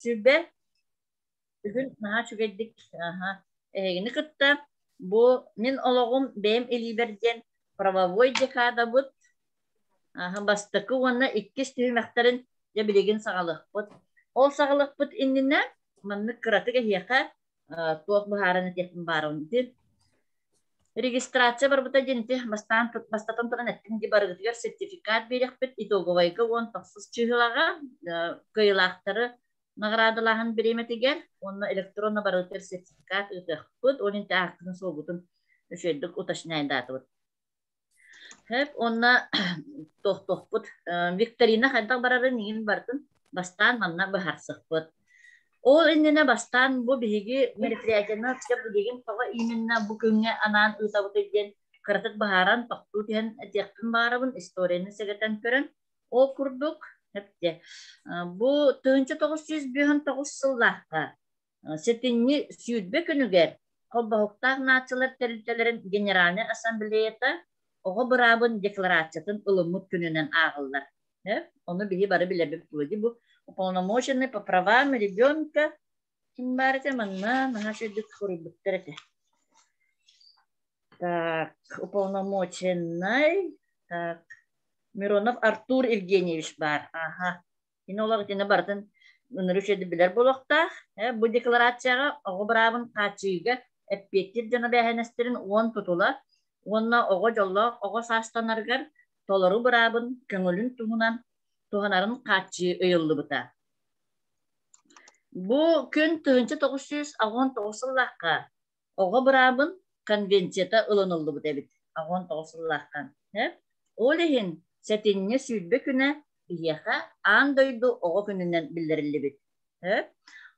Сүбэ бүгүн наһаа үчүгэйдик эһигини кытта бу мин олоҕум бэйэм илиибэр диэн правовой декадабыт бастакы уонна иккис түһүмэхтэрин дьэ билигин саҕалыахпыт. Ол саҕалыахпыт иннинэ маннык кыратык эһиэхэ туох быһааран этиэхпин баарабын ити регистрация барбыта диэн ити бастаан бастатан туран эттим ди барыгытыгар сертификат биэриэхпит итоговайга уон тохсус чыһылаҕа кыайыылаахтары наҕараадалааһын бириэмэтигэр уонна электронно барыгытыгар сертификат ыытыахпыт ол инти ааккытын суолгутун үчүгэйдик уточняйдаатыбыт. Сөп уонна тохтуохпут. Викторина хайдах барарын иҥин барытын бастаан манна быһаарсыахпыт. Ол иннинэ бастаан бу биһиги мероприятиены билигин тоҕо именно бу күҥҥэ анаан ыытабытый диэн кыратык быһааран тохтуу түһэн этиэхпин баҕарабын, историяны сэгэтэн көрөн. Ол курдук, бу 1959 сыллаахха Сэтинньи 20 күнүгэр Холбоһуктаах Нациялар Тэрилтэлэрин Генеральнай Ассамблеята оҕо быраабын декларациятын ылыммыт күнүнэн ааҕыллар. Ону биһи бары билэбит вроде бу уполномоченный по правам ребенка ким баар этэ манна наһаа үчүгэйдик суруйбуттар этэ. Так, уполномоченный, так, Миронов Артур Евгеньевич баар. Аха. Кини олох итини барытын ыныры үчүгэйдик билэр буолуохтаах. Бу декларацияҕа оҕо быраабын хааччыйыыга эппиэттиир дьон эбээһинэстэрин уон тутула уонна оҕо дьоллоох оҕо саастанарыгар толору быраабын көҥүлүн туһунан туһанарын хааччыйыы ыйыллыбыта. Бу күн 1989 сыллаахха оҕо быраабын конвенцията ылыныллыбыт эбит 89 сыллаахха. Ол иһин сэтинньи 20 күнэ биһиэхэ аан дойду оҕо күнүнэн биллэриллибит.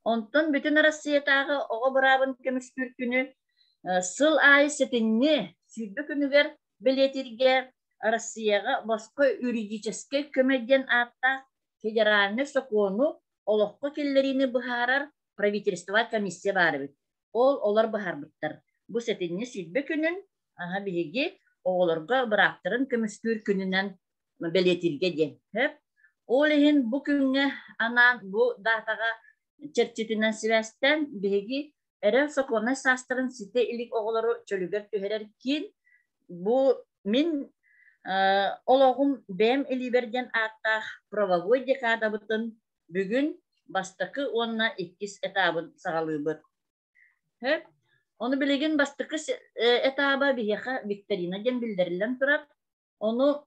Онтон бүтүн Арассыыйатааҕы оҕо быраабын көмүскүүр күнү сыл аайы сэтинньи 20 күнүгэр бэлиэтииргэ Россияҕа босхо юридическэй көмө диэн ааттаах федеральнай сокуону олоххо киллэриини быһаарар правительство комиссия баар эбит. Ол олор быһаарбыттар. Бу сэтинньи 20 күнүн аһа биһиги оҕолорго бырааптарын көмүскүүр күнүнэн бэлиэтииргэ диэн. Ол иһин бу күҥҥэ анаан бу даатаҕа чэрчитинэн сибээстээн биһиги эрэл сокуоннай саастарын ситэ илик оҕолору чөлүгэр түһэрэр киин бу мин олоҕум бэйэм илиибэр диэн ааттаах правовой декадабытын бүгүн бастакы уонна иккис этабын саҕалыыбыт. Ону билигин бастакы этаба биһиэхэ викторина диэн биллэриллэн турар. Ону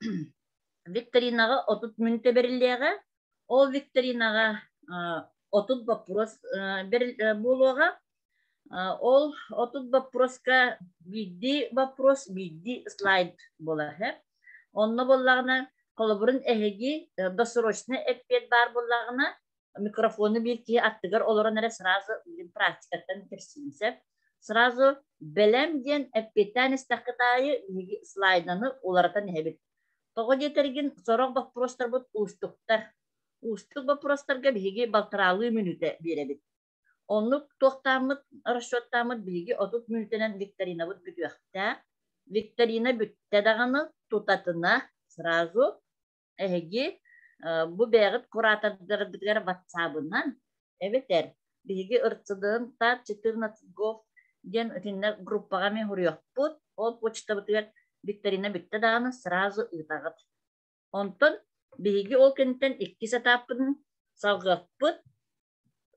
викторинаҕа 30 мүнүүтэ бэриллиэҕэ. Ол викторинаҕа 30 боппуруос буолуоҕа. Ол 30 боппуруоска биирдии боппуруос, биирдии слайд буолар. Онно буоллаҕына, холобурун эһиги досрочный эппиэт баар буоллаҕына, микрофону биир киһи аттыгар олорон эрэ сразу практикаттан кэпсиин сөп. Сразу бэлэм диэн эппиэттээн истэххит аайы биһиги слайданы уларытан иһэбит. Тоҕо диэтэргин сорох боппуруостарбыт уустуктар. Уустук боппуруостарга биһиги балтараалыы мүнүүтэ биэрэбит. Оннук туохтааммыт, расчеттааммыт биһиги 30 мүнүүтэнэн викторинабыт бүтүөхтээх. Викторина бүттэ даҕаны тутатына сразу эһиги бу бэйэҕит куратордаргытыгар ватсабынан эбэтэр биһиги РЦД-н ТАТ 14 гов диэн итиннэ группаҕа эмиэ суруйуохпут. Ол почтабытыгар викторина бүттэ даҕаны сразу ыытаҕыт. Онтон биһиги ол кэнниттэн иккис этаппытын салҕыахпыт.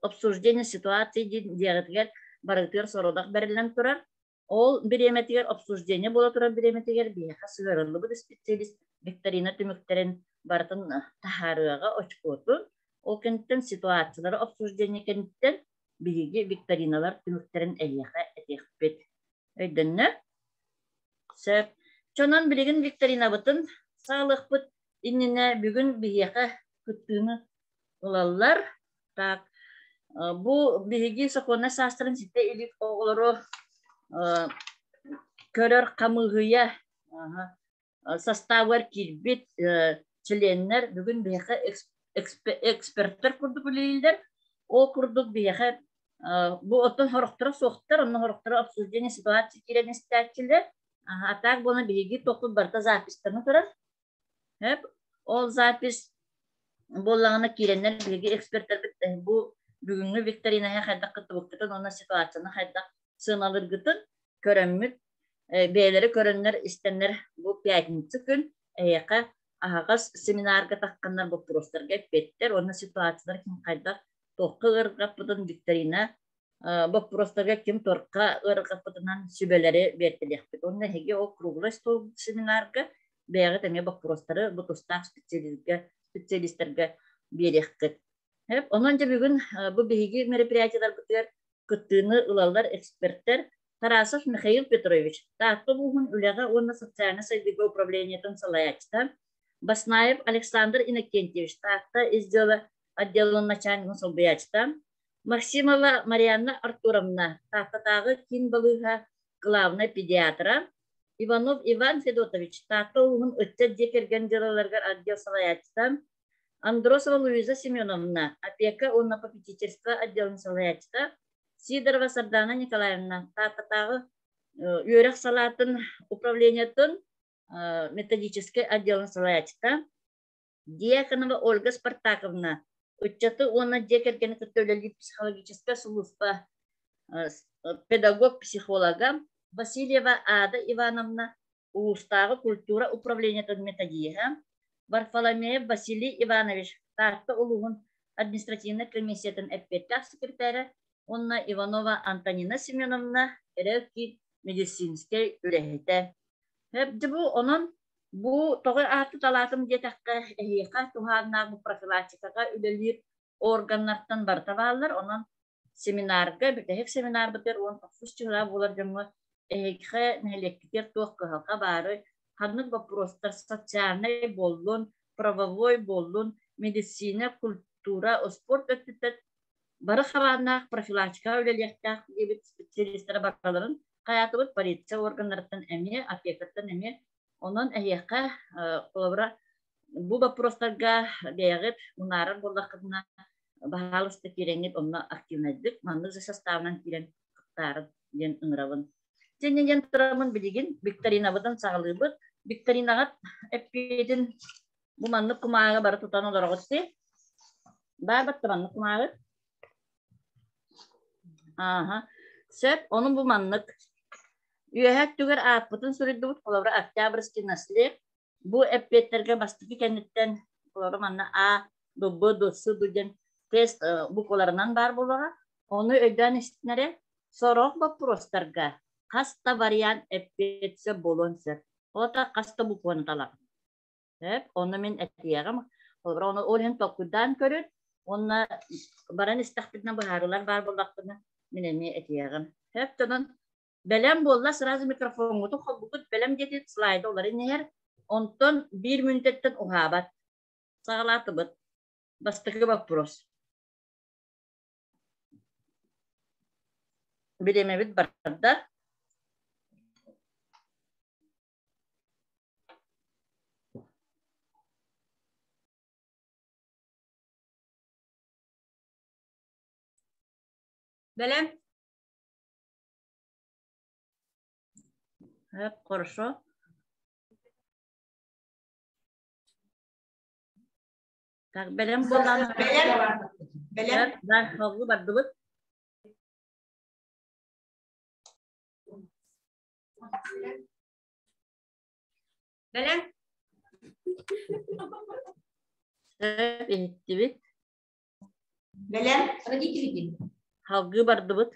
Обсуждение ситуации диэн дьиэҕитигэр барытыгар сорудах бэриллэн турар. Ол бириэмэтигэр обсуждение буола турар бириэмэтигэр биһиэхэ сыһыарыллыбыт специалист викторина түмүктэрин барытын таһаарыаҕа очкотун. Ол кэнниттэн ситуациялары обсуждение кэнниттэн биһиги викториналар түмүктэрин эһиэхэ этиэхпит. Өйдөннө? Сөп. Чонон билигин викторинабытын саҕалыахпыт иннинэ бүгүн биһиэхэ кыттыыны ылаллар. Так, бу биһиги сокуоннай саастарын ситэ илик оҕолору көрөр хамыыһыйа састаабыгар киирбит чилиэннэр бүгүн биһиэхэ эксперттэр курдук үлэлииллэр. Ол курдук биһиэхэ Бу оттон сорохторо суохтар, онно сорохторо обсуждение ситуации киирэн истээччилэр. А так буолан биһиги туохпут барыта записьтана турар. Хөп. Ол запись буоллаҕына киирэннэр биһиги экспертэрбит бу бүгүҥҥү викторинаҕа хайдах кыттыбыккытын уонна ситуацияны хайдах сыаналыыргытын көрөммүт, бэйэлэрэ көрөннөр истэннэр бу пятница күн эһиэхэ аһаҕас семинарга тахханнар боппуруостарга эппиэттэр уонна ситуациялар ким хайдах туохха ыарырҕаппытын викторина боппуруостарга ким туохха ыарырҕаппытынан сүбэлэри биэртэлиэхпит. Уонна эһиги ол круглый стол семинарга бэйэҕит эмиэ боппуруостары бу тустаах специалистарга биэриэххит. Онон дьэ бүгүн бу биһиги мероприятиеларбытыгар кыттыыны ылаллар экспертэр Тарасов Михаил Петрович, Таатта улууһун үлэҕэ уонна социальнай сайдыыга управлениетын салайааччыта, Баснаев Александр Иннокентьевич, Таатта ис дьыала отделын начальнигын солбуйааччыта, Максимова Марианна Артуровна, Тааттатааҕы киин балыыһа главнай педиатра, Иванов Иван Федотович, Таатта улууһун ыччат дьиэ кэргэн дьыалаларыгар отдел салайааччыта, Андросова Луиза Семеновна, опека уонна попечительство отделын салайааччыта, Сидорова Сардана Николаевна, Тааттатааҕы үөрэх салаатын управлениетын методическай отделын салайааччыта, Дьяконова Ольга Спартаковна, ыччаты уонна дьиэ кэргэни кытта үлэлиир психологическай сулууспа педагог-психолога, Васильева Ада Ивановна, улуустааҕы культура управлениетын методиһа, Варфоломеев Василий Иванович, Таатта улууһун административнай комиссиятын эппиэттээх секретарэ уонна Иванова Антонина Семеновна, Эрэл киин медицинскэй үлэһитэ. Бу онон бу тоҕо ааты талаатым диэтэххэ, эһиэхэ туһааннаах бу профилактикаҕа үлэлиир органнартан барыта бааллар. Онон семинарга, бүтэһик семинарбытыгар 19 чыһылаа буолар дьоҥҥо эһиэхэ нэһилиэккитигэр туох кыһалҕа баары, ханнык боппуруостар социальнай буоллун, правовой буоллун, медицина, культура, спорт өттүттэн бары хабааннаах профилактикаҕа үлэлиэхтээх диэбит специалистара барыларын хайаатыбыт полиция органнарыттан эмиэ, опекаттан эмиэ. Онон эһиэхэ холобура бу боппуруостарга бэйэҕит мунаарар буоллаххытына баһаалыста киирэҥҥит онно активнайдык маннык же составынан киирэн кыттаарын диэн ыҥырабын. Дьэ диэн тураммын билигин викторинабытын саҕалыыбыт. Викторинаҕыт эппиэтин бу маннык кумааҕы бары тутан олороҕут дии. Баар батта маннык кумааҕы. Ааһа. Сөп, ону бу маннык. Үөһэ өттүгэр ааппытын суруйдубут, холобура Октябрьский наслед. Бу эппиэттэргэ бастакы кэнниттэн холобура манна А, Б, Б, Д, С, Д диэн тест букваларынан баар буолуоҕа. Ону өйдөөн истинэрэ сорох боппуруостарга хас да вариант эппиэт сөп буолуон сөп. Ота хас да букваны талаҕын. Сөп. Онно мин этиэҕим. Холобура, ону ол иһин толкуйдаан көрүн уонна баран истэхпитинэ быһаарыылар баар буоллахпына мин эмиэ этиэҕим. Сөп, онон бэлэм буолла сразу микрофоҥҥутун холбукут бэлэм диэтит слайды уларыйан иһэр. Онтон биир мүнүүтэттэн уһаабат. Саҕалаатыбыт. Бастакы боппуруос. Бириэмэбит барда. Бэлэм. Хорошо. Так, бэлэм буолан. Бэлэм. Бэлэм. Да, холбу бардыбыт. Бэлэм. Сөп, иһиттибит. Бэлэм. Салгыы бардыбыт.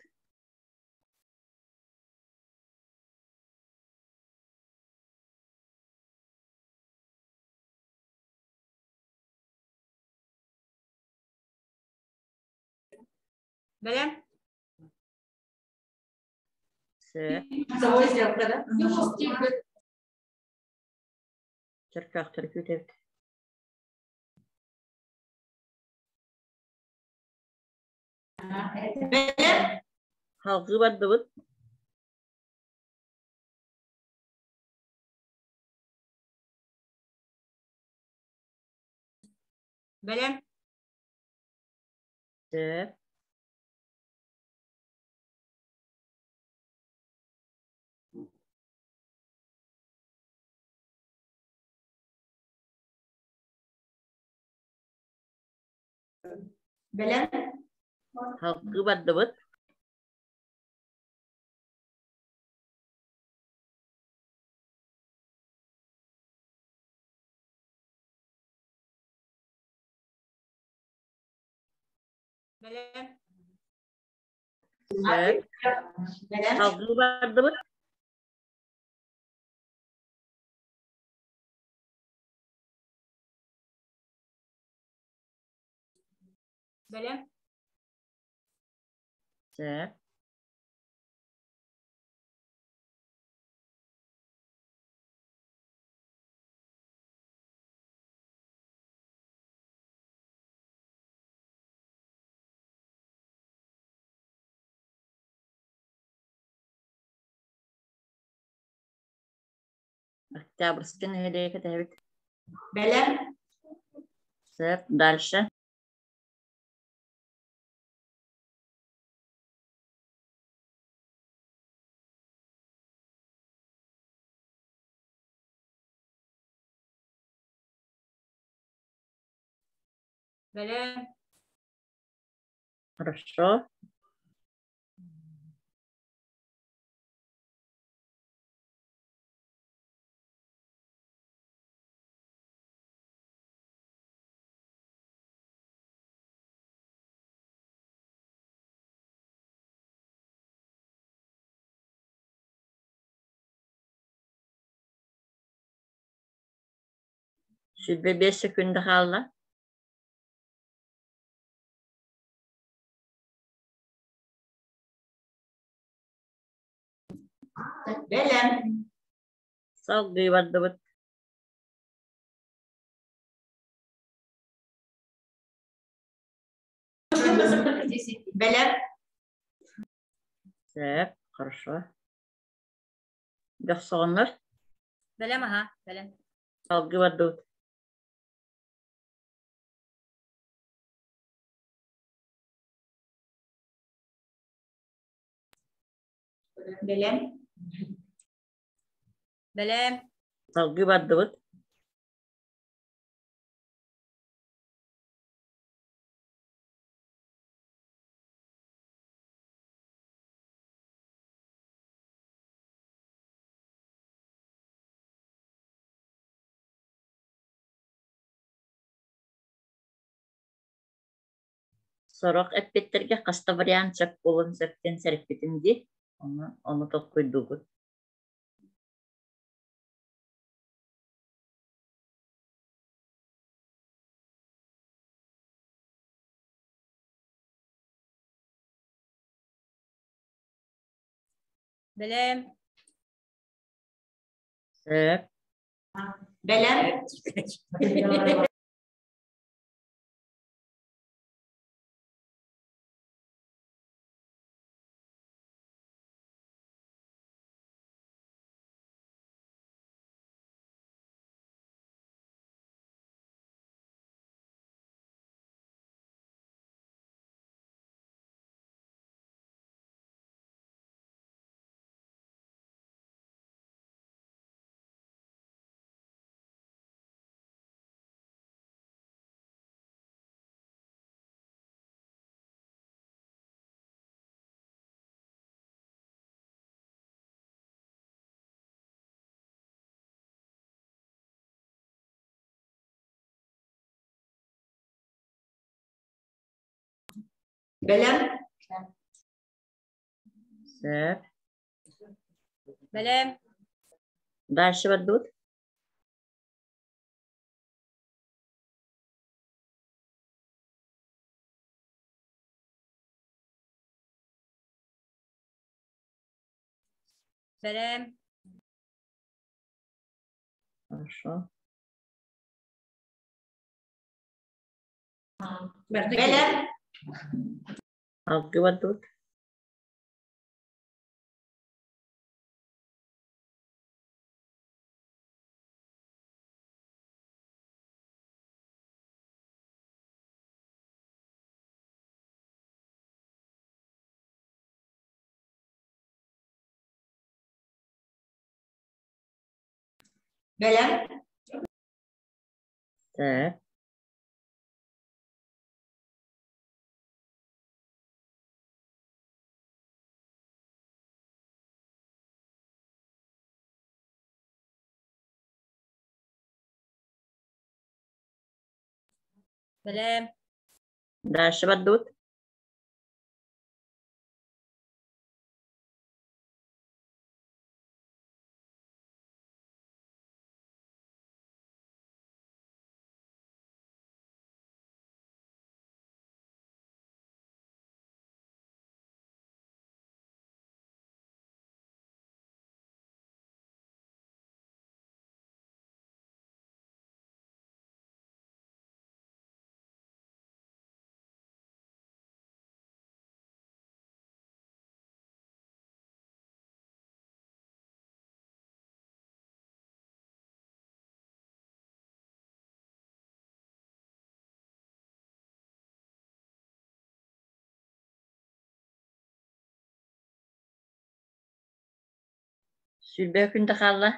Бэлэм. Сөп. Чөркөөхтөрү күүтэбит. Бэлэм. Салгыы бардыбыт. Бэлэм. Сөп. Бэлэм. Салгыы бардыбыт. Бэлэм. Сөп. Бэлэм. Салгыы бардыбыт. Бэлэм. Сөп. Октябрьскай нэһилиэгэ кэтэһэбит. Бэлэм. Сөп. Дальше. Бэлэм. Хорошо. 25 секунда хаалла. Бэлэм. Салгыы бардыбыт. Бэлэм. Сөп, хорошо. Дьохсоҕоннор? Бэлэм аха, бэлэм. Салгыы бардыбыт. Бэлэм. Бэлэм. Салгыы бардыбыт. Сорох эппиттэргэ хаста вариант сөп буолуон сөп диэн сэрэппитим дии. Ону, ону толкуйдуугут. Бэлэм. Сөп. Бэлэм. Бэлэм. Сөп. Бэлэм. Дальше бардыбыт. Бэлэм. Хорошо. Бэлэм. Салгыы бардыбыт. Бэлэм. Так. Бэлэм. Дальше бардыбыт. Сүүрбэ күн да хаалла.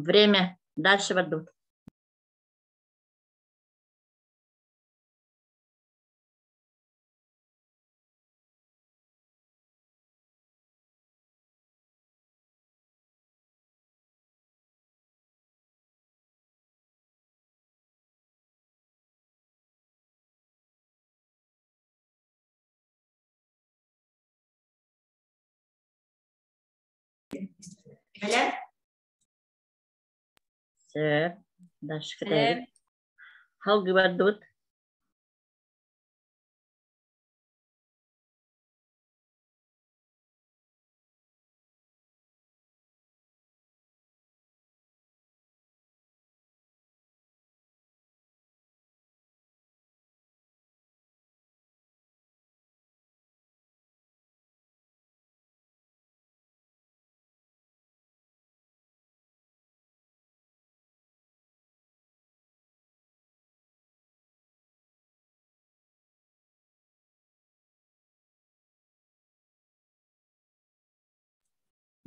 Время. Дальше бардыбыт. Бэлэм. Сөп. Дальше Бэлэм. кэтэһэбит. Салгыы бардыбыт.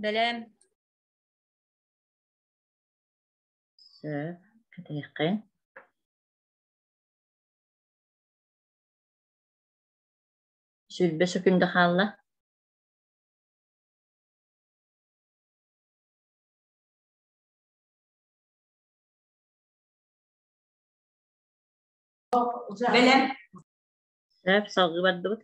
Бэлэм. Сөп. Кэтэһиэххэ. 20 секунда хаалла. Бэлэм. Сөп, салгыы бардыбыт.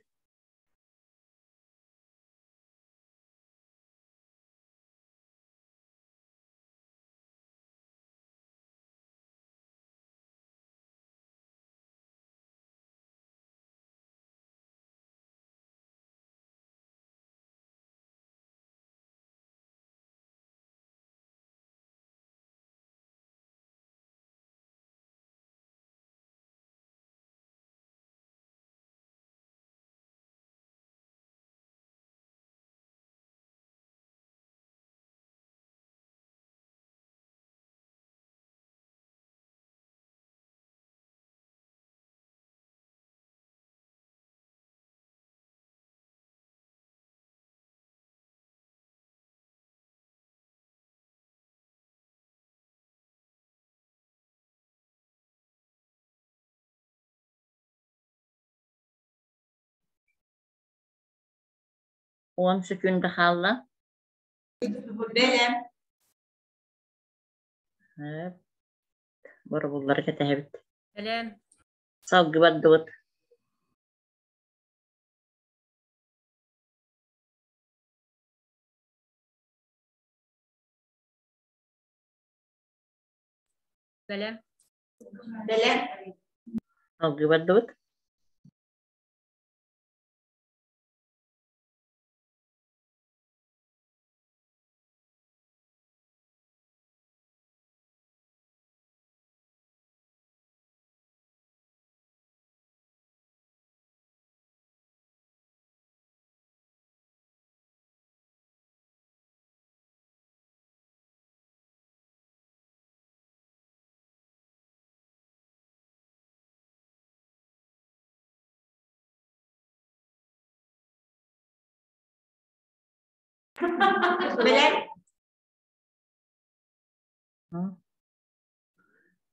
10 секунда хаалла. Бэлэм. Сөп. Боробуллары кэтэһэбит. Бэлэм. Салгыы бардыбыт. Бэлэм. Бэлэм. Салгыы бардыбыт. Бэлэм.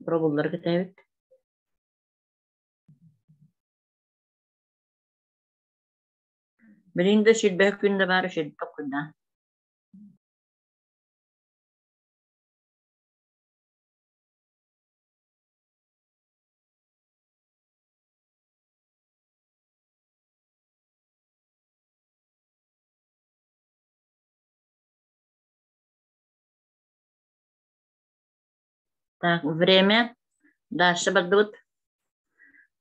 Пробуллары кэтэбит. Билигин да сүүрбэһэ күн да баар үчүгэйдик куйдаан. Так, время. Дальше бардыбыт.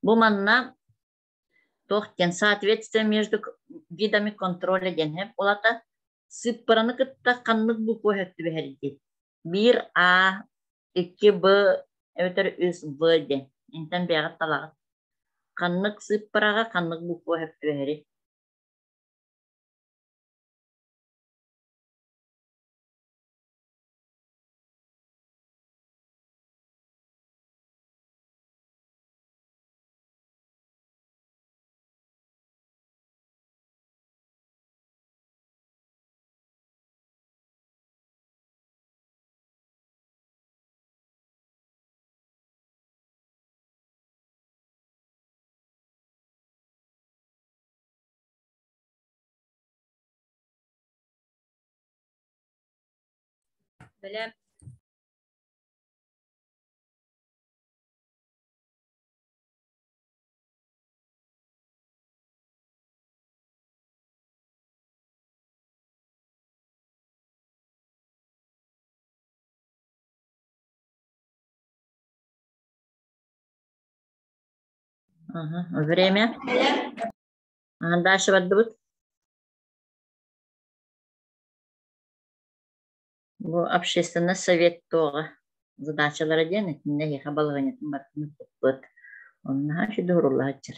Бу манна туох диэн соответствие между видами контроля диэн һэп улата сыыппараны кытта ханнык буква түбэһэр диэн. Биир А, икки Б эбэтэр үс В диэн. Интэн бэйэҕит талаҕыт. Ханнык сыыппараҕа ханнык буква түбэһэрий? Бэлэм. Ага. Время. Ага, дальше бардыбыт. Бу общественный совет туоҕа задачалара диэн итиннэ эһиэхэ балаһыанньатын барытын ыппыппыт. Онно үчүгэй уһуруллааччы.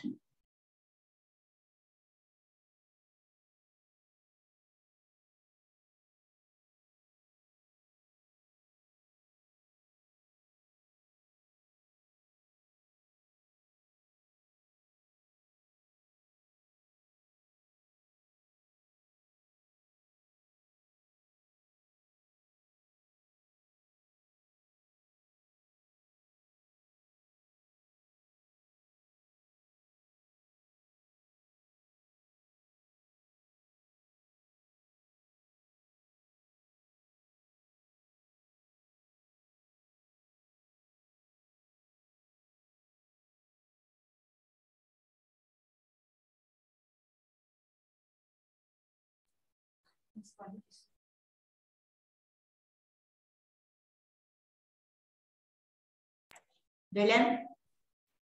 Бэлэм.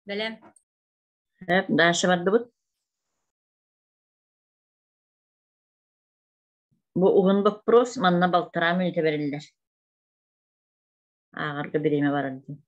Бэлэм. Дальше бардыбыт. Бу уһун боппуруос манна балтараа мүнүүтэ бэриллэр. Ааҕарга бириэмэ барар диэн.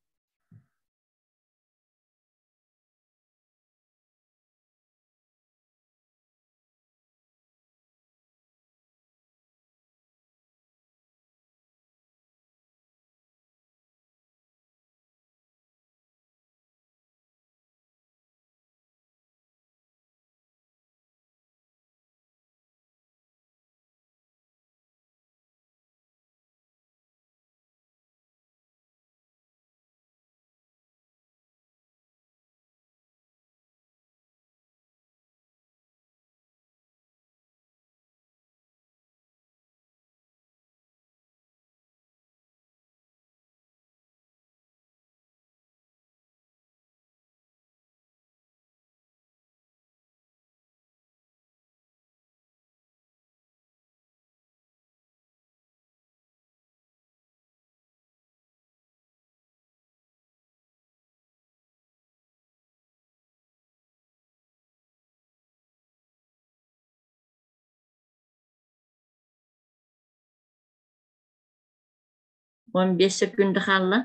15 секунда хаалла.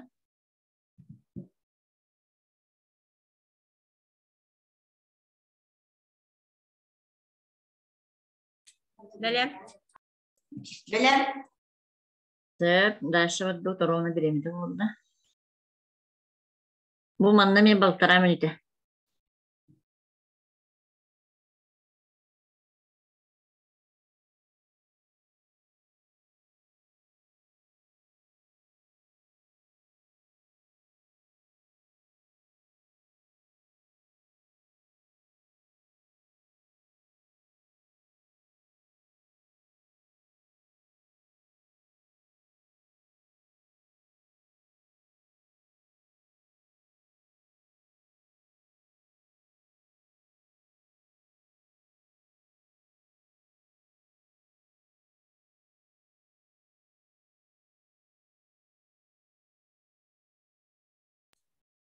Бэлэм. Бэлэм. Сөп, дальше барбыт ровно бириэмэтэ буолла. Бу манна эмиэ балтараа мүнүүтэ.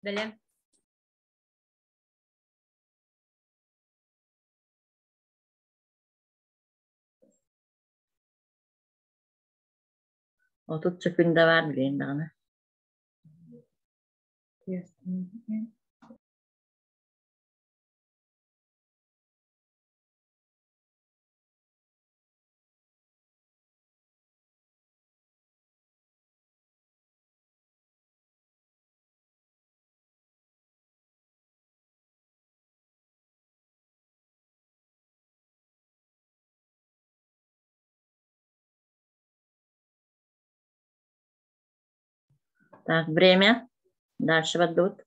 Бэлэм. 30 секунда баар билигин даҕаны. Так, время. Дальше бардыбыт.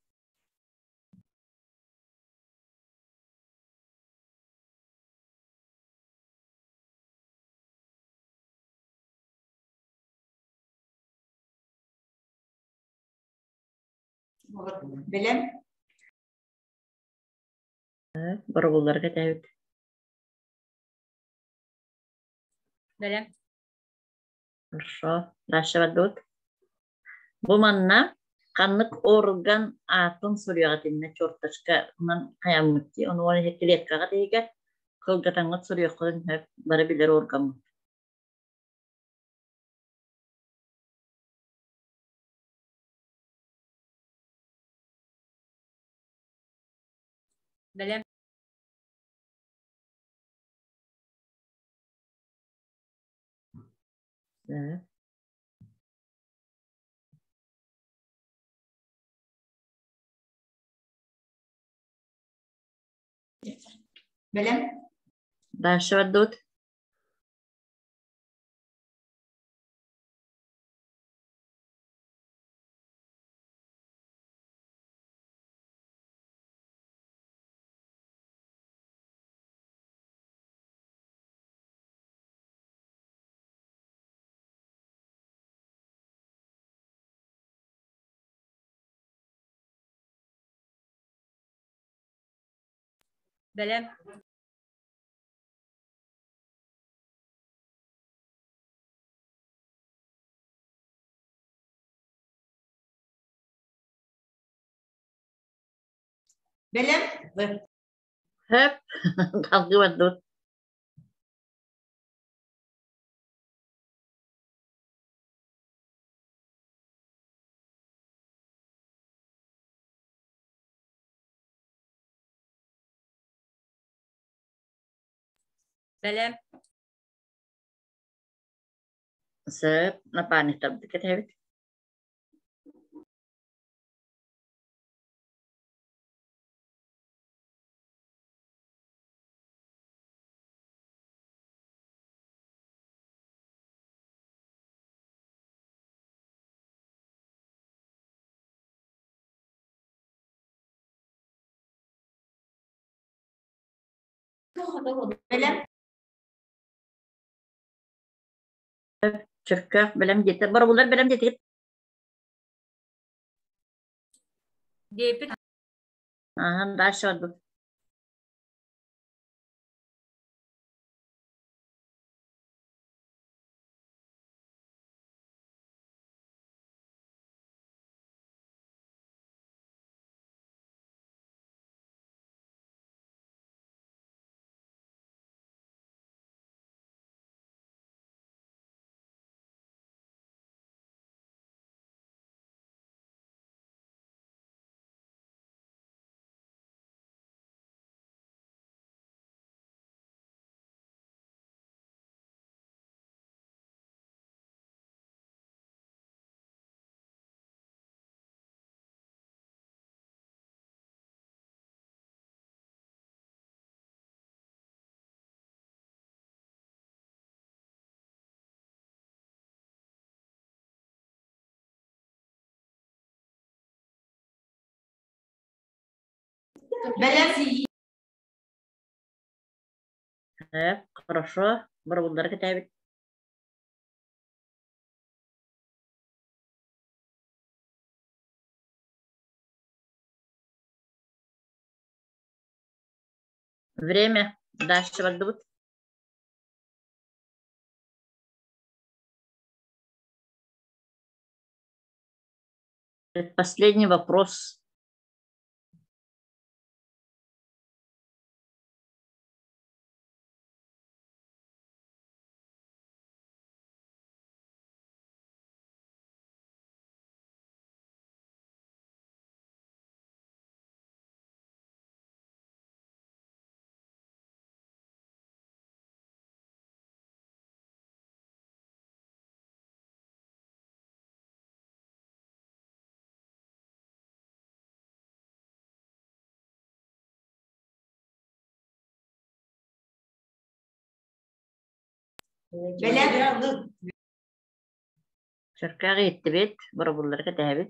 Бэлэм. Боробулларга кэтэбит. Бэлэм. Хорошо. Дальше бардыбыт. Бу манна ханнык орган аатын суруйаҕыт иннэ черточка унан хайаммыт дии. Ону уон клеткаҕа тиһигэр кылгатаҥҥыт суруйуоххутун сөп бары билэр органмыт. Бэлэм. Сөп. Бэлэм. Дальше бардыбыт. Бэлэм. Бэлэм. Хөп. Салгыы бардыбыт. Бэлэм. Сөп. Напарниктарбыт кэтэһэбит. Бэлэм. Чөркөөх бэлэм диэтэ. Боробуллар бэлэм диэтигит. Диэпит. Ахан дальше барбыт. Бэлэм. Сөп. Хорошо. Боробуллары кэтэһэбит. Время. Дальше бардыбыт. Последний вопрос. Бэлэм. Сөркөөх иһиттибит, боробуллары кэтэһэбит.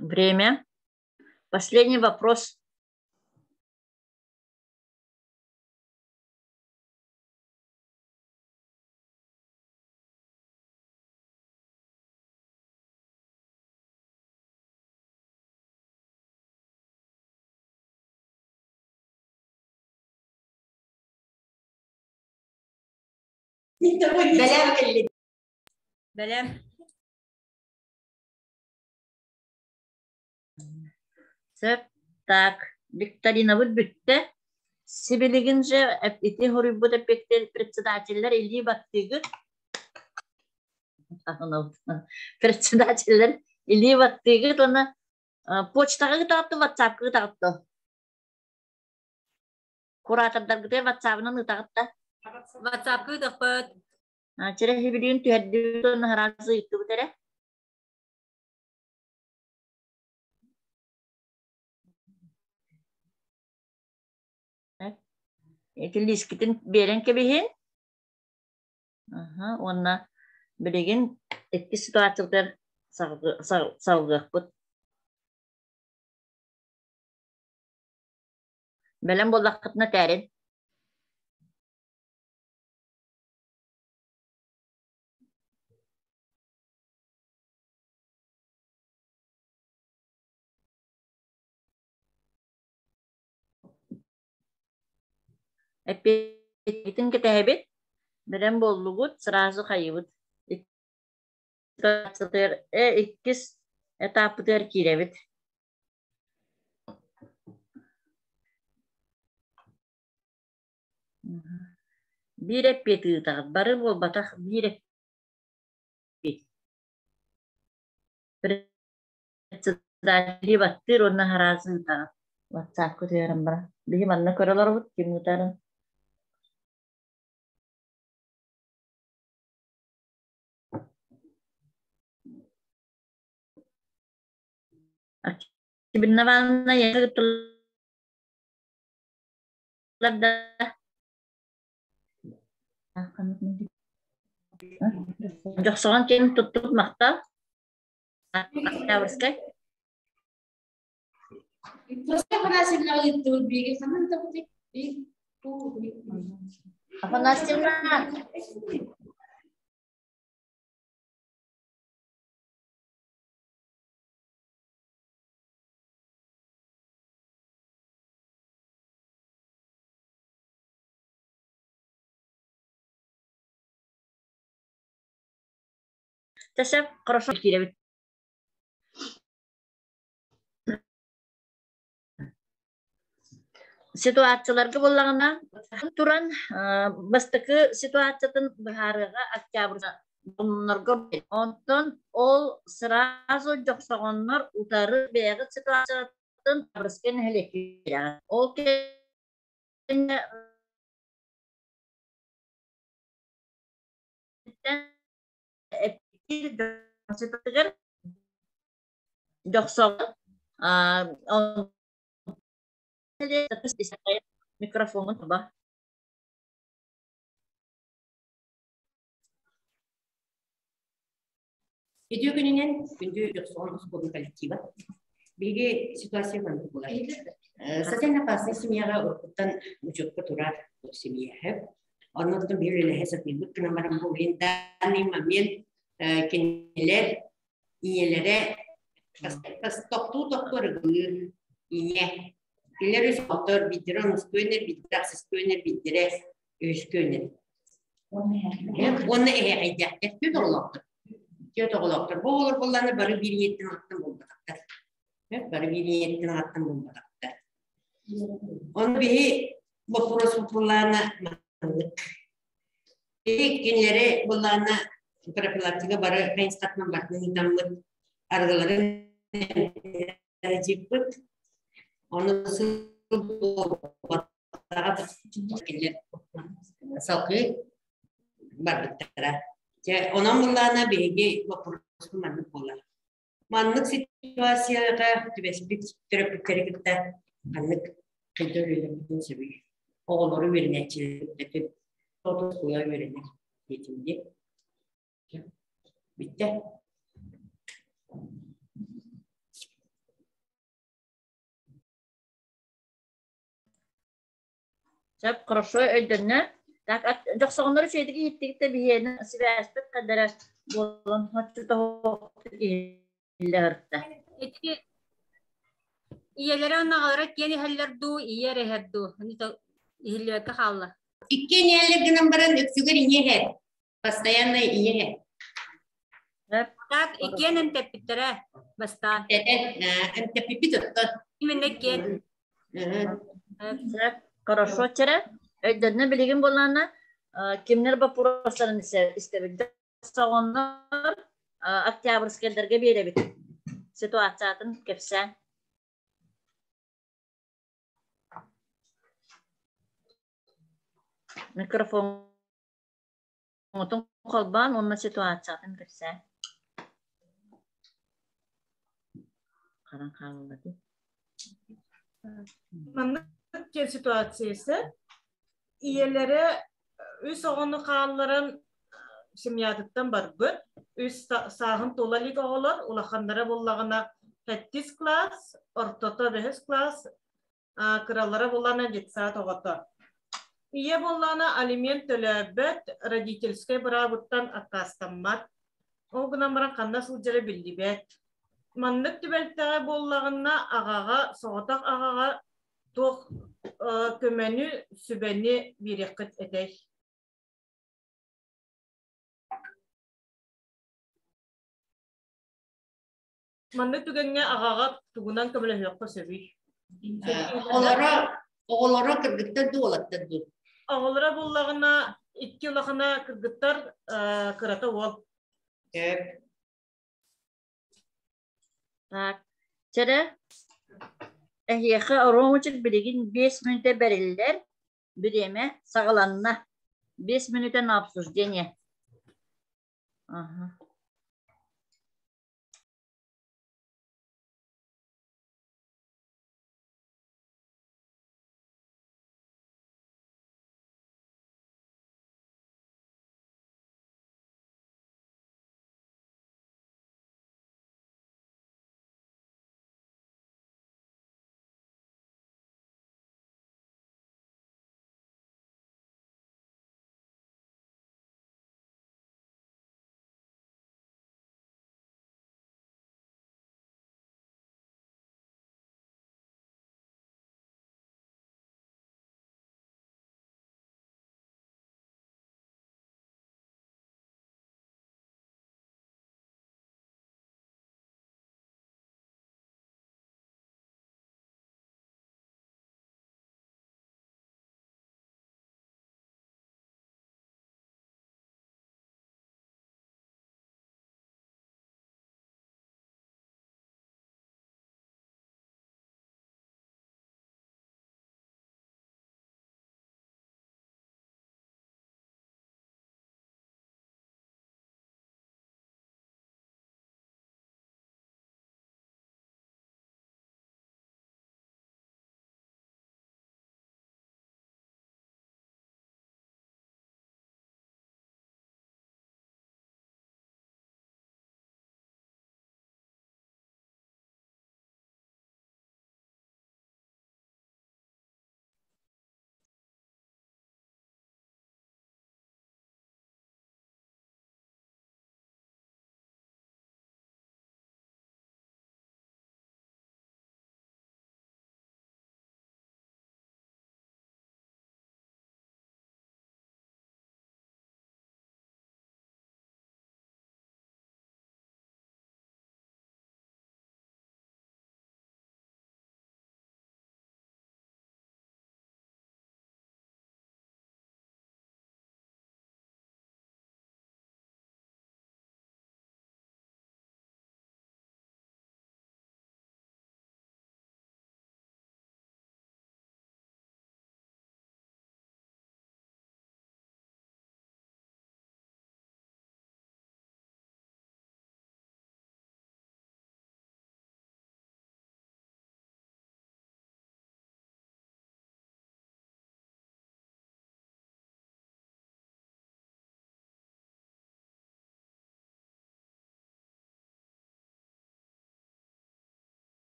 Время. Последний вопрос. Бэлэм. Бэлэм. Сөп. Так, викторинабыт бүттэ. Сибилигин же ити хоруйбут эппиэттэр председателлэр илии баттыыгыт. Председателлэр илии баттыыгыт уонна почтаҕа ыытаҕыт ватсапка ыытаҕыт дуо? Куратордаргытыгар ватсабынан ыытаҕыт да? Ватсапка ыытыахпыт. Чэрэ сибилигин түһэрдибит уонна сразу ыыттыбыт эрэ. Ити лиискитин биэрэн кэбиһин. Уонна билигин икки ситуациятыгар салгыахпыт. Бэлэм буоллаххытына этээрин. Эппиэтин кэтэһэбит, бэлэм буоллугут, сразу хайыбыт. Иккис этаппытыгар киирэбит. Биир эппиэт ыытаҕыт, бары буолбатах биир эппиэт. Председатели баттыыр уонна араас ыытаҕыт. Ватсапка түһэрэн баран. Биһи манна көрө олоробут, ким ыытарын. Октябрина Ивановна, я да. Дьохсоҕон киэн туттубут махтал. Октябрьскай. Афанасьевна ыыттыбыт биһиги ханан да Афанасьевна. Чэ, хорошо киирэбит. Ситуацияларга буоллаҕына, туран бастакы ситуациятын быһаарыыга октябрьга дьоннорго онтон ол сразу дьохсоҕоннор утары бэйэҕит ситуациятын Октябрьскай нэһилиэккэ Ол кэннэ Дьохсоҕон микрофонун таба. Үтүө күнүнэн күндү Дьохсоҕон оскуолун коллектива. Биһиги ситуация маннык буолар. Социально опасная семьяҕа уруккуттан учетка турар семья. Оннуттан биир үлэһэ сатыыбыт гынан баран бу данный момент кинилэр ийэлэрэ тохтуу-тохтуу арыгылыыр ийэ. Кинилэр үс оҕотор биирдэрэ онус күөнэр, биирдэрэ ахсыс күөнэр, биирдэрэ үһүс күөнэр. Уонна эһээхэйдээхтэр түөрт оҕолоохтор. Түөрт оҕолоохтор. Бу оҕолор буоллаҕына бары биир ийэттэн аҕаттан буолбатахтар. Бары биир ийэттэн аҕаттан буолбатахтар. Ону биһи боппуруос буоллаҕына маннык. Биһи кинилэри буоллаҕына профилактика бары хайысхатынан барытын ыытаммыт арыгыларын дьиппыт. Ону Салгыы барбыттара. Дьэ, онон буллаана биһиги боппуруоспут маннык буолар. Маннык ситуацияҕа түбэспит төрөппүттэри кытта ханнык хайдах үлэлэммитин сөбүй? Оҕолору үөрэнээччилэрин оскуола үөрэнэр диэтим дии. Бүттэ. Сөп, хорошо өйдөннө. Так, дьохсоҕоннору үчүгэйдик иһиттигит да биһиэнэ сибээспит хадара буолан оччотоһуохтук иһиллэ сырытта. Ити ийэлэрэ уонна аҕалара киэн иһэллэр дуу, ийэ эрэ иһэр дуу? Иһиллибэккэ хаалла. Иккиэн иһэллэр гынан баран үксүгэр ийэ иһэр. Постоянно ийэ иһэр. Так, иккиэн эмтэппиттэрэ бастаан. Эмтэппиппит оттон. Именно иккиэн. Сөп, хорошо чэрэ. Өйдөннө билигин буоллаана кимнэр боппуруостарын истэбит. Соҕоннор октябрьскайдарга биэрэбит. Ситуациятын кэпсээн. Микрофон Оҥотон холбоон уонна ситуациятын кэпсээ. Харан хаалла дии. Маннык диэн ситуациясы ийэлэрэ үс оҕону хаалларан семьятыттан барбыт. Үс сааһын туола илик оҕолор улаханнара буоллаҕына сэттис класс, ортото бэһис класс, кыралара буоллаҕына детсад оҕото. Ийэ буоллаҕына алимент төлөөбөт, родительскай быраабыттан аккаастаммат. Ол гынан баран ханна сылдьара биллибэт. Маннык түбэлтэҕэ буоллаҕына аҕаҕа, соҕотох аҕаҕа туох көмөнү, сүбэни биэриэххит этэй? Маннык түгэҥҥэ аҕаҕа тугунан көмөлөһүөххэ сөбүй? Оҕолоро, оҕолоро кыргыттар дуу, уолаттар дуу? Оҕолоро буллаҕына икки улахана кыргыттар, кырата уол. Сөп. Так, чэрэ, эһиэхэ оруоҥучук билигин 5 мүнүүтэ бэриллэр, бириэмэ саҕаланна. 5 мүнүүтэ на обсуждение. Ага.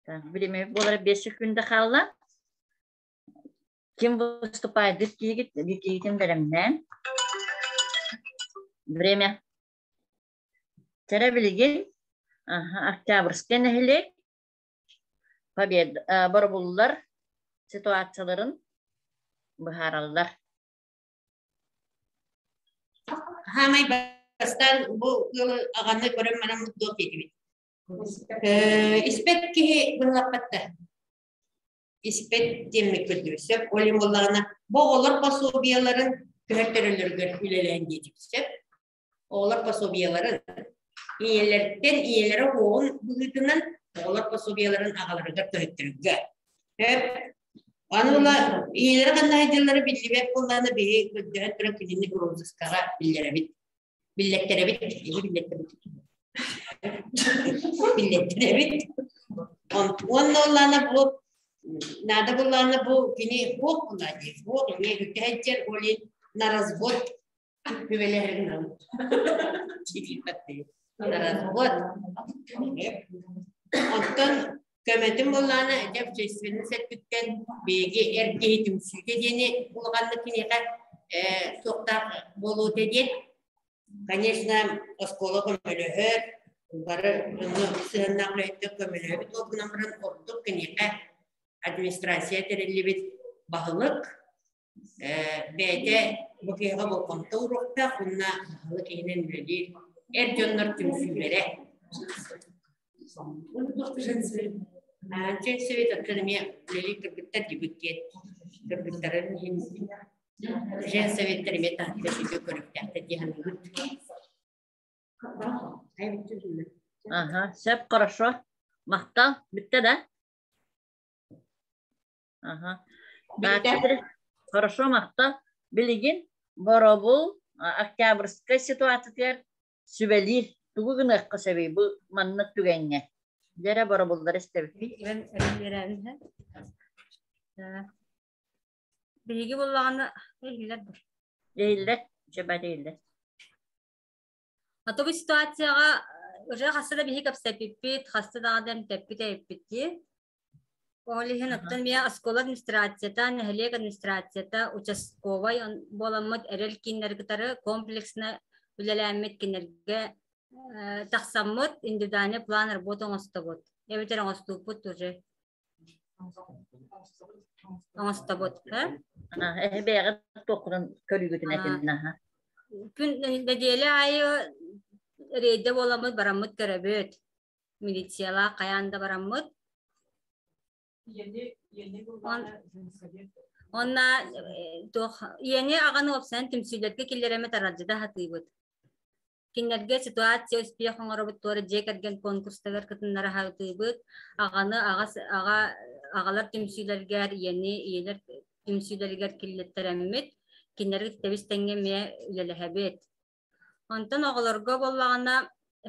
Время буолара 5 секунда хаалла. Ким выступает? Киһигит, киһитин бэлэмнээн. Время. Чэрэ билигин Октябрьскай нэһилиэк Победа боробуллар ситуацияларын быһаараллар. Хаамай бастаан бу ыалы аҕаны көрөн баран туох диэтибит? Испэт киһи быһылаппат да. Испэт диэммит көрдүбүт сөп. Ол иһин буоллаҕына, бу оҕолор пособиеларын көһөртөрөллөрүгэр үлэлээн диэтибит сөп. Оҕолор пособиеларын ийэлэртэн ийэлэрэ уоҕун быһыытынан оҕолор пособиеларын аҕаларыгар көһөттөрөргө. Сөп. Аны ыла ийэлэрэ ханна сылдьаллара биллибэт буоллаҕына биһи көрдөһөн туран кинини розыскаҕа биллэрэбит. Биллэттэрэбит. Биллэттэрэбит. Биллэттэрэбит. Уонна оллаана бу наада буллаана бу кини буох була дии. Буох эмиэ бүтэһэччэр ол на развод На развод. Оттон көмөтүн буллаана ити общественный өттүттэн биһиги эр киһи түмсүүтэ диэни улаханнык киниэхэ суохтаах буолуута диэн конечно оскуола көмөлөһөр бары онно сыһыаннаах үлэһиттэр көмөлөһөбүт ол гынан баран ордук киниэхэ администрация тэриллибит баһылык бэйэтэ бу киһиэхэ болҕомто ууруохтаах уонна баһылык иһинэн үлэлиир эр дьоннор түмсүүлэрэ. Женсовет оттон эмиэ үлэлиир кыргыттар дебют диэн кыргыттарын иһин женсоветтар эмиэ таһырдьа сүдү көрүктээхтэр дии саныыбыт. Ага, сөп, хорошо. Махтал, бүттэ да? Аха. Хорошо, махтал. Билигин Боробул Октябрьскай ситуациятыгар сүбэлиир тугу гыныахха сөбүй бу маннык түгэҥҥэ? Дьэрэ боробуллары истэбит. Биһиги буллаҕына иһиллэр дуо? Иһиллэр, дьэбэт иһиллэр. А то бу ситуацияҕа уже хаста да биһи кэпсэппиппит, хаста даҕаны эмтэппит эбиппит дии. Ол иһин оттон эмиэ оскуола администрацията, нэһилиэк администрацията, участковай буоламмыт эрэл кииннэри кытары комплексно үлэлээммит кинилэргэ тахсаммыт индивидуальный план работы оҥостобут. Эбэтэр оҥостууппут уже. Оҥостобут. Эһи бэйэҕит туоххутун көрүүгүтүн этиннэ. Күн нэдиэлэ аайы рейдэ буоламмыт бараммыт көрөбүт. Милициялаах хайаан да бараммыт. Онна туох ийэни аҕаны уопсайан түмсүүлэргэ киллэрэммит аралдьыта сатыыбыт. Кинилэргэ ситуация успех оҥоробут туора дьиэ кэргэн конкурстарыгар кытыннара сатыыбыт. Аҕаны аҕа аҕа аҕалар түмсүүлэригэр, ийэни ийэлэр түмсүүлэригэр киллэттэрэммит, кинилэри тэбис тэҥҥэ эмиэ үлэлэһэбит. Онтон оҕолорго буоллаҕына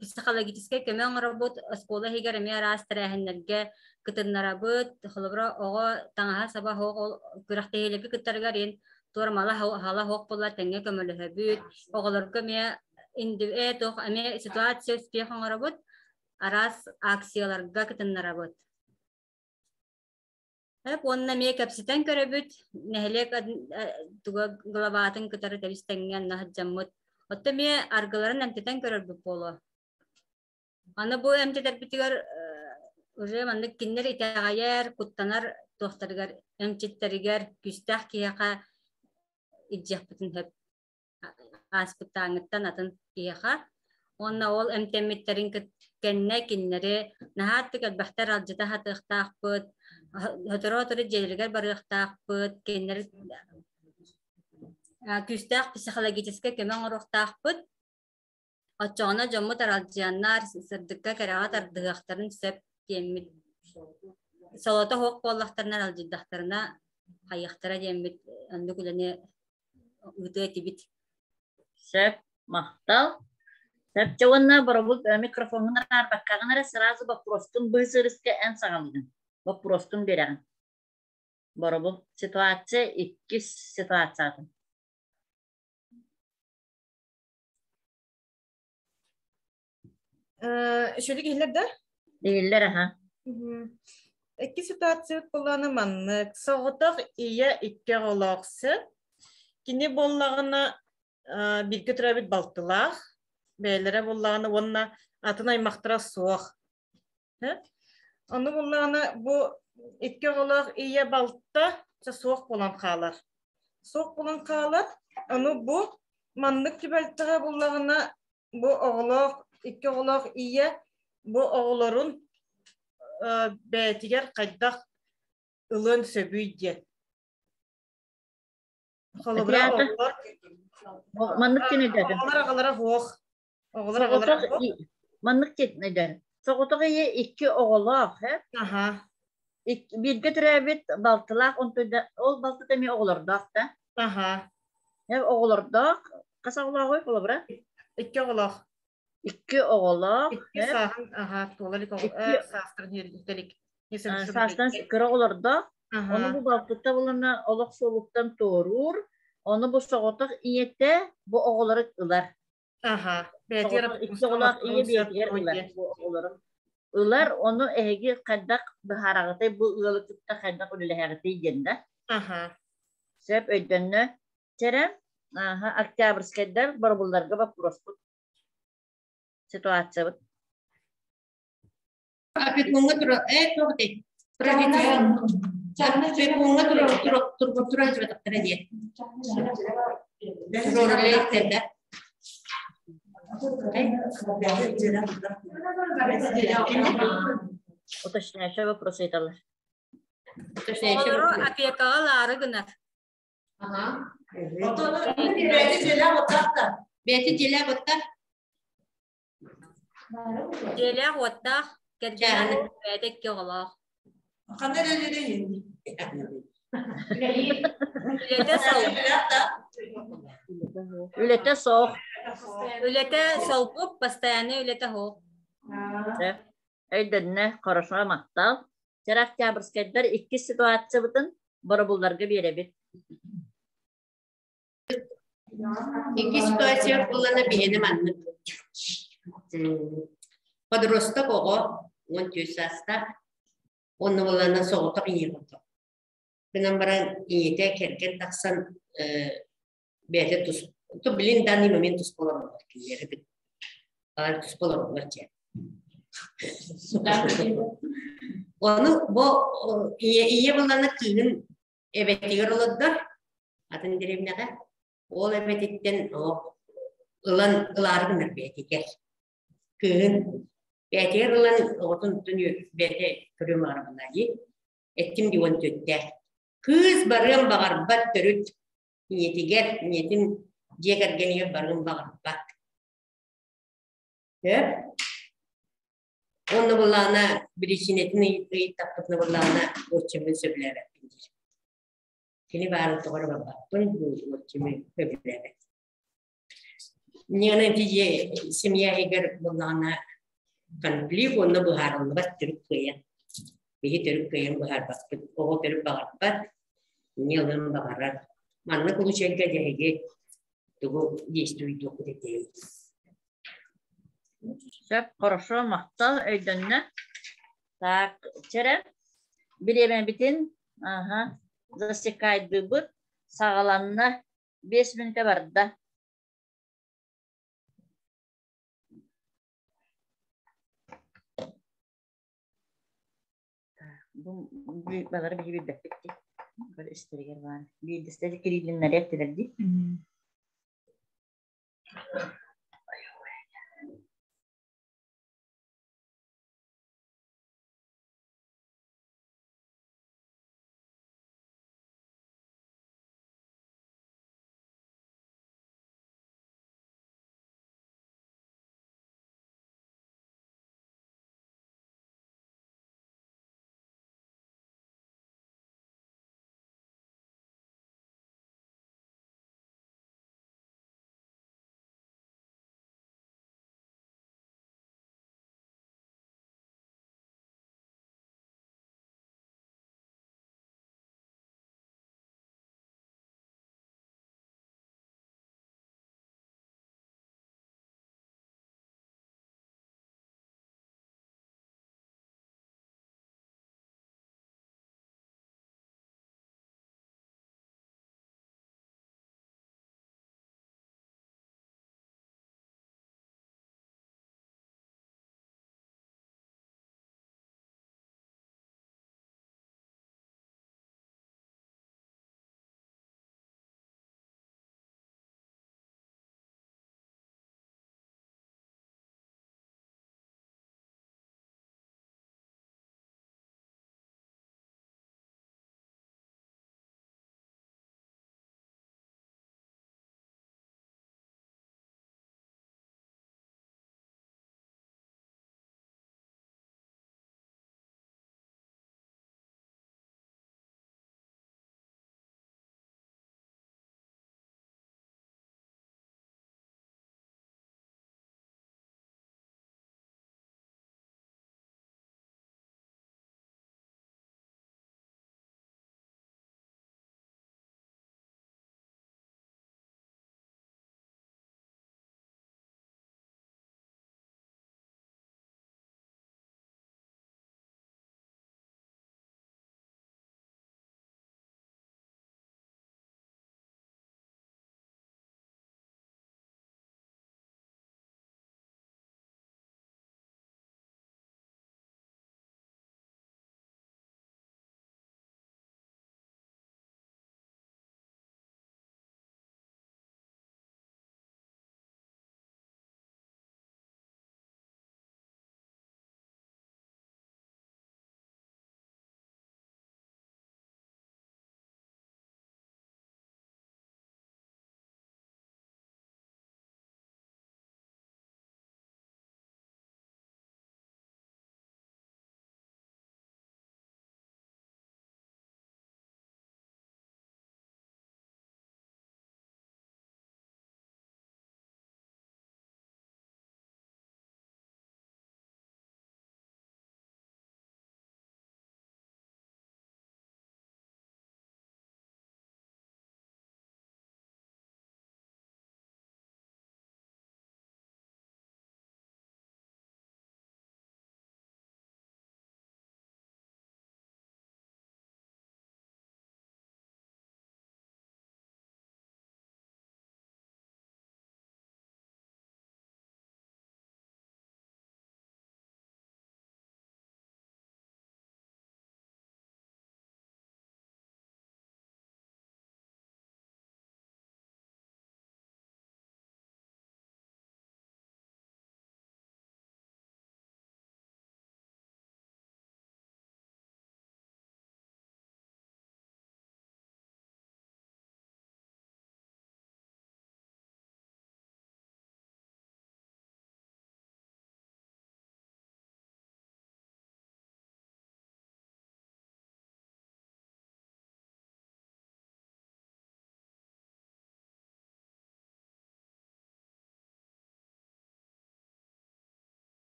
психологическай көмө оҥоробут, оскуола иһигэр эмиэ араас тэрээһиннэргэ кытыннарабыт. Холобура, оҕо таҥаһа-саба суох ол күрэхтэһиилэргэ кыттарыгар иһин туора мала һала суох буолла тэҥҥэ көмөлөһөбүт. Оҕолорго эмиэ туох эмиэ ситуация успех оҥоробут, араас акцияларга кытыннарабыт. Уонна эмиэ кэпсэтэн көрөбүт, нэһилиэк туга главатын кытары тэбис тэҥҥэ онно сылдьаммыт. Оттон эмиэ аргыларын эмтэтэн көрөрбүт буолуо. Аны бу эмтэтэрбитигэр уже маннык кинилэр итэҕэйэр, куттанар туохтарыгар, эмчиттэригэр күүстээх киһиэхэ илдьиэхпитин сөп. Ааспыттааҥҥыттан атын киһиэхэ. Уонна ол эмтэммиттэрин кэннэ кинилэри наһааттык элбэхтэр алдьата сатыахтаахпыт, сотору-сотору дьиэлэригэр барыахтаахпыт, кинилэри күүстээх психологическай көмө оҥоруохтаахпыт. Оччоҕуна дьоммут аралдьыйаннар, сырдыкка кэрэҕэ тардыһыахтарын сөп диэммит. Солото суох буоллахтарына, аралдьыйдахтарына хайыахтара диэммит оннук үлэни ыытыа этибит. Сөп, махтал. Сөп, чэ уонна боробул микрофоҥҥун араарбаккаҕын эрэ сразу боппуруоскун быыс-ырыска эн саҕалыгын. Боппуруоскун биэрэҕин. Боробул. Ситуация иккис ситуациятын. Үчүгэй иһиллэр да? Иһиллэр аха. Икки ситуациябыт буоллаҕына маннык. Соҕотох ийэ икки оҕолоох сөп. Кини буоллаҕына бииргэ төрөөбүт балтылаах, бэйэлэрэ буоллаҕына уонна атын аймахтара суох. Ону буоллаҕына бу икки оҕолоох ийэ балта суох буолан хаалар. Суох буолан хаалар. Ону бу маннык түбэлтэҕэ буоллаҕына бу оҕолоох икки оҕолоох ийэ бу оҕолорун бэйэтигэр хайдах ылыан сөбүй диэн. Холобура оҕолор маннык диэн өйдөөтүм. Оҕолор аҕалара суох. Оҕолор аҕалара суох. Маннык диэн өйдөөн. Соҕотох ийэ икки оҕолоох, э? Аха. Бииргэ төрөөбүт балтылаах, ол балтыта эмиэ оҕолордоох да. Аха. Оҕолордоох, хас оҕолооҕуй холобура? Икки оҕолоох. Икки оҕолоох. Икки сааһын, аха, туола илик саастарын илик. Саастан кыра оҕолордоох. Ону бу балтыта булана олох суолуттан туоруур. Ону бу соҕотох ийэтэ бу оҕолору ылар. Аха. Бэйэтигэр Икки оҕолоох ийэ бэйэтигэр ылар бу оҕолорун. Ылар, ону эһиги хайдах быһаараҕытый, бу ыалы кытта хайдах үлэлэһэҕитий диэн да. Аха. Сөп өйдөннө. Чэрэ, аха, октябрьскайдар боробулларга боппуруоспут ситуациябыт. Опекуҥҥа тура туох этэй? Опекуҥҥа тура тура тура сылдьыбатахтара диye. Туруораллар Уточняющий вопрос ыйыталлар. Оҕолору опекаҕа ылаары гынар. Бэйэтэ дьиэлээх уоттаах. Дьиэлээх уоттаах, кэргэнэ бэйэтэ икки оҕолоох. Үлэтэ сол. Үлэтэ суох. Үлэтэ солбук, постоянный үлэтэ суох. Өйдөннө, хорошо, махтал. Чэр Октябрьскайдар иккис ситуациябытын боробулларга биэрэбит. Икки ситуация буоллана биһиэнэ маннык. Подросток оҕо 14 саастаах, уонна буоллана соҕотох ийэ оҕото. Гынан баран ийэтэ кэргэн тахсан бэйэтэ тус то блин данный момент туспа олороллор кинилэр туспа олороллор дьэ. Ону бу ийэ ийэ буоллана кыыһын эбэтигэр олордор атын дэриэбинэҕэ ол эбэтиттэн ылан ылаары гынар бэйэтигэр кыыһын бэйэтигэр ылан оҕотун бэйэтэ көрүөм баҕарабына дии эттим дии уон түөртээх кыыс барыан баҕарбат төрүт ийэтигэр ийэтин дьиэ кэргэнигэр барыан баҕарбат сөп Уонна былаана биричиинэтин ыйыттахпытына былаана отчиммын сөбүлээбэппин диир. Кини баарын тоҕо эрэ барбаппын, отчимы сөбүлээбэт. Ньыана ити семья иһигэр былаана конфликт уонна быһаарыллыбат төрүт кыайан. Биһи төрүт кыайан быһаарбаппыт. Оҕо төрүт баҕарбат, ньыалын баҕарар. Маннык улучайга дьэһиги тугу действуйдуохпут этэй? Сөп, хорошо, махтал, өйдөннө. Так, чэрэ, бириэмэбитин аха, засекайдыыбыт, саҕаланна, 5 мүнүүтэ барда. Бу балары биһи билбэппит дии. Бары истэригэр баар. Биирдэстэр кириллиннэри эттилэр дии.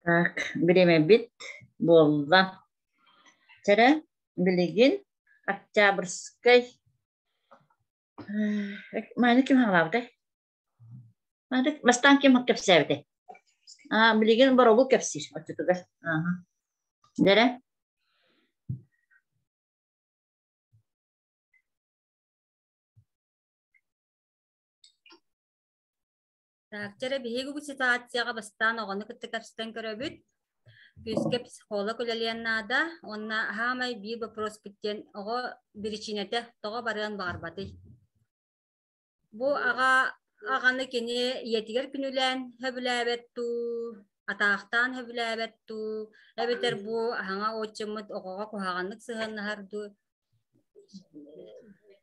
Так, бириэмэбит буолла. Чэрэ, билигин Октябрьскай Мааны ким хаҥалаабытай? Мааны бастаан ким кэпсээбитэй? Аа, билигин боробул кэпсиир оччотугар. Ааһа. Дэрэ? Так, дьэ биһиги бу ситуацияҕа бастаан оҕону кытта кэпсэтэн көрөбүт. Күүскэ психолог үлэлиэн наада. Уонна хаамай биир боппуруоспут диэн оҕо биричиинэтэ тоҕо барыан баҕарбатый? Бу аҕа аҕаны кини ийэтигэр күнүүлээн сөбүлээбэт дуу, атаахтаан сөбүлээбэт дуу, эбэтэр бу аһаҥа отчиммыт оҕоҕо куһаҕаннык сыһыаннаһар дуу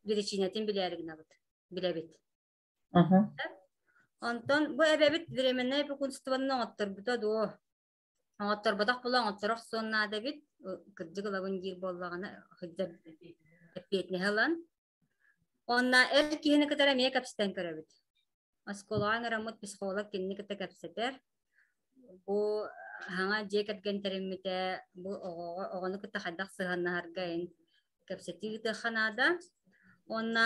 биричиинэтин билээри гынабыт, билэбит. Онтон бу эбэбит временное опекунствоны оҥотторбута дуо? Оҥотторботох була оҥотторо охсуон наада эбит. Кырдьык ылабын диир буоллаҕына, сылдьар эппиэтинэһи ылан. Онно эр киһини кытары эмиэ кэпсэтэн көрөбүт. Оскуолаҕа ыҥыраммыт психолог кинини кытта кэпсэтэр. Бу хаҥа дьиэ кэргэн тэриммитэ, бу оҕоҕо оҕону кытта хайдах сыһыаннаһарга ин кэпсэтии ыытыахха наада. Уонна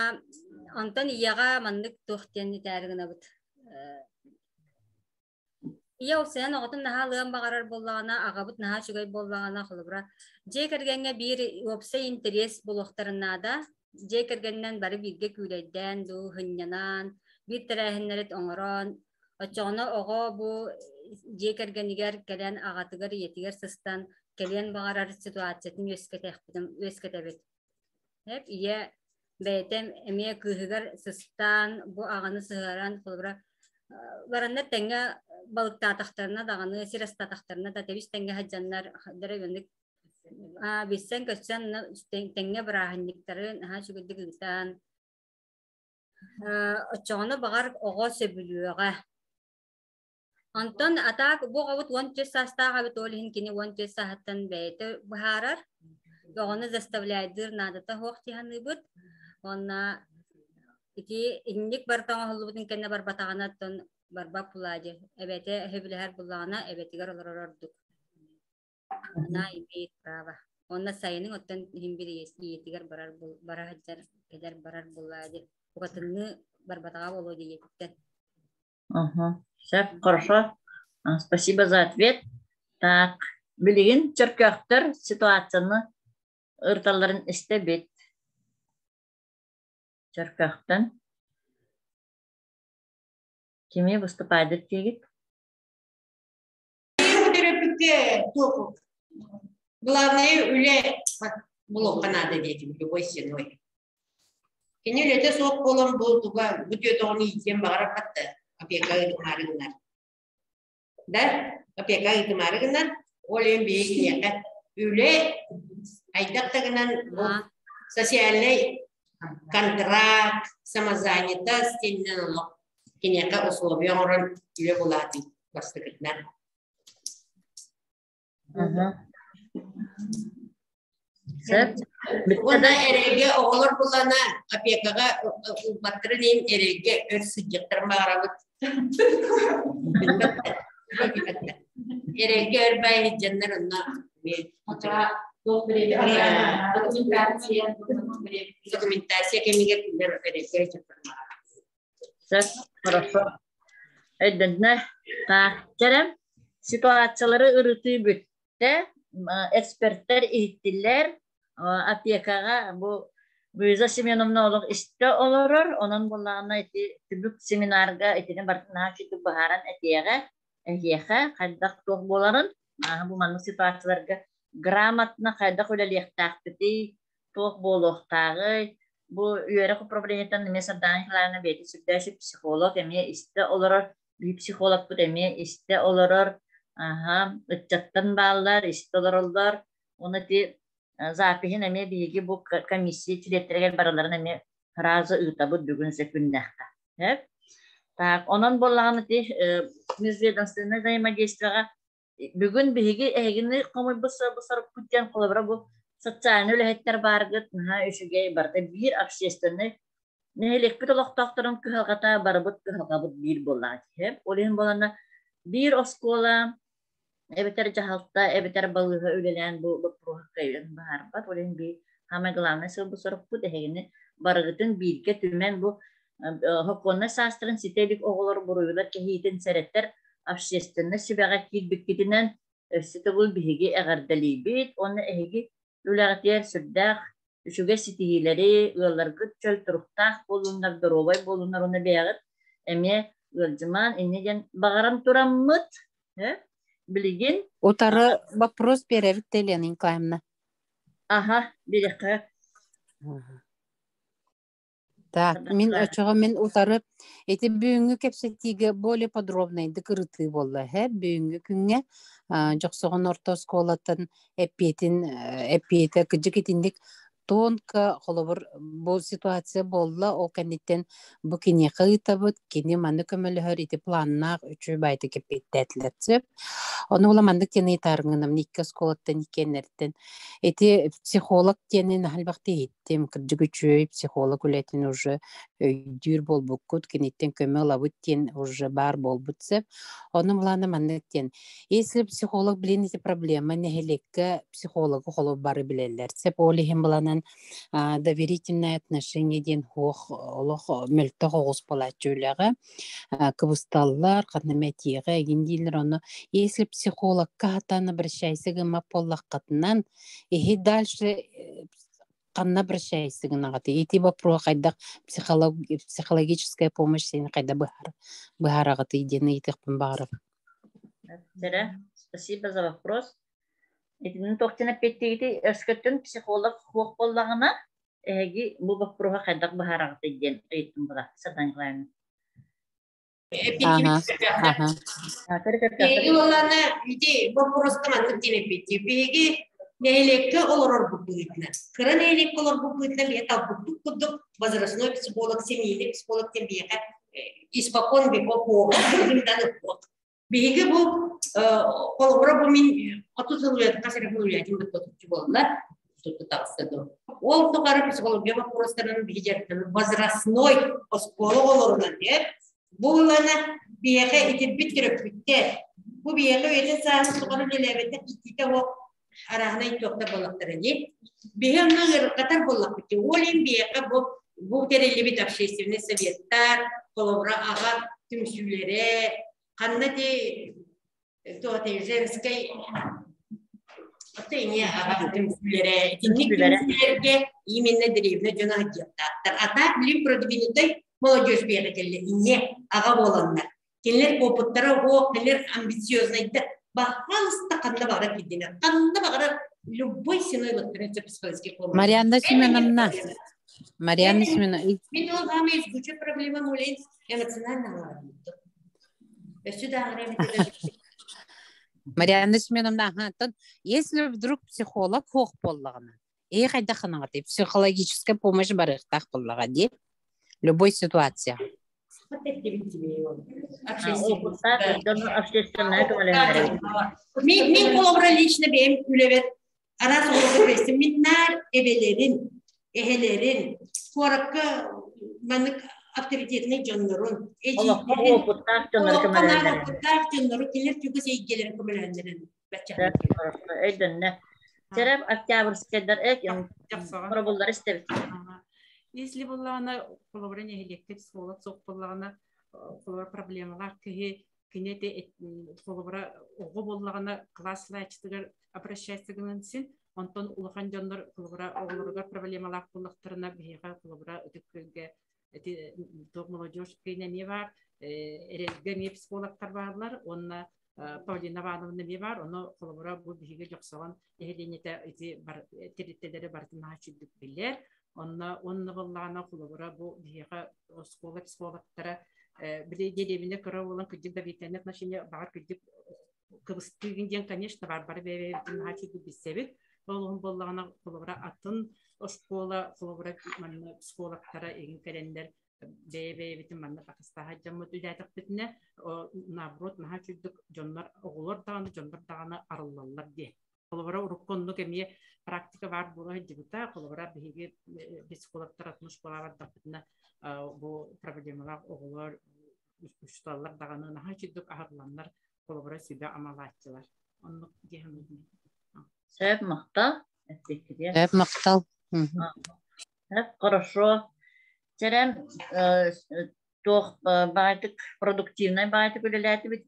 онтон ийэҕэ маннык туох диэн этээри гынабыт. Ийэ ол оҕотун наһаа ылыан баҕарар буоллаҕына, аҕабыт наһаа үчүгэй буоллаҕына, холобура, дьиэ кэргэҥҥэ биир уопсай интэриэс булуохтарын наада. Дьиэ кэргэнинэн бары бииргэ күүлэйдээн дуу, сынньанан, биир тэрээһиннэри оҥорон, оччоҕуна оҕо бу дьиэ кэргэнигэр кэлэн аҕатыгар, ийэтигэр сыстан кэлиэн баҕарар ситуациятын үөскэтэхпитин үөскэтэбит. Эп ийэ бэйэтэ эмиэ кыыһыгар сыстаан, бу аҕаны сыһыаран, холобура, бараннар тэҥҥэ балыктаатахтарына даҕаны, сир астаатахтарына да тэбис тэҥҥэ сылдьаннар дөрөвөнүк билсэн-көрсөн тэҥҥэ бырааһынньыктары наһаа үчүгэйдик ыытан оччоҕуна баҕар оҕо сөбүлүөҕэ. Онтон атаак бу оҕобут 14 саастаах эбит, ол иһин кини 14 сааһыттан бэйэтэ быһаарар. Оҕону заставляйдыыр наадата суох дии саныыбыт. Уонна ити инник барыта оҥоһуллубутун кэннэ барбатаҕына оттон барбат буолаа дии. Эбэтэ сөбүлэһэр буоллаҕына эбэтигэр олорор ордук. Она имеет право. Уонна сайынын оттон иһин бир ийэтигэр барар бара сылдьар кэлэр барар буоллаа дии. Букатынныы барбатаҕа буолуо дии ийэтиттэн. Ага. Все, хорошо. Спасибо за ответ. Так, билигин чөркөөхтөр ситуацияны ырыталларын истэбит. Чөркөөхтөн. Кими выступает диигит? Главное үлэ булуохха наада диэтим любой ценой. Кини үлэтэ суох буолан бу туга бу түөтөҕүн иитиэн баҕарар да опека ыытымаары гынар. Да, опека ыытымаары гынар. Ол иһин биһиги киниэхэ үлэ хайдах да гынан бу социальный контракт, самозанятость диэнинэн олох киниэхэ условия оҥорон үлэ булаатын бастакытынан. Сөп. Уонна эрэйгэ оҕолор булана опекаҕа ылбаттарын иһин эрэйгэ өр сылдьыахтарын баҕарабыт. Эрэйгэ өр баай сылдьаннар онно документация кэмигэр кинилэр эрэйгэ сылдьыахтарын баҕарабыт. Сөп, хорошо. Өйдөннө. Так, чэрэ, ситуациялары ырытыы бүттэ. Эксперттэр иһиттилэр. Опекаҕа бу Луиза Семеновна олох истэ олорор. Онон буоллаҕына ити түмүк семинарга итини барытын наһаа үчүгдүк быһааран этиэҕэ. Эһиэхэ хайдах туох буоларын, бу маннык ситуацияларга грамотно хайдах үлэлиэхтээхпитий, туох буолуохтааҕый, бу үөрэх управлениетын эмиэ Сардаана Николаевна бэйэтэ сүрдээх психолог эмиэ истэ олорор, биир психологпыт эмиэ истэ олорор, аха, ыччаттан бааллар, истэ олороллор. Уонна ити запиһын эмиэ биһиги бу комиссия чилиэттэригэр барыларын эмиэ фраза ыытабыт бүгүн сөкүннэххэ. Так, онон буоллаҕына ити межведомственное взаимодействиеҕа Бүгүн биһиги эһигини хомуйбут сорукпут диэн холобура бу социальнай үлэһиттэр бааргыт наһаа үчүгэй барыта биир общественнай нэһилиэкпит олохтоохторун кыһалҕата барыбыт кыһалҕабыт биир буоллаҕа дии. Ол иһин буоланна биир оскуола Эбэтэр дьаһалта, эбэтэр балыыһа үлэлээн бу боппуруоһу кыайан быһаарбат. Ол иһин биир саамай главнай сыалбыт-сорукпут эһигини барыгытын бииргэ түмэн бу сокуоннай саастарын ситэ илик оҕолор буруйулар кэһиитин сэрэтэр общественнай сүбэҕэ киирбиккитинэн өссө төгүл биһиги эҕэрдэлиибит уонна эһиги үлэҕитигэр сүрдээх үчүгэй ситиһиилэри, ыалларгыт чөл туруктаах буоллуннар, доруобай буоллуннар уонна бэйэҕит эмиэ ыалдьымаан инньэ диэн баҕаран тураммыт билигин Утары вопрос биэрэбит да Елена Николаевна. Аха, биэриэххэ. Так, мин очоҕо мин утары ити бүгүҥҥү кэпсэтиигэ более подробнайдык ырытыы буолла эһэ бүгүҥҥү күҥҥэ Дьохсоҕон орто оскуолатын эппиэтин эппиэтэ кыдьык итинник тонко холобур бу ситуация буолла ол кэнниттэн бу киниэхэ ыытабыт кини маны көмөлөһөр ити планнаах үчүгэй баайдык эппиэттээтилэр сөп ону була маннык диэн ыйытаарыҥҥынам икки оскуолаттан иккиэннэриттэн ити психолог диэни наһаа элбэхтик иһиттим кырдьык үчүгэй психолог үлэтин уже өйдүүр буолбуккут киниттэн көмө ылабыт диэн уже баар буолбут сөп ону былаана маннык диэн если психолог блин ити проблема нэһилиэккэ психологу холу бары билэллэр сөп ол иһин быланан доверительное отношение диэн хуох олох мөлтөх оҕус буолааччы үлэҕэ кыбысталлар ханна мэтиэҕэ эгин дииллэр ону если психологка хатан обращайся гыммат буоллаххытынан иһи дальше ханна обращайся гынаҕытый ити вопрос хайдах психологическая помощь син хайда быһаараҕытый диэн ыйытыахпын баҕарабын. Сэрэ, спасибо за вопрос. Итинни туохтан эппиэттиигитий? Өскөтүн психолог суох буоллаҕына, эһиги бу боппуруоһу хайдах быһаараҕытый диэн ыйыттым була Сардаана Николаевна. Биһиги уоллаана ити боппуруоска маннык диэн эппиэттиир. Биһиги нэһилиэккэ олорорбут быһыытынан, кыра нэһилиэккэ олорбут быһыытынан биһиги талбыппыт курдук возрастной психолог, семейный психолог диэн биһиэхэ испокон веков Биһиги бу холобура бу мин 30 сыл үлэтин хас эрэ үлэтин быттатуччу буолла тутутахса доо. Ол тухары психология вопростарын биһи дьарыктанар возрастной оскуола оҕолорунан э бу ылана биһиэхэ итирбит төрөппүттэр бу биһиэхэ үйэтин сааһын тухары үлэлээбэтэх иитиитэ оһох арааһынай туохтар буоллахтара дии. Биһи онно ыарырҕатар буоллахпыт. Ол иһин биһиэхэ бу бу тэриллибит общественный советтар, холобура аҕа түмсүүлэрэ, ханна ти туотай женской аҕа түмсүүлэрэ, итинник түмсүүлэргэ именно древне дьоно сылдьыахтаахтар. А так билим продвинутай молодежь биэҕэ кэллэ инье аҕа буоланнар. Кинилэр опыттара оһуох, кинилэр амбициознайдар. Баһаалыста ханна баҕарар кирдинэр. Ханна баҕарар любой ценой лыктарын психологический помощь. Марианна Семеновна. Марианна Семеновна. Мин ол самая жгучая проблема мулин эмоционально Өссө да Марианна Семеновна, ага, если вдруг психолог хуох буоллаҕына, ээ хайдах ханаҕытый психологическая помощь барыахтаах буоллаҕа дии любой ситуация. Мин холобура лично бэйэм үлэбэр араас оҕолорго мин наар эбэлэрин, эһэлэрин, куоракка маннык авторитетный дьоннорун, олоххо опыттаах дьоннору көмөлөһөллөр. Опыттаах дьоннору кинилэр чугас эйгэлэрин көмөлөһөллөрүн Өйдөннө. Терем Октябрьскайдар эк хоробуллар истэбит. Если буллаҕына холобура нэһилиэккэ психолог суох буоллаҕына холобура проблемалаах киһи кини холобура оҕо буоллаҕына класс салайааччытыгар обращаться гынан син онтон улахан дьоннор холобура оҕолоругар проблемалаах буоллахтарына биһиэхэ холобура Ытык Күөлгэ ити туох молодежь киинэ эмиэ баар эрэлгэ эмиэ психологтар бааллар уонна Павлина Ивановна эмиэ баар ону холобура бу биһиги Дьохсоҕон нэһилиэнньэтэ ити тэрилтэлэри барытын наһаа үчүгдүк билэр онно уонна буоллаҕына холобура бу биһиэхэ оскуола психологтара били дэриэбинэ кыра буолан кырдьык доверительное отношение баҕар кырдьык кыбыстыыгын диэн конечно баар бары бэйэ-бэйэбитин наһаа үчүгдүк билсэбит ол уһун буоллаҕына холобура атын оскуола холобура манна психологтара игин кэлэннэр бэйэ-бэйэбитин манна атастаһа дьоммут үлээтэхпитинэ наоборот наһаа үчүгдүк дьоннор оҕолор даҕаны дьоннор даҕаны арыллаллар диэ холобура урукку оннук эмиэ практика баар буола сылдьыбыта холобура биһиги психологтар атын школаҕа бардахпытына бу проблемалаах оҕолор учууталлар даҕаны наһаа үчүгдүк аһылланнар холобура сүбэ амалааччылар. Оннук диэхин Сөп махтал. Эппиккитигэр. Сөп махтал. Сөп, хорошо. Чэрэн туох баайтык продуктивнай баайтык үлэлээтибит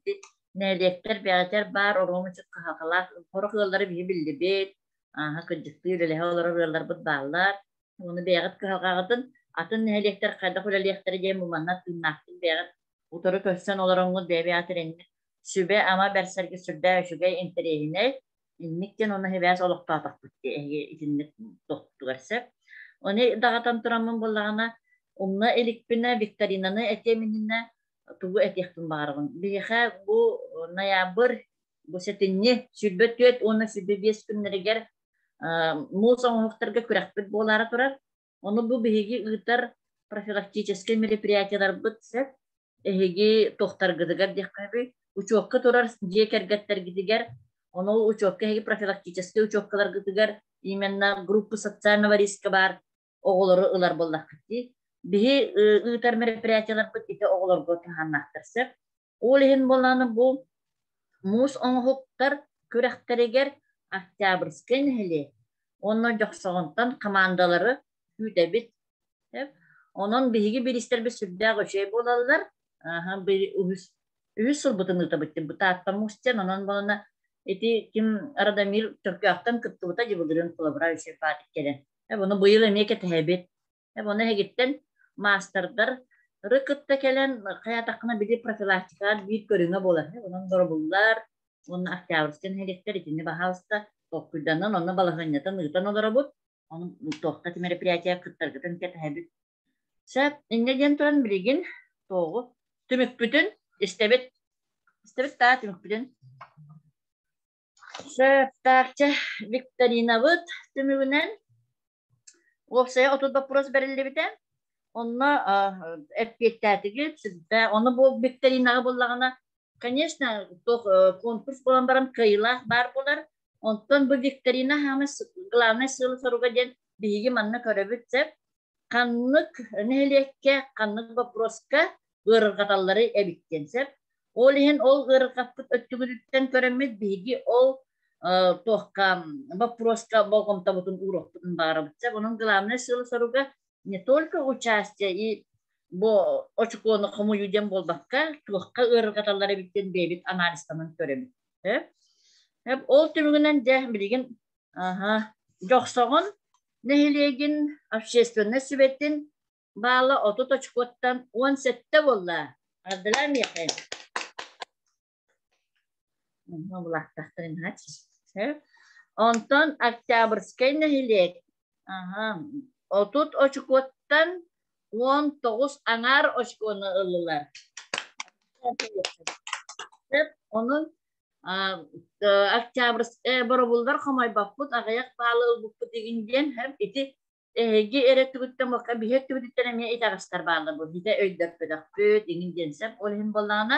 нэһилиэктэр бэҕэтэр баар оруомучук кыһалҕалаах сорох ыаллары биһи биллибит ааһа кырдьыктыы үлэлэһэ олорор ыалларбыт бааллар ону бэйэҕит кыһалҕаҕытын атын нэһилиэктэр хайдах үлэлиэхтэрэ диэн бу манна тыыннаахтык бэйэҕит утары көрсөн олороҥҥут бэйэ-бэйэҕит эрэннэ сүбэ-ама бэрсэргэ сүрдээх үчүгэй интэриэһинэй инник диэн уонна сибээс олохтоотохпут дии эһиги итинник тохтугар сөп. Ону даҕатан тураммын буоллаҕына, умна иликпинэ викторинаны этиэм иннинэ тугу этиэхпин баҕарабын. Биһиэхэ бу ноябрь, бу сэтинньи 24 уонна 25 күннэригэр муус оҥоһуктарга күрэхпит буолаары турар. Ону бу биһиги ыытар профилактическай мероприятиеларбыт сөп. Эһиги туохтаргытыгар диэххэ учуокка турар дьиэ кэргэттэргитигэр, ону учуокка эһиги профилактическай учуоккаларгытыгар именно группа социального риска баар оҕолору ылар буоллаххыт дии. Биһи ыытар мероприятиеларбыт ити оҕолорго туһааннаахтар сөп. Ол иһин буолааны бу муус оҥоһуктар күрэхтэригэр Октябрьскай нэһилиэк уонна Дьохсоҕонтон хамаандалары күүтэбит. Онон биһиги бириистэрбит сүрдээх үчүгэй буолаллар. Үһүс, үһүс сылбытын ыытабыт бу Таатта муус диэн. Онон буолана ити ким Радомир Чөркөөхтөн кыттыбыта дьыбылырын холобура үчүгэй баатык кэлэн. Бұны быйыл эмиэ кэтэһэбит. Оны эһигиттэн маастардар ры кытта кэлэн хайаатаххына били профилактикаҕа биир көрүҥэ буолар. Онон доробуллар уонна Октябрьскай нэһилиэктэр итини баһаалыста толкуйданан онно балаһыанньатын ыытан олоробут. Ону туохха мероприятие кыттаргытын кэтэһэбит. Сөп, инньэ диэн туран билигин туоҕу түмүкпүтүн истэбит. Истэбит таа түмүкпүтүн. Сөп, таарча викторинабыт түмүгүнэн Уопсайа 30 боппуруос бэриллибитэ. Онно эппиэттээтигит, сүрдэ. Ону бу викторинаҕа буллаҕына, конечно, туох конкурс буолан баран кыайыылаах баар буолар. Онтон бу викторина хаамай главнай сыала-соруга диэн биһиги манна көрөбүт сөп. Ханнык нэһилиэккэ, ханнык боппуруоска ыарырҕаталлары эбит диэн сөп. Ол иһин ол ыарырҕаппыт өттүгүтүттэн көрөммүт биһиги ол туохха боппуруоска болҕомтобутун ууруохпутун баҕарабыт. Онон главное сыала-соруга не только участие и бу очукуону хомуйуу диэн буолбакка, туохха ыарырҕаталлар эбит диэн бэйэбит анализтанан көрөбүт. Ол түмүгүнэн дьэ билигин Дьохсоҕон нэһилиэгин общественнай сүбэтин баала 30 очкоттан 17 буолла. Ардылар миэхэ. Онтон Октябрьскай нэһилиэк 30 очкоттан 19 аҥаар очкону ыллылар. Онон Октябрьскай боробуллар хомойбоппут, аҕыйах баалы ылбыппыт игин диэн ити эһиги эрэ түгүттэн бокка биһи өттүбүтүттэн эмиэ итэҕэстэр бааллар бу бите өйдөппөтөхпүт иҥин диэн сөп ол иһин буоллаҕына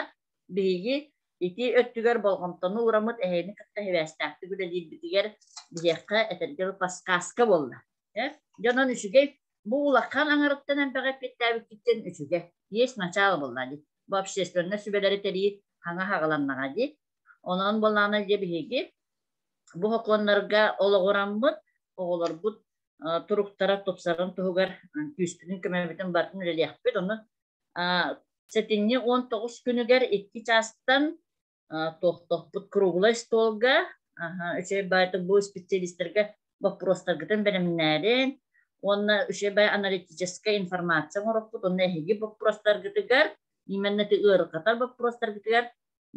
биһиги ити өттүгэр болҕомтону уураммыт эһэни кытта сибээстээхтик үлэлиирбитигэр биһиэхэ этэргэ подсказка буолла дьонон үчүгэй бу улахан аҥарыттан элбэҕи эппиэттээбиккиттэн үчүгэй есть начало буолла дии бу общественнай сүбэлэри тэрийии хаҥа хаҕыланнаҕа дии онон буоллаҕына дьэ биһиги Бу сокуоннарга олоҕураммыт, оҕолорбут туруктара тупсарын туһугар күүспүтүн көмөбүтүн барытын үлэлиэхпит. Ону сэтинньи 19 күнүгэр 2 чаастан туохтохпут круглай столга үчүгэй баайдык бу специалистарга боппуруостаргытын бэлэмнээрин уонна үчүгэй баай аналитическай информация оҥороппут уонна эһиги боппуруостаргытыгар именно ити ыарырҕатар боппуруостаргытыгар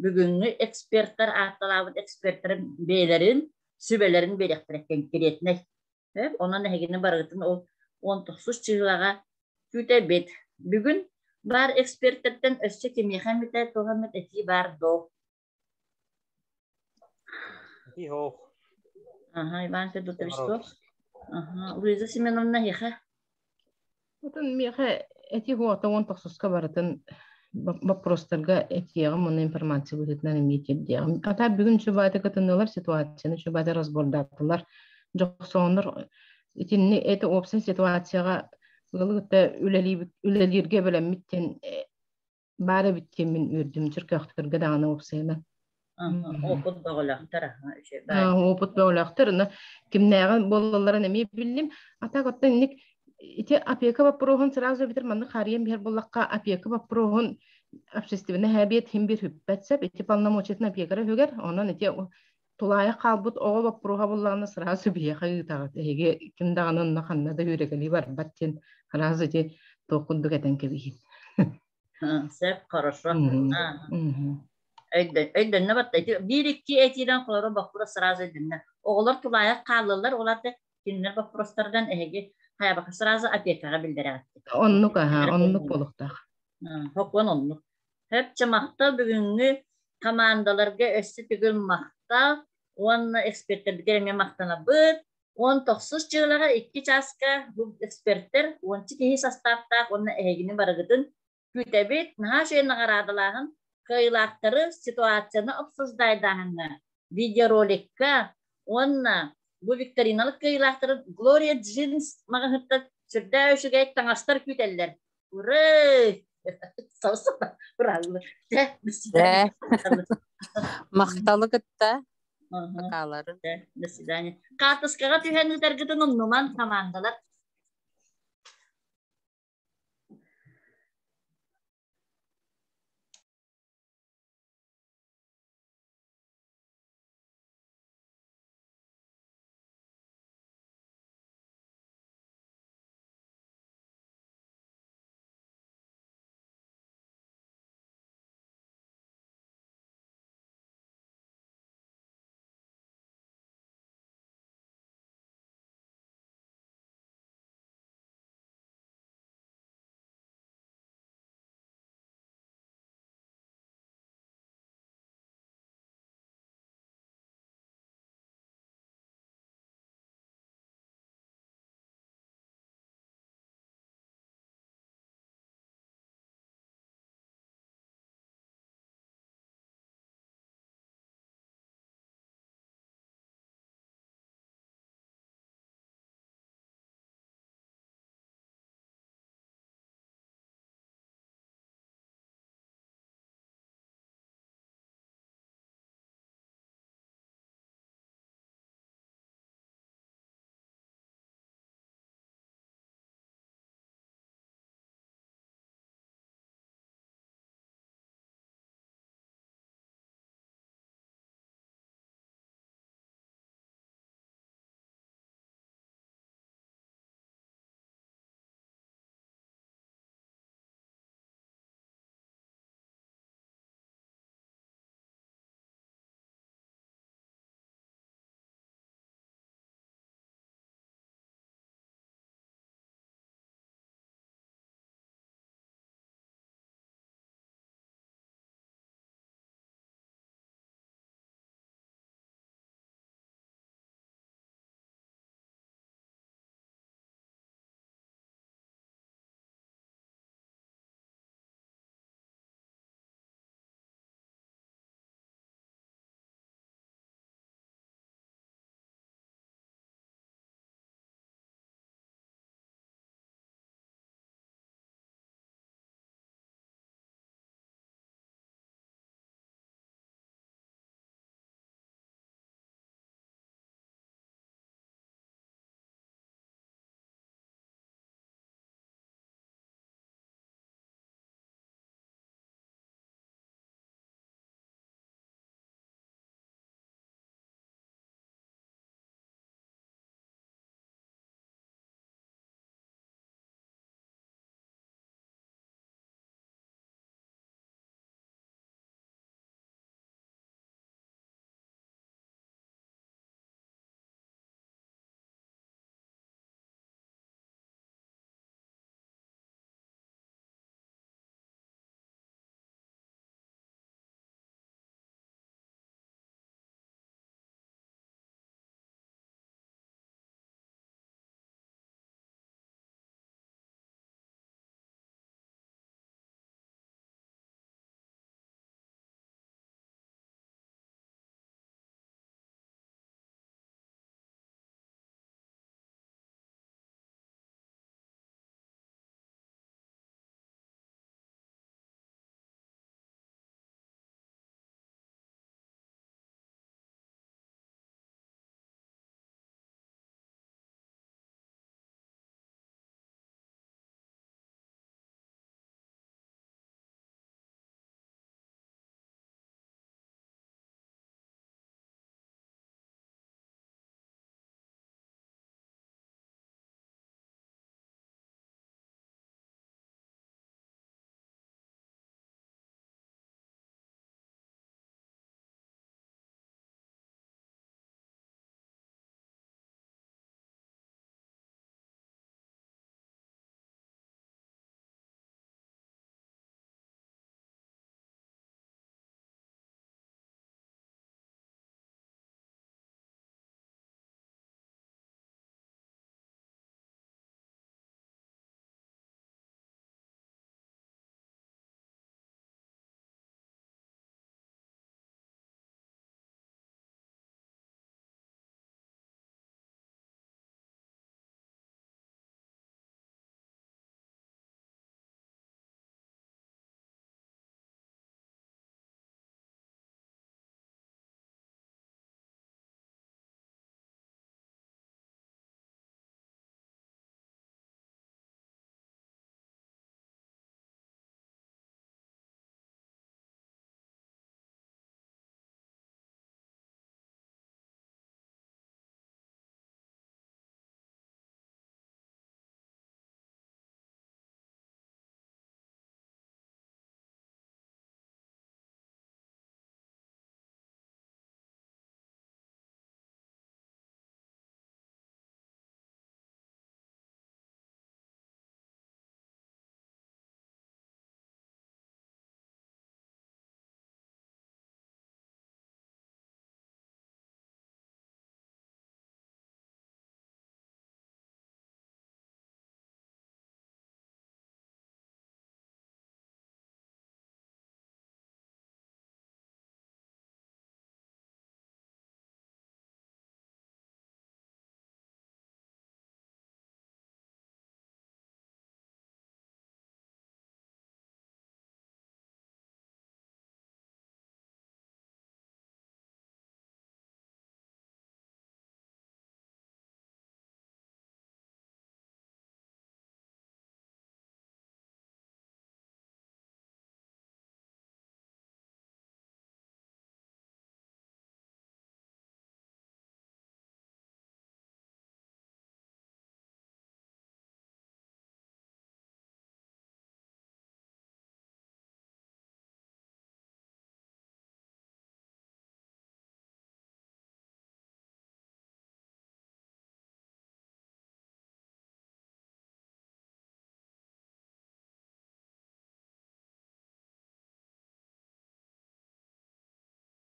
бүгүҥҥү экспертэр аатталаабыт экспертэр бэйэлэрин сүбэлэрин биэриэхтэрэ конкретнай. Онон эһигини барыгытын ол 19 чыһылаҕа күүтэбит. Бүгүн баар экспертэртэн өссө кимиэхэ эмитэ туох эмит этии баар доо? Этии суох. Ага, Иван Федотович суох. Ага, Луиза Семеновна эһиэхэ? Отон миэхэ этии уота уон тохсуска барытын боппуруостарга этиэҕим уонна информация быһыытынан эмиэ тиэрдиэҕим. Ата бүгүн чубааты кытыннылар, ситуацияны чубааты разбордаатылар. Дьохсооннор итинни это уопсай ситуацияҕа ыалы кытта үлэлииргэ бэлэммит диэн баар эбит диэн мин үөрдүм чөркөөхтөргө даҕаны уопсайынан. Опыт бөҕөлөөхтөр. Опыт бөҕөлөөхтөр. Кимнээҕин буолалларын эмиэ биллим. А так оттон инник ити опека боппуруоһун сразу битер маннык харыйан биһэр буллахха опека боппуруоһун общественный хэбиэт хим бир хүппэт сеп ити полномочиятын опекара хүгэр онон ити тулаайах хаалбыт оҕо боппуруоһа буллаҕына сразу биһиэхэ ыытаҕыт эһиги ким даҕаны онно ханна да үүрэкэлии барбат диэн сразу ити туох курдук этэн кэбиһин. Сөп, хорошо. Өйдөннө батта. Биир икки этиинэн холоро боппуруос сразу өйдөннө. Оҕолор тулаайах хааллылар, олар да кинилэр боппуруостардан эһиги хайабака сразу опекаҕа биллэрэҕит. Оннук аха, оннук буолуохтаах. Хокуон оннук. Хөпчө махтал бүгүҥҥү командаларга өссө төгүл махтал уонна экспертэрбитигэр эмиэ махтанабыт. Уон тохсус дьыалаҕа икки чааска бу эксперттэр уонча киһи састааптаах уонна эһигини барыгытын күүтэбит. Наһаа үчүгэй наҕараадалааһын кыайыылаахтары ситуацияны обсуждайдааһыҥҥа, видеороликка уонна бу викториналык кыайыылаахтарын Глория Джинс маҕаһыттан сүрдээх үчүгэй таҥастар күүтэллэр. Ура! Махталы кытта Бакаалары. До свидания. Хаартыскаҕа түһэн ыытаргытын умнуман хамаандалар.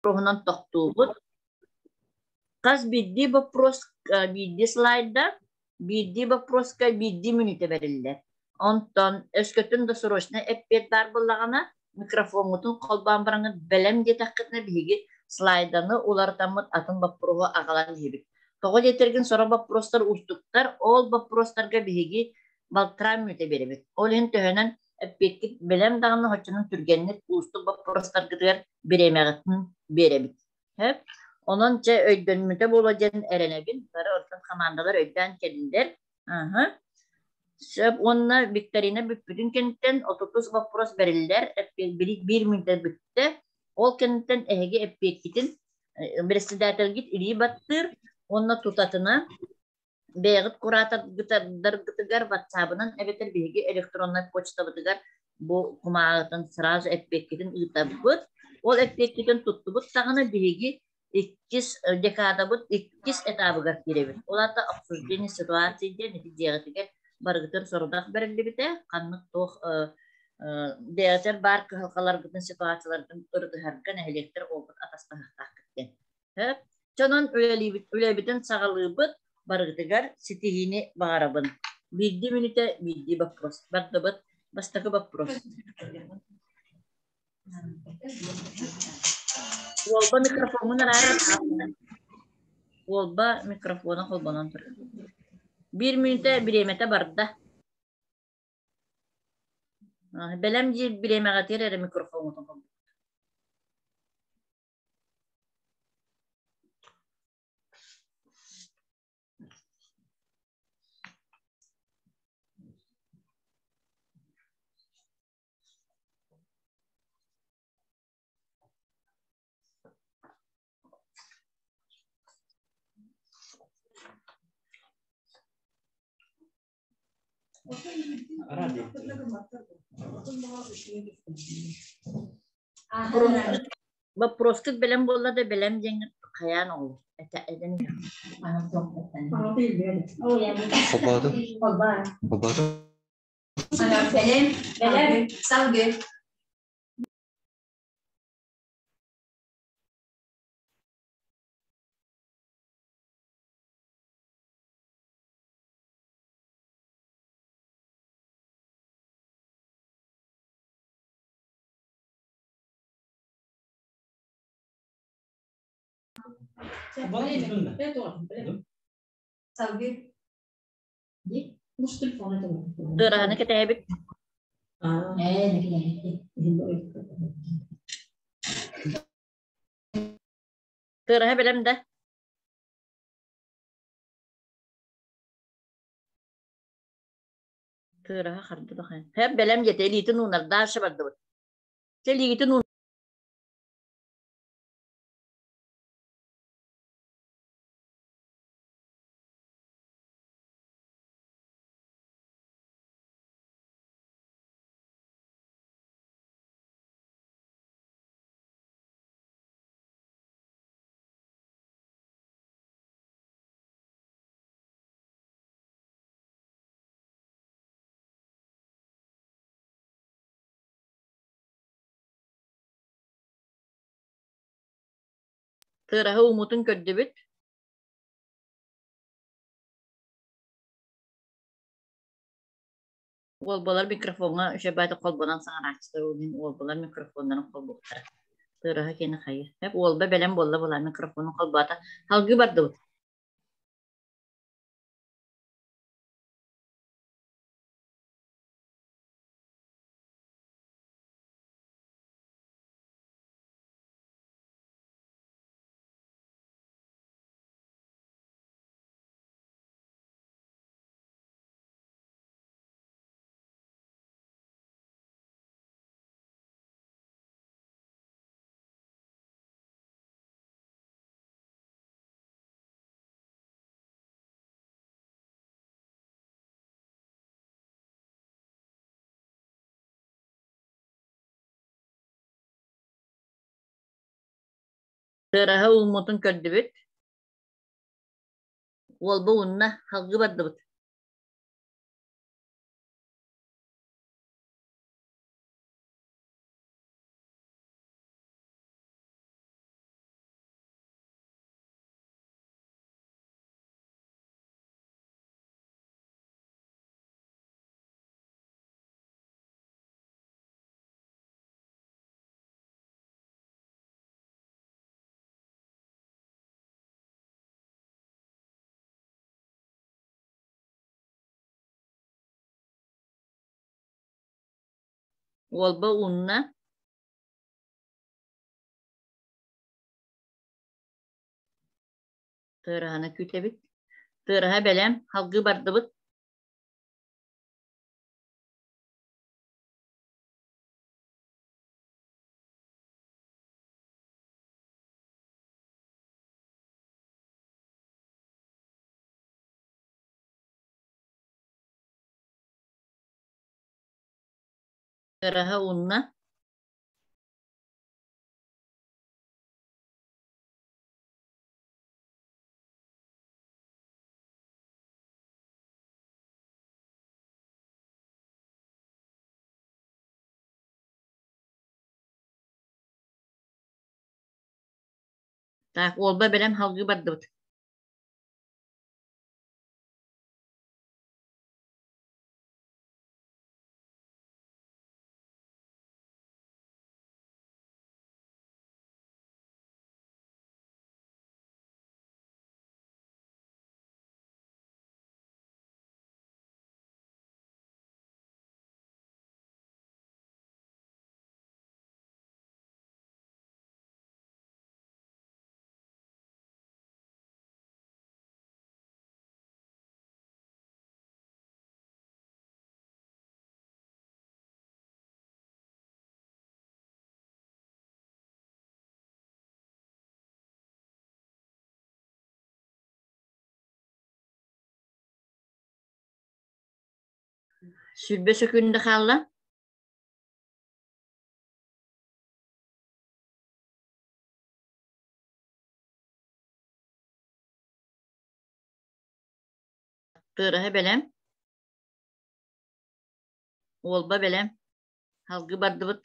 Боппуруоһунан тохтуубут. Хас биирдии боппуруос биирдии слайда, биирдии боппуруоска биирдии мүнүүтэ бэриллэр. Онтон өскөтүн да срочнай эппиэт баар буоллаҕына, микрофоҥҥутун холбоон бараҥҥыт бэлэм диэтэххитинэ биһиги слайданы уларытаммыт атын боппуруоһу аҕалан иһэбит. Тоҕо диэтэргин сорох боппуруостар уустуктар, ол боппуруостарга биһиги балтараа мүнүүтэ биэрэбит. Ол иһин төһөнөн эппиэккит бэлэм даҕаны оччонон түргэнник уустук боппуруостаргытыгар бириэмэҕитин биэрэбит. Сөп? Онон чэ өйдөнмүтэ буолуо диэн эрэнэбин. Бары оттон хамаандалар өйдөөн кэллилэр. Аһа. Сөп уонна викторина бүппүтүн кэнниттэн отутус боппуруос бэриллэр. Биир мүнүүтэ бүттэ. Ол кэнниттэн эһиги эппиэккитин председателгит илии баттыыр уонна тутатына бэйэҕит куратордаргытыгар ватсабынан эбэтэр биһиги электроннай почтабытыгар бу кумааҕытын сразу эппиэккитин ыытабыт. Ол эппиэккитин туттубут даҕаны биһиги иккис декадабыт иккис этабыгар киирэбит. Ол аата обсуждение ситуации диэн ити дьиэҕитигэр барыгытыгар сорудах бэриллибитэ. Ханнык туох бэйэҕитигэр баар кыһалҕаларгытын ситуацияларгытын ырытыһарга нэһилиэктэр опыт атастаһыахтааххыт диэн. Дьонон үлэлиибит, үлэбитин саҕалыыбыт, барыгытыгар ситиһиини баҕарабын. Биирдии мүнүүтэ, биирдии боппуруос. Бардыбыт. Бастакы боппуруос. Уолба микрофоҥҥун араарар. Уолба микрофона холбонон турар. Биир мүнүүтэ бириэмэтэ барда. Бэлэм диир бириэмэҕитигэр эрэ микрофоҥҥутун холбоо. Боппуруоскут бэлэм буолла да бэлэм диэҥҥит хайаан оҕолор этэн Холбоотум. Холбоотум. Бэлэм, бэлэм, салгы. Салгыы. Тыараһаны кэтэһэбит. Тыараһа бэлэм да? Тыараһа харды бахан. Хэп бэлэм диэтэ илиитин уунар дальше бардыбыт. Чэ илиигитин уун Тыараһа ууммутун көрдүбүт. Уолбалар микрофоҥҥа үчүгэйдик холбонон саҥарааччылар ол иһин уолбалар микрофоннарын холбуохтара. Тыараһа киэнэ хайа. Уолба бэлэм буолла буолаа микрофонун холбоото. Салгыы бардыбыт. Тыараһа ууммутун көрдүбүт. Уолба уунна, салгыы бардыбыт. Уолба уунна. Тыараһаны күүтэбит. Тыараһа бэлэм, халгыы бардыбыт. Тыараһа уунна. Так, уолба бэлэм халгыы бардыбыт. 20 сөкүүндэ хаалла. Тыараһа бэлэм. Уолба бэлэм. Халгыы бардыбыт.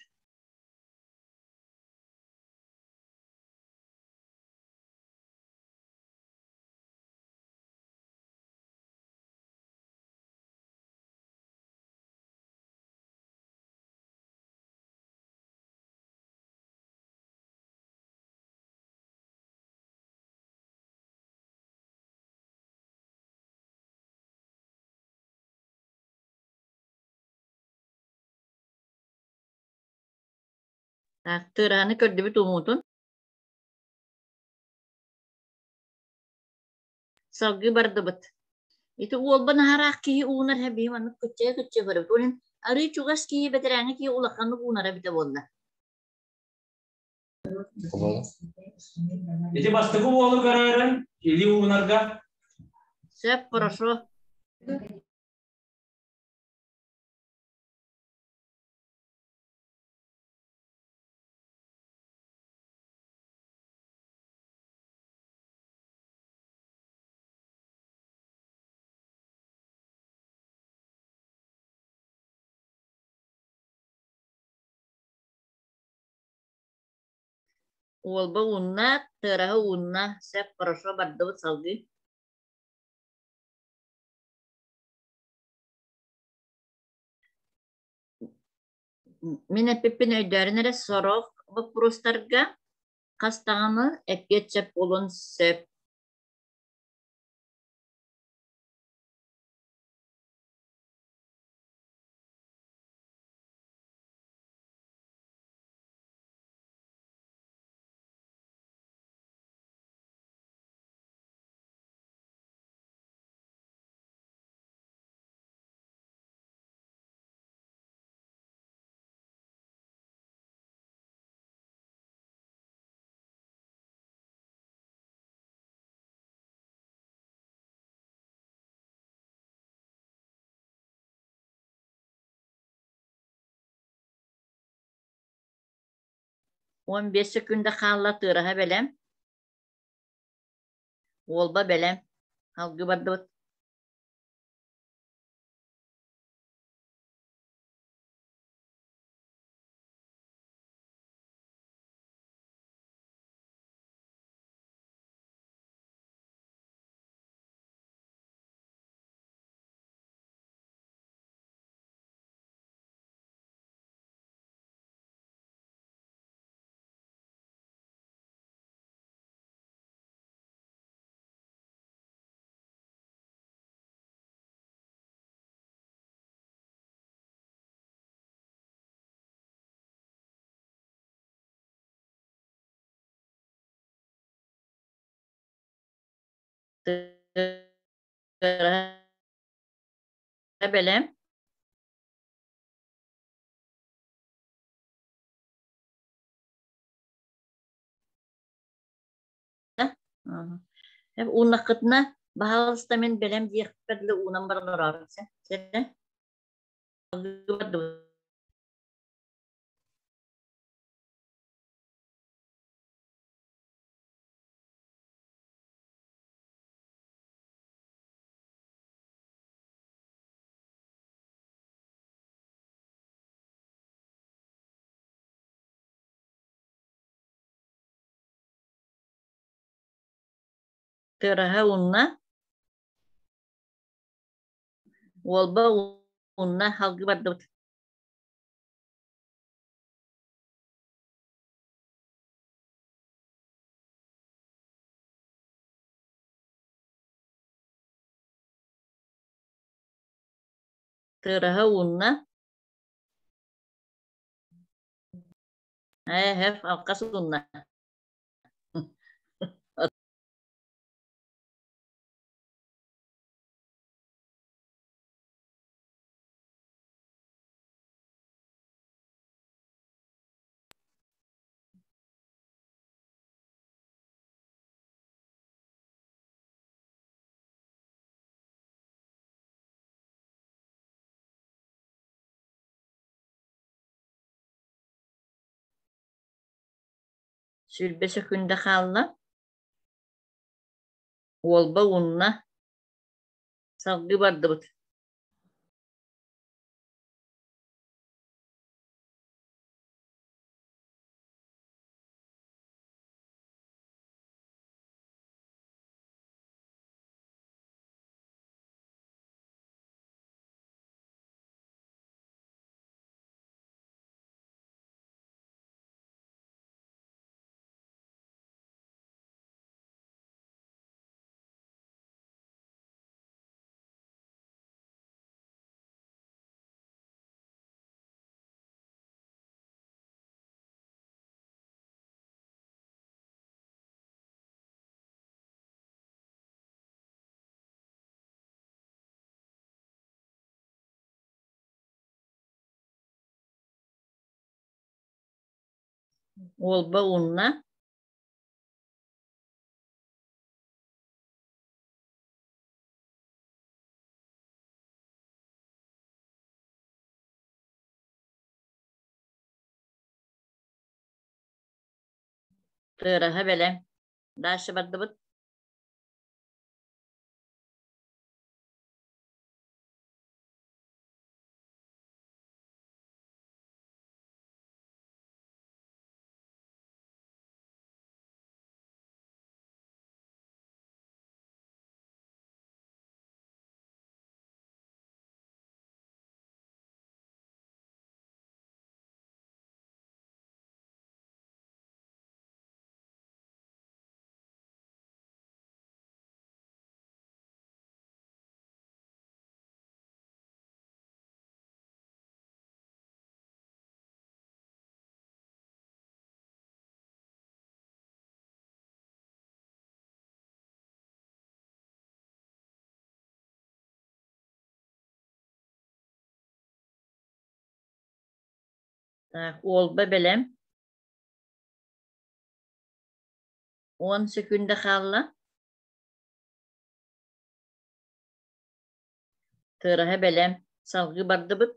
Так, тыараһаны көрдүбүт ууммутун. Салгыы бардыбыт. Ити уолба наһараах киһи уунар һэ биһи маннык кыччайа-кыччайа көрөбүт. Ол иһин арыы чугас киһи бэтэрээҥҥи киһи улаханнык уунара эбитэ буолла. Ити бастакы уолу көрөөрүн илии уунарга Сөп, хорошо. Уолба уунна, тыараһа уунна, сөп, хорошо, бардыбыт салгыы. Мин эппиппин өйдөөрүн эрэ сорох боппуруостарга хас даҕаны эппиэт сөп буолуон сөп. 15 секунда хаалла тыараһа бэлэм. Уолба бэлэм. Алгы бардыбыт. Тыараһа бэлэм. Ууннаххытына, баһаалыста мин бэлэм диэхпэр дылы уунан баран ороорун сэ. Тыараһа уунна, Уолба уунна, халгы бардыбыт. Тыараһа уунна, Ээ, һэп, алҕас уунна. 20 сөкүүндэ хаалла. Уолба уунна. Салгыы бардыбыт. Уолба уунна. Тыараһа бэлэм. Дальше бардыбыт. Так, уолба бэлэм. 10 сөкүүндэ хаалла. Тыараһа бэлэм. Салгыы бардыбыт.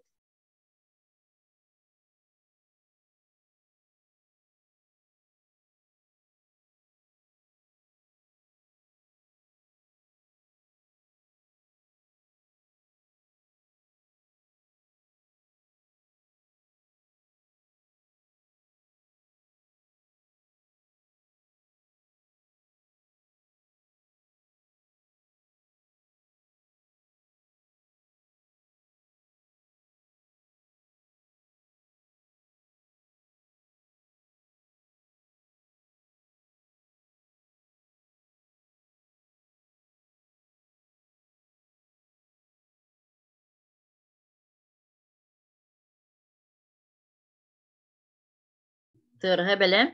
Тыараһа бэлэм.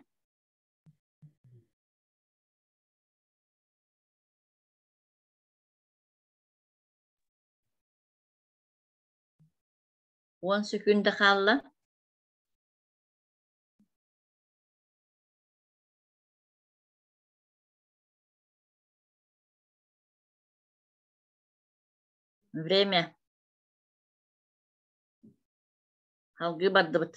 10 секунда хаалла. Время. Салгыы бардыбыт.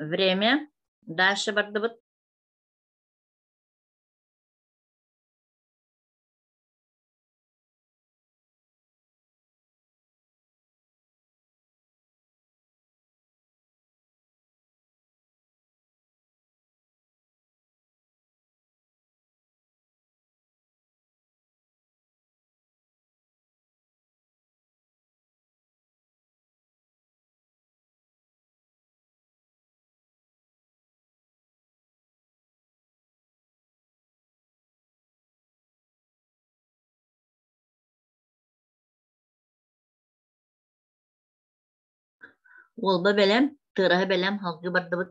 Время. Дальше бардыбыт. Уолба бэлэм, тыараһа бэлэм, халгыы бардыбыт.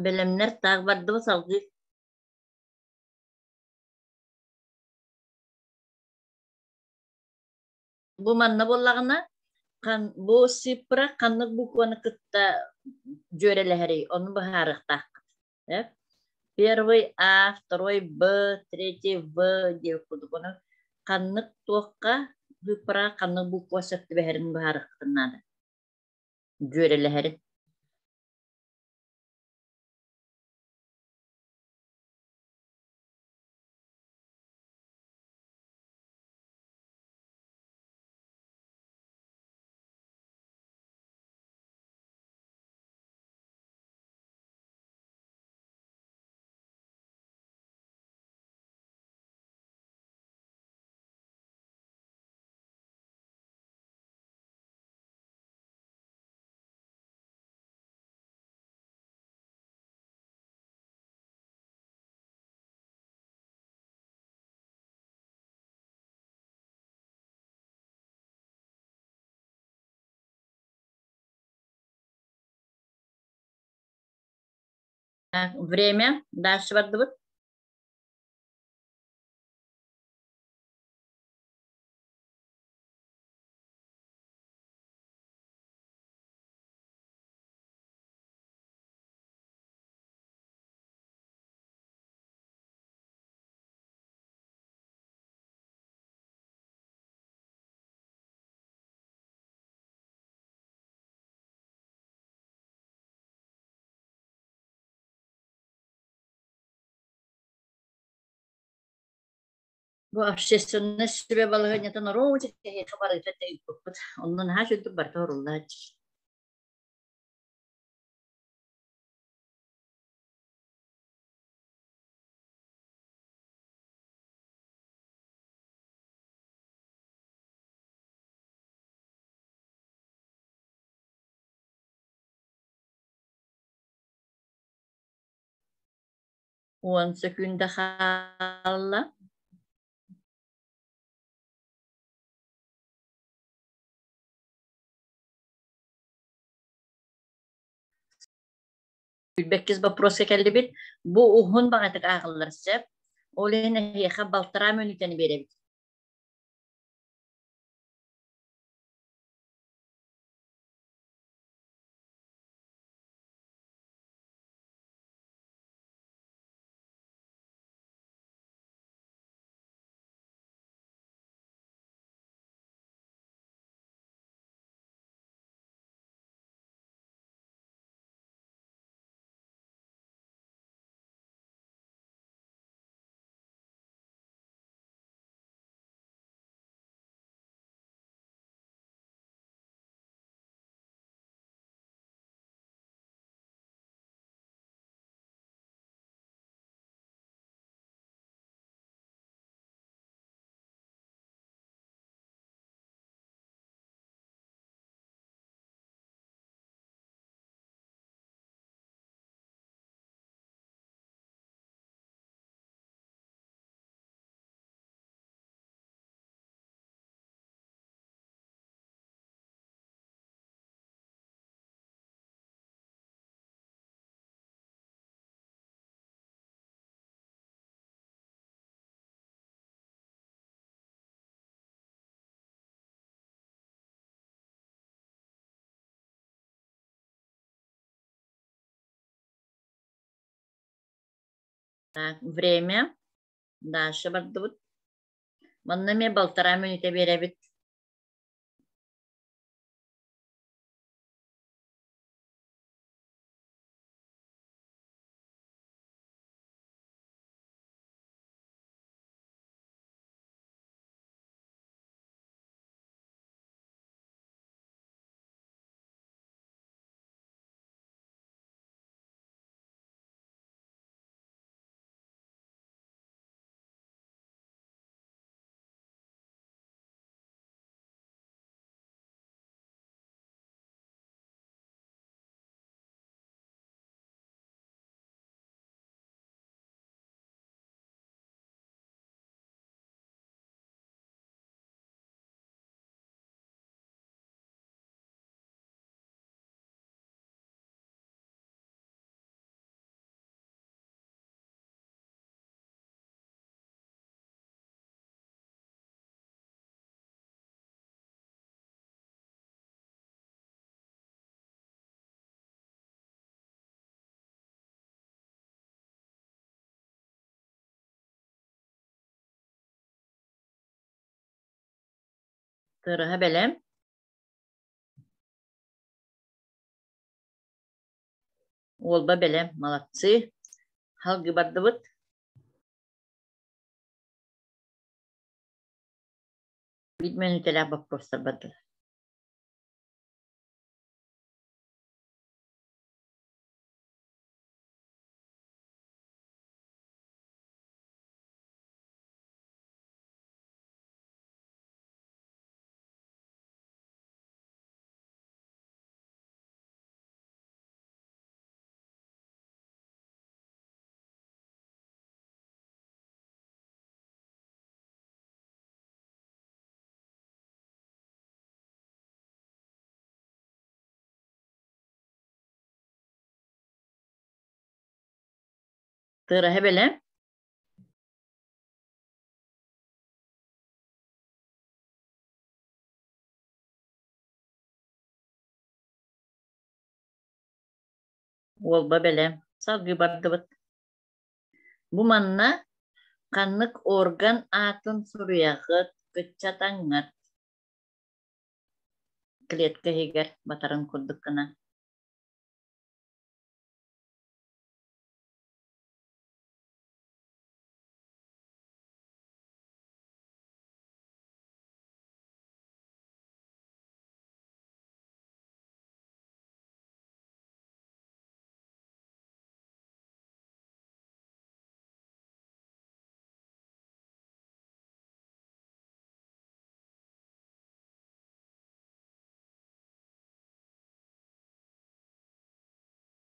Бэлэмнэр таах бардыбыт салгыы. Бу манна буоллаҕына, бу сыыппара ханнык букваны кытта дьүөрэлэһэрий, ону быһаарыахтааххыт. Первый А, второй Б, третий В диэбит курдук. Ону ханнык туохха сыыппара ханнык буква сөп түбэһэрин быһаарыаххытын наада. Дьүөрэлэһэрин. Время. Дальше бардыбыт. Бу общественнай сүбэ балаһыанньатын оруоча киһиэхэ барыта тэйбиппит. Онно наһаа үчүгдүк барыта оруллааччы. 10 сөкүүндэ хаалла. Бэккис боппуруоска кэллибит. Бу уһун баҕатык ааҕыллар сөп. Ол иһин эһиэхэ балтараа мүнүүтэни биэрэбит. Так, время. Дальше бардыбыт. Манна эмиэ балтараа мүнүүтэ биэрэбит. Тыраһа бэлэм. Уолба бэлэм, молодцы. Халгы бардыбыт. Биир мүнүүтэлээх боппуруостар бардылар. Тыраһа бэлэм. Уолба бэлэм. Салгыы бардыбыт. Бу манна ханнык орган аатын суруйаҕыт, кыччатаҥҥыт клетка иһигэр батарын курдук гына.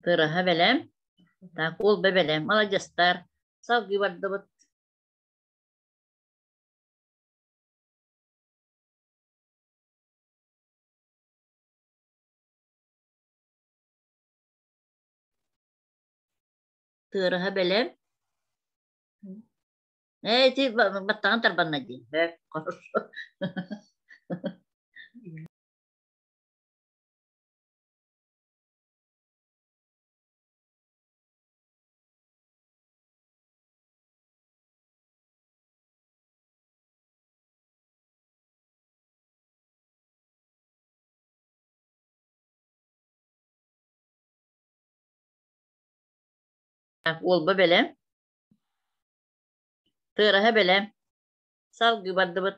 Тыраһа бэлэм. Так, уолба бэлэм. Маладьыстар. Салгыы бардыбыт. Тыараһа бэлэм. Ээ, ити баттаҕын тарбанна дии. Хорошо. Уолба бэлэм. Тыараһа бэлэм. Салгыы бардыбыт.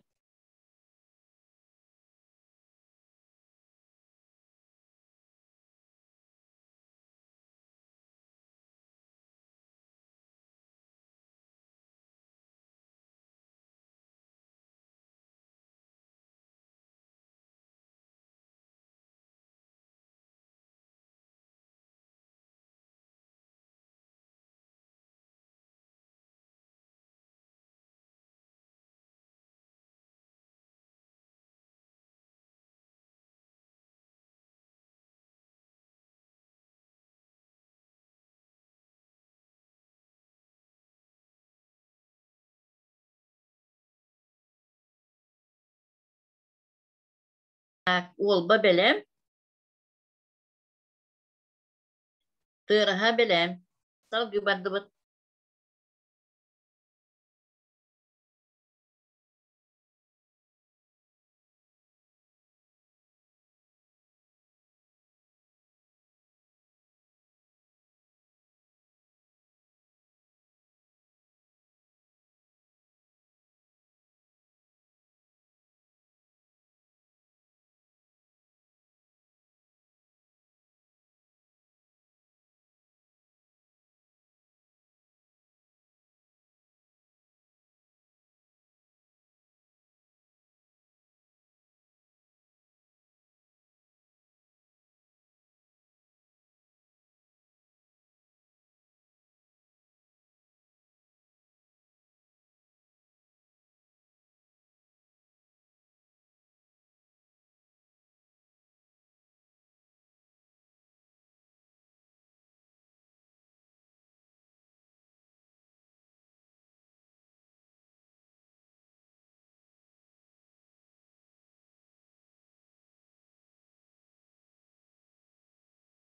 Уолба бэлэм. Тыараһа бэлэм. Салгыы бардыбыт.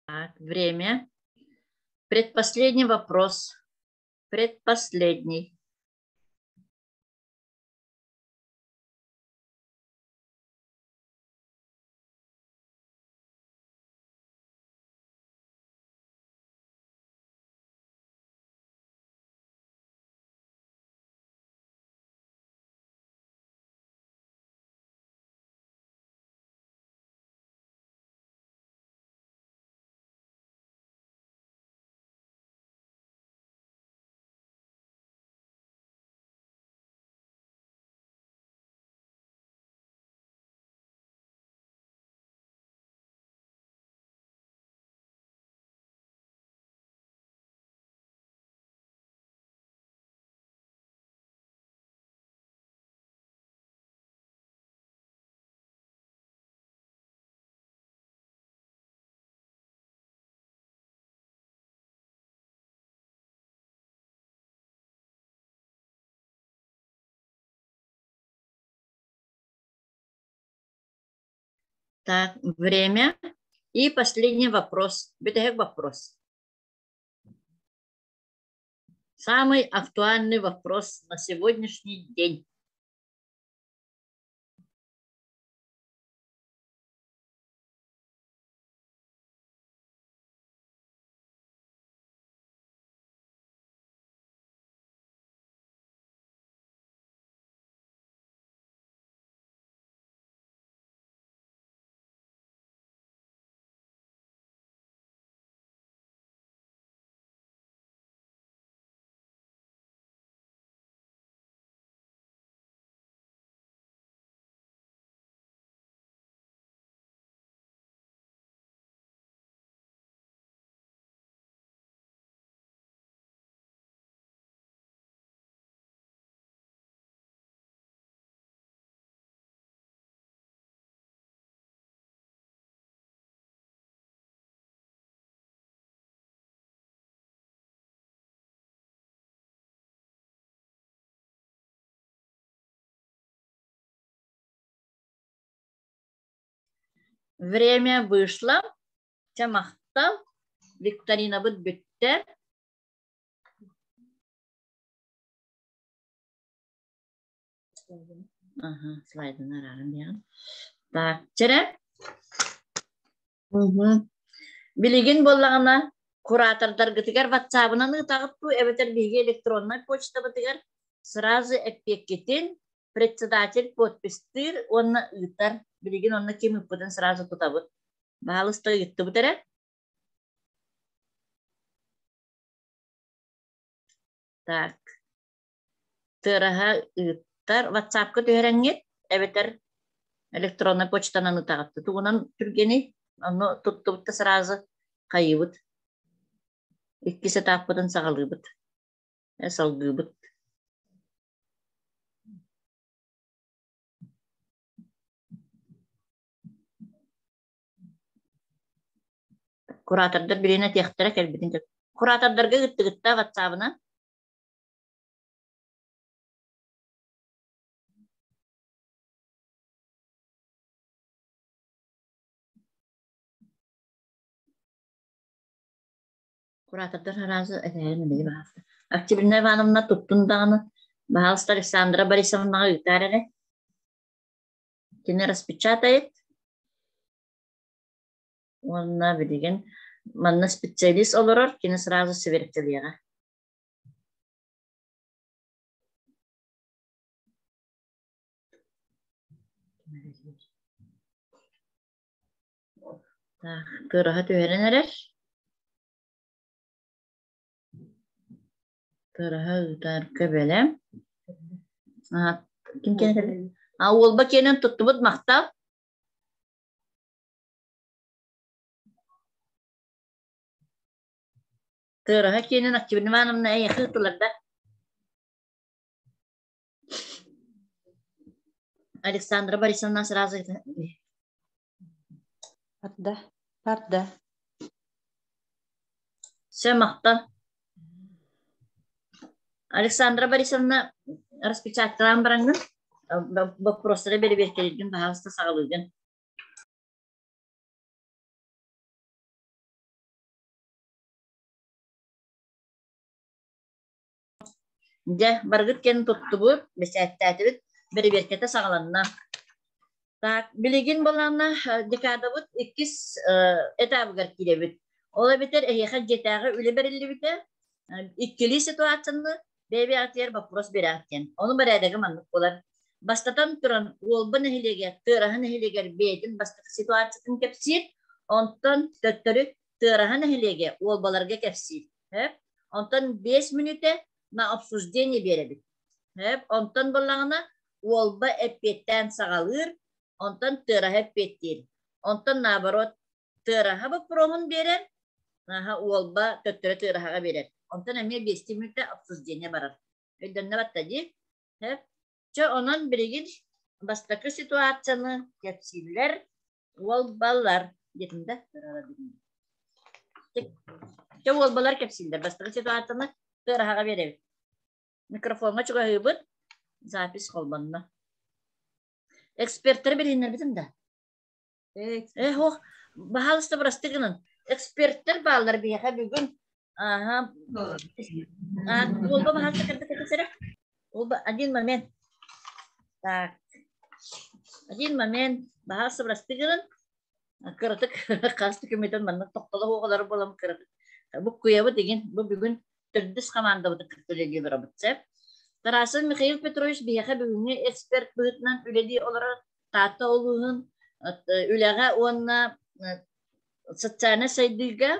Так, время. Предпоследний вопрос. Предпоследний. Так, время. И последний вопрос. Бүтэһик вопрос. Самый актуальный вопрос на сегодняшний день. Время вышло. Чэ, махтал. Викторинабыт бүттэ. Ага, слайдын арааран биэҕин. Так, чэрэ. Билигин буоллаҕына куратордаргытыгар ватсабынан ыытаҕыт дуу эбэтэр биһиги электроннай почтабытыгар сразу эппиэккитин председатель подпистыыр уонна ыытар. Билигин онно ким ыыппытын сразу тутабыт. Баһаалыста ыыттыбыт эрэ. Так. Тыараһа ыыттар. Ватсапка түһэрэҥҥит эбэтэр электроннай почтанан ыытаҕыт. Тугунан түргэний? Онно туттубут да сразу хайыыбыт. Иккис этаппытын саҕалыыбыт. Салгыыбыт. Куратордар билиэн этиэхтэрэ кэлбитин Куратордарга ыыттыгытта ватсабынан? Куратордар араазы этээри мэлдьи баһаалыста. Октябрина Ивановна туттун даҕаны, баһаалыста Александра Борисовнаҕа ыытаар эрэ. Кини распечатает. Уонна билигин манна специалист олорор, кини сразу сверкэлиэҕэ. Так, кыраһа түһэрэн эрэр. Кыраһа ыытарга бэлэм. Ким кэлэр? А уолба киэнин туттубут махтал. Тыараһа киэнин Октябрина Ивановна эйиэхэ ыыттылар да? Александра Борисовна сразу Парда, парда. Все, махтал. Александра Борисовна распечаткалаан бараҥҥын вопростары бэрэбиэркэлииргин баһаалыста саҕалыыгын. Дьэ, барыгыт кэлэн туттубут, бэчээттээтибит, бэрэбиэркэтэ саҕаланна. Так, билигин балаана декадабыт иккис этабыгар киирэбит. Ол эбэтэр эһиэхэ дьиэтээҕи үлэ бэриллибитэ, иккилии ситуацияны бэйэ-бэйэҕитигэр боппуруос биэрэҕит диэн. Ону бэрээдэгэ маннык буолар. Бастатан туран, Уолба нэһилиэгэ Тыараһа нэһилиэгэр бэйэтин бастакы ситуациятын кэпсиир, онтон төттөрү Тыараһа нэһилиэгэ Уолбаларга кэпсиир. Онтон 5 мүнүүтэ на обсуждение биэрэбит. Онтон буоллаҕына Уолба эппиэттээн саҕалыыр, онтон Тыараһа эппиэттиир. Онтон наоборот Тыараһа боппуруоһун биэрэр, аха Уолба төттөрү Тыараһаҕа биэрэр. Онтон эмиэ биэстии мүнүүтэ обсуждение барар. Өйдөннө батта дии? Чэ, онон билигин бастакы ситуацияны кэпсииллэр, уолбалар диэтим да? Чэ, уолбалар кэпсииллэр. Бастакы ситуацияны Тыараһаҕа биэрэбит. Микрофоҥҥа чугаһыыбыт. Запись холбонно. Эксперттэр билиһиннэрбитим да? Э, ох, баһаалыста бырастыы гынан. Эксперттэр бааллар биһиэхэ бүгүн. Ага. Уолба баһаалыста кэрдэ кэтэсэрэ. Уолба, один момент. Так. Один момент. Баһаалыста бырастыы гынан. Кыратык хас көмөтөн маннык тохтоло оҕолор буолам кыратык. Бу куйабыт игин бу бүгүн төрдүс хамаандабытын кытта үлэлии олоробут сөп. Тарасов Михаил Петрович биһиэхэ бүгүҥҥү эксперт быһыытынан үлэлии олорор Таатта улууһун үлэҕэ уонна социальнай сайдыыга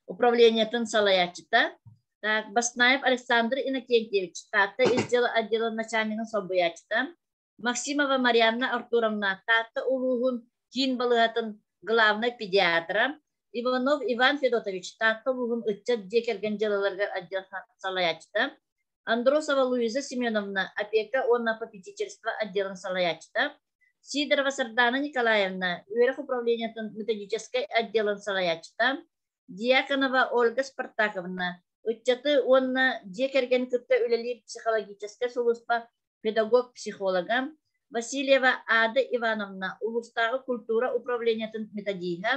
управлениетын салайааччыта. Так, Баснаев Александр Иннокентьевич, Таатта издела отделын начальнигын солбуйааччыта. Максимова Марианна Артуровна, Таатта улууһун киин балыыһатын главнай педиатра. Иванов Иван Федотович, Таатта улууһун ыччат дьиэ кэргэн дьыалаларыгар отдел салайааччыта. Андросова Луиза Семеновна, опека уонна попечительство отделын салайааччыта, Сидорова Сардана Николаевна, үөрэх управлениетын методическай отделын салайааччыта, Дьяконова Ольга Спартаковна, ыччаты уонна дьиэ кэргэни кытта үлэлиир психологическай сулууспа педагог-психолога, Васильева Ада Ивановна, улуустааҕы культура управлениетын методиһа,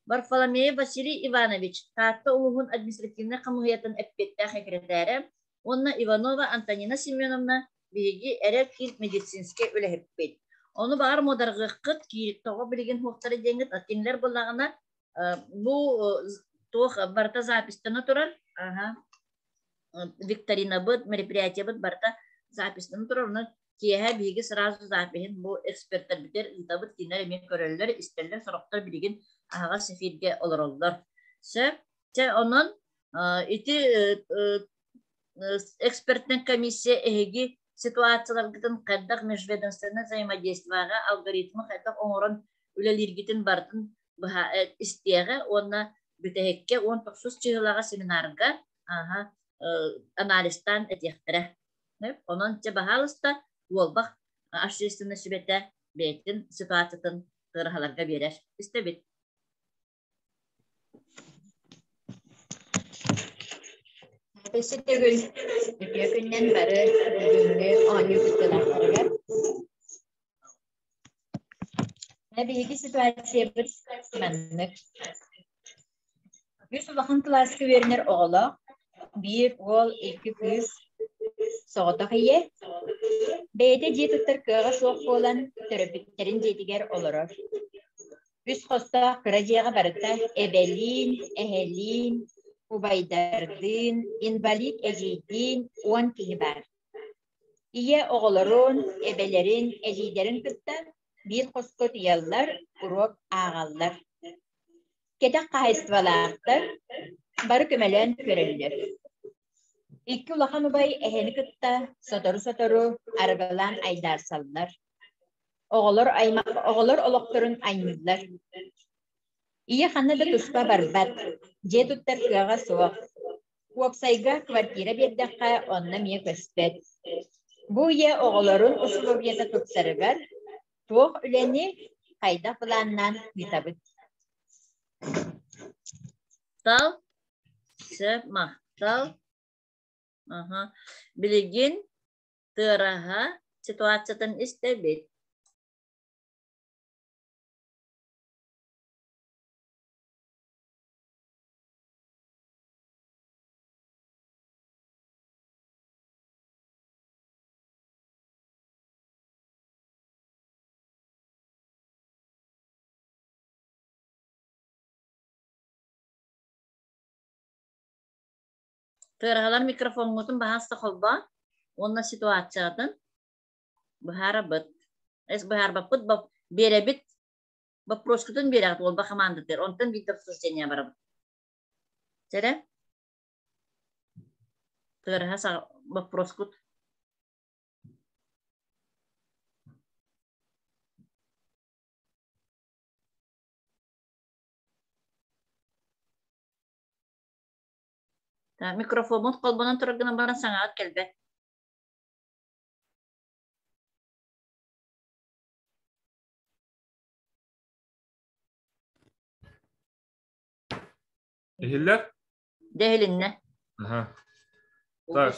Варфоломеев Василий Иванович, Таатта улууһун административнай хамыыһыйатын эппиэттээх сэкирэтээрэ уонна Иванова Антонина Семеновна биһиги эрэл киин медицинскэй үлэһиппит. Ону баҕар муодарҕыаххыт, тоҕо билигин суохтара диэҥҥит, кинилэр буоллаҕына бу туох барыта записьтана турар, аха, викторинабыт, мероприятиебыт барыта записьтана турар, онон киэһэ биһиги сразу запиһын бу экспертэрбитигэр ыытабыт, кинилэр эмиэ көрөллөр, истэллэр, сорохтор билигин аһаҕас эфиргэ олороллор. Сөп. Чэ, онон ити экспертнэй комиссия эһиги ситуацияларгытын хайдах межведомственное взаимодействоҕа алгоритмы хайдах оҥорон үлэлииргитин барытын быһа истиэҕэ уонна бүтэһиккэ 19 чыһылаҕа семинарга аха анализтаан этиэхтэрэ. Онон чэ баһаалыста Уолбах общественнай сүбэтэ бэйэтин ситуациятын тыараһаларга биэрэр. Истэбит. Өссө төгүл үтүө күнүнэн бары бүгүҥҥү оонньуу кыттыылаахтарыгар. Биһиги ситуациябыт маннык. Үс улахан кылааска үөрэнэр оҕолоох, биир уол, икки кыыс, соҕотох ийэ. Бэйэтэ дьиэ туттар кыаҕа суох буолан, төрөппүттэрин дьиэтигэр олорор. Үс хостоох кыра дьиэҕэ барыта эбэлиин, эһэлиин, убайдардыын, инбэлиит эдьиийдиин 10 киһи баар. Ийэ оҕолорун, эбэлэрин, эдьиийдэрин кытта биир хоско утуйаллар, уруок ааҕаллар. Кэтэх хаһаайыстыбалаахтар бары көмөлөөн көрөллөр. Икки улахан убай эһэни кытта сотору-сотору арыгылаан айдаарсаллар. Оҕолор аймах оҕолор олохторун аймыыллар. Ийэ ханна да туспа барбат, дьиэ туттар кыаҕа суох. Уопсайга квартира биэрдэххэ онно эмиэ көспөт. Бу ийэ оҕолорун усулуобуйата тупсарыгар туох үлэни хайдах былааннаан ыытабыт? Махтал, сөп, махтал. Аха. Билигин тыараһа ситуациятын истэбит. Тыараһалар микрофоҥҥутун баһаста холбоон уонна ситуациятын быһаарабыт. Эс быһаарбаппыт биэрэбит боппуруоскутун биэрэҕит уолба хамаандатыгар онтон биир обсуждение барабыт. Чэрэ? Тыараһа боппуруоскут Микрофоммут холбонон турар гынан баран саҥаҕыт кэлбэт. Иһиллэр? Дьэ иһилиннэ. Аха. Так,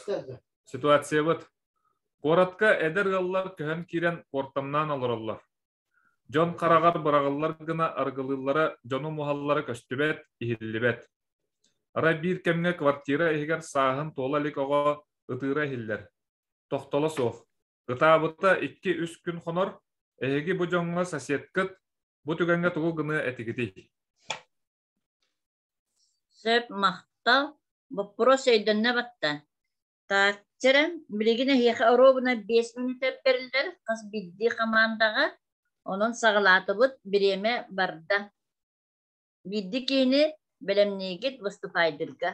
ситуациябыт. Куоратка эдэр ыаллар көһөн киирэн куортамнаан олороллор. Дьон хараҕар быраҕыллар гына арыгылыыллара, дьону муһаллара көстүбэт, иһиллибэт. Арай биир кэмҥэ квартира иһигэр сааһын туола илик оҕо ытыыра иһиллэр. Тохтоло суох. Ытаабыта икки-үс күн хонор, эһиги бу дьоҥҥо соседкыт бу түгэҥҥэ тугу гыныа этигитий? Сөп, махтал. Боппуруос өйдөннө батта. Так, чэрэ, билигин эһиэхэ оруобуна 5 мүнүүтэ бэриллэр хас биирдии хамаандаҕа. Онон саҕалаатыбыт, бириэмэ барда. Биирдии киһини бэлэмниигит выступайдырга.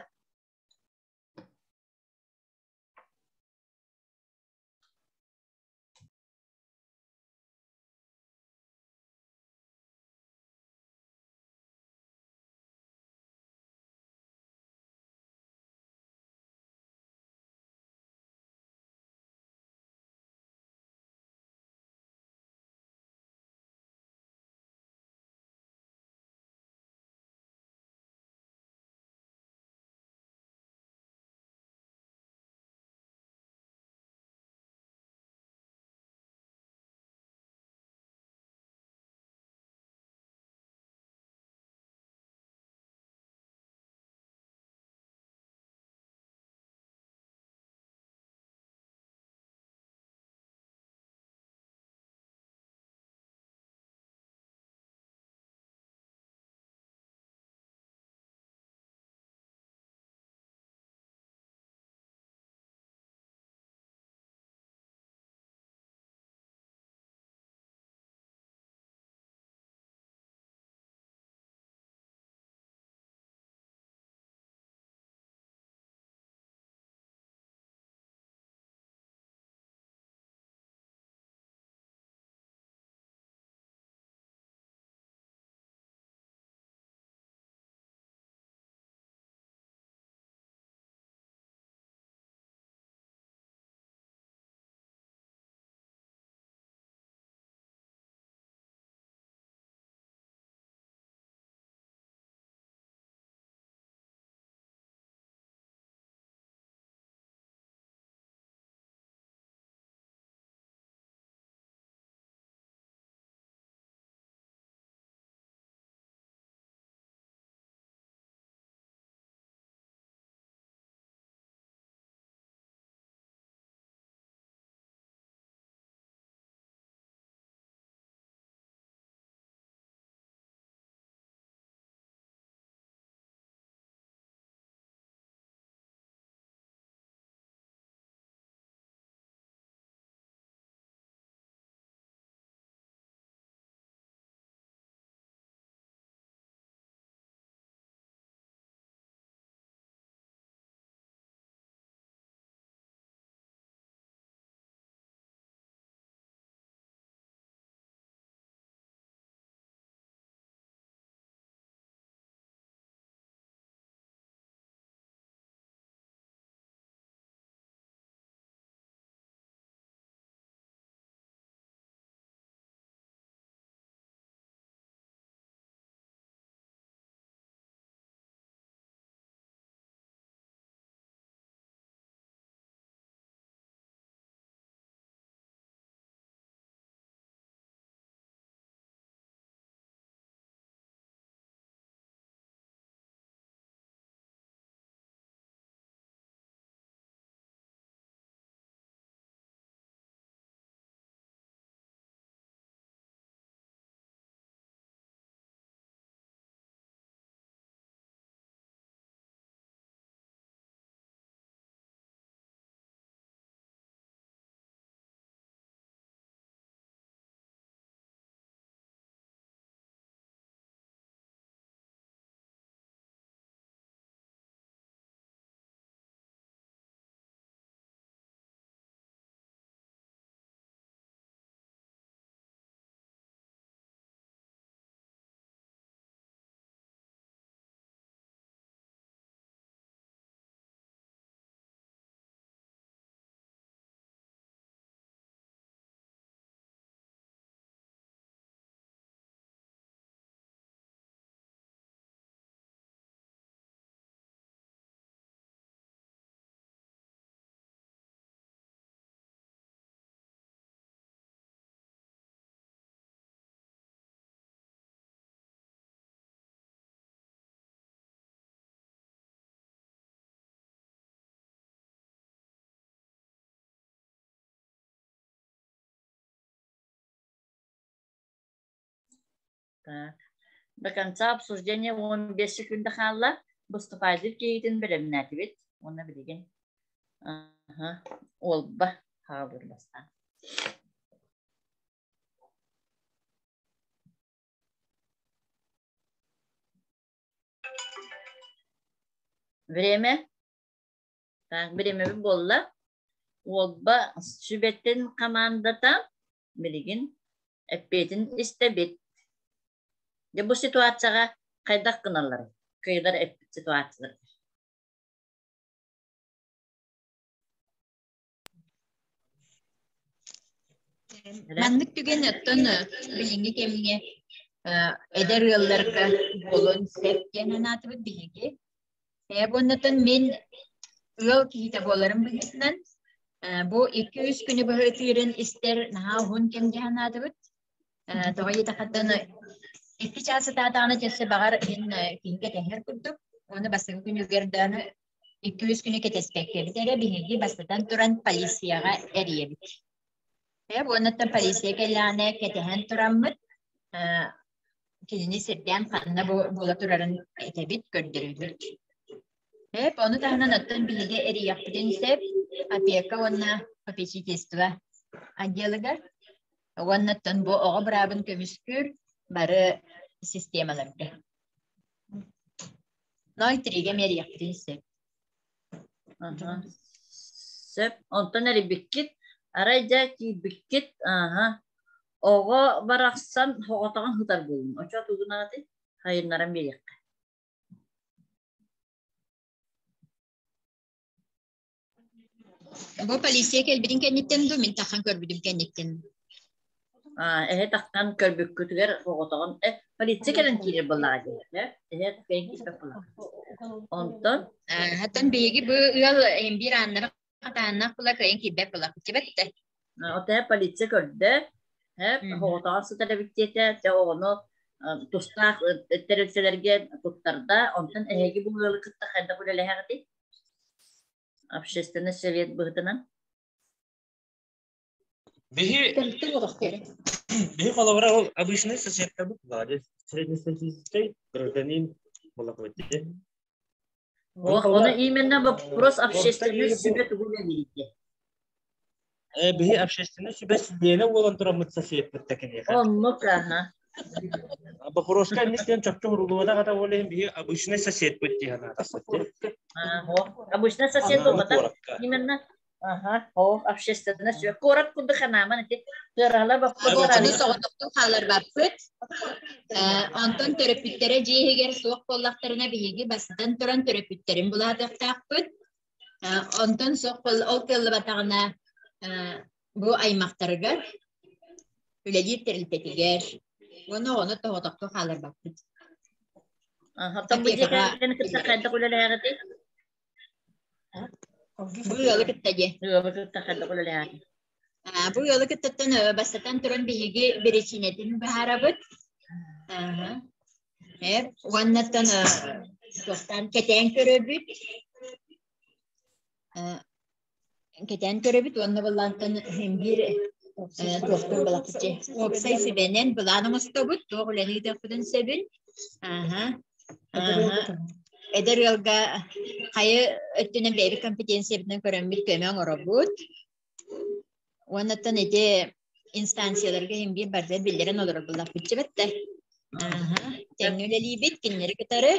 Так. До конца обсуждения 15 секунда хаалла. Выступайдыр киһитин бэлэмнээтибит. Уонна билигин аха уолба хаалыр бастаан. Время. Так, бириэмэбит буолла. Уолба сүбэтин хамаандата билигин эппиэтин истэбит. Дьэ бу ситуацияҕа хайдах гыналларый? Кыайдар эппит ситуациялар. Маннык түгэн оттон билиҥҥи кэмҥэ эдэр ыалларга буолуон сөп диэн санаатыбыт биһиги. Буоннатан мин ыал киһитэ буоларым быһыытынан бу икки-үс күнү быһа ытыырын истэр наһаа уһун кэм дии санаатыбыт. Тоҕо диэтэххиттэн икки чаас ытаатаҕына чэссе баҕар мин киһи кэтэһэр курдук. Уонна бастакы күнүгэр даҕаны икки-үс күнү кэтэспэккэбит эрэ биһиги бастатан туран полицияҕа эрийэбит. Уоннаттан полиция кэллэҕинэ кэтэһэн тураммыт кинини сирдээн ханна буола турарын этэбит, көрдөрөбүт. Эп, ону таһынан оттон биһиги эрийиэхпитин сөп опека уонна попечительство отделыгар уонна оттон бу оҕо быраабын көмүскүүр бары системаларга. Ноль тригэ эрийиэхпитин сөп. Сөп. Онтон эрийбиккит, арай дьэ киирбиккит, аха, оҕо барахсан соҕотоҕун сытар буоллун. Оччо тугун аатый? Хайыннаран биэриэххэ. Бу полиция кэлбитин кэнниттэн дуу, мин таххан көрбүтүм кэнниттэн. Эһэ таххан көрбүккүтүгэр соҕотоҕун полиция кэлэн киирэр буоллаҕа дии. Эһэ кэлэн киирбэт буоллаҕа. Онтон Хаттан биһиги бу ыал биир ааннара хатааннаах була кыайан киирбэт буоллахпыт дибэттэ. Оте полиция көрдө, соҕотоҕун сытар эбит диэтэ, дьэ оҕону тустаах тэрилтэлэргэ туттарда, онтон эһиги бу ыалы кытта хайдах үлэлэһэҕитий? Общественный совет быһытынан. Биһи биһи холобура ол обычный соседтабыт баар, среднестатистический гражданин буолабыт. Ох, ону именно вопрос общественной сүбэ тугу үлэлииргэ. Биһи общественной сүбэ чилиэнэ буолан тураммыт соседпыт такиниэхэ. Оннук, аха. Вопроска иннистен чопчу урулуода хата болehen биһи обычный соседпыт диэн аатаппыт. Обычный сосед буолбатах. Именно Аха, о, общественный сүбэ. Куорат курдук ханааман ити тыараһалар боппуруостар. Соҕотохтуу хааларбаппыт. Онтон төрөппүттэрэ дьиэ иһигэр суох буоллахтарына биһиги бастатан туран төрөппүттэрин булаатыахтаахпыт. Онтон суох ол кыаллыбатаҕына бу аймахтарыгар үлэлиир тэрилтэтигэр уонна оҕону тоҕотохто хааларбаппыт. Оттон бу дьиэ кэргэни кытта хайдах үлэлээҕитий? Бу ыалы кытта диэ. Ыалы кытта хайдах үлэлээҕитий? Бу ыалы кыттаттан бастатан туран биһиги биричиинэтин быһаарабыт. Уоннаттан туохтан кэтээн көрөбүт. Кэтээн көрөбүт уонна былаантан биир туохтуур балакчы уопсай сүбэнэн былаан оҥостобут туох үлэни ыытыахпытын сөбүн эдэр ыалга хайы өттүнэн бэйэбит компетенциябытынан көрөммүт көмө оҥоробут уоннаттан ити инстанцияларга иһин биир барда биллэрэн олорор буллахпытчыбатта тэҥҥэ үлэлиибит кинилэри кытары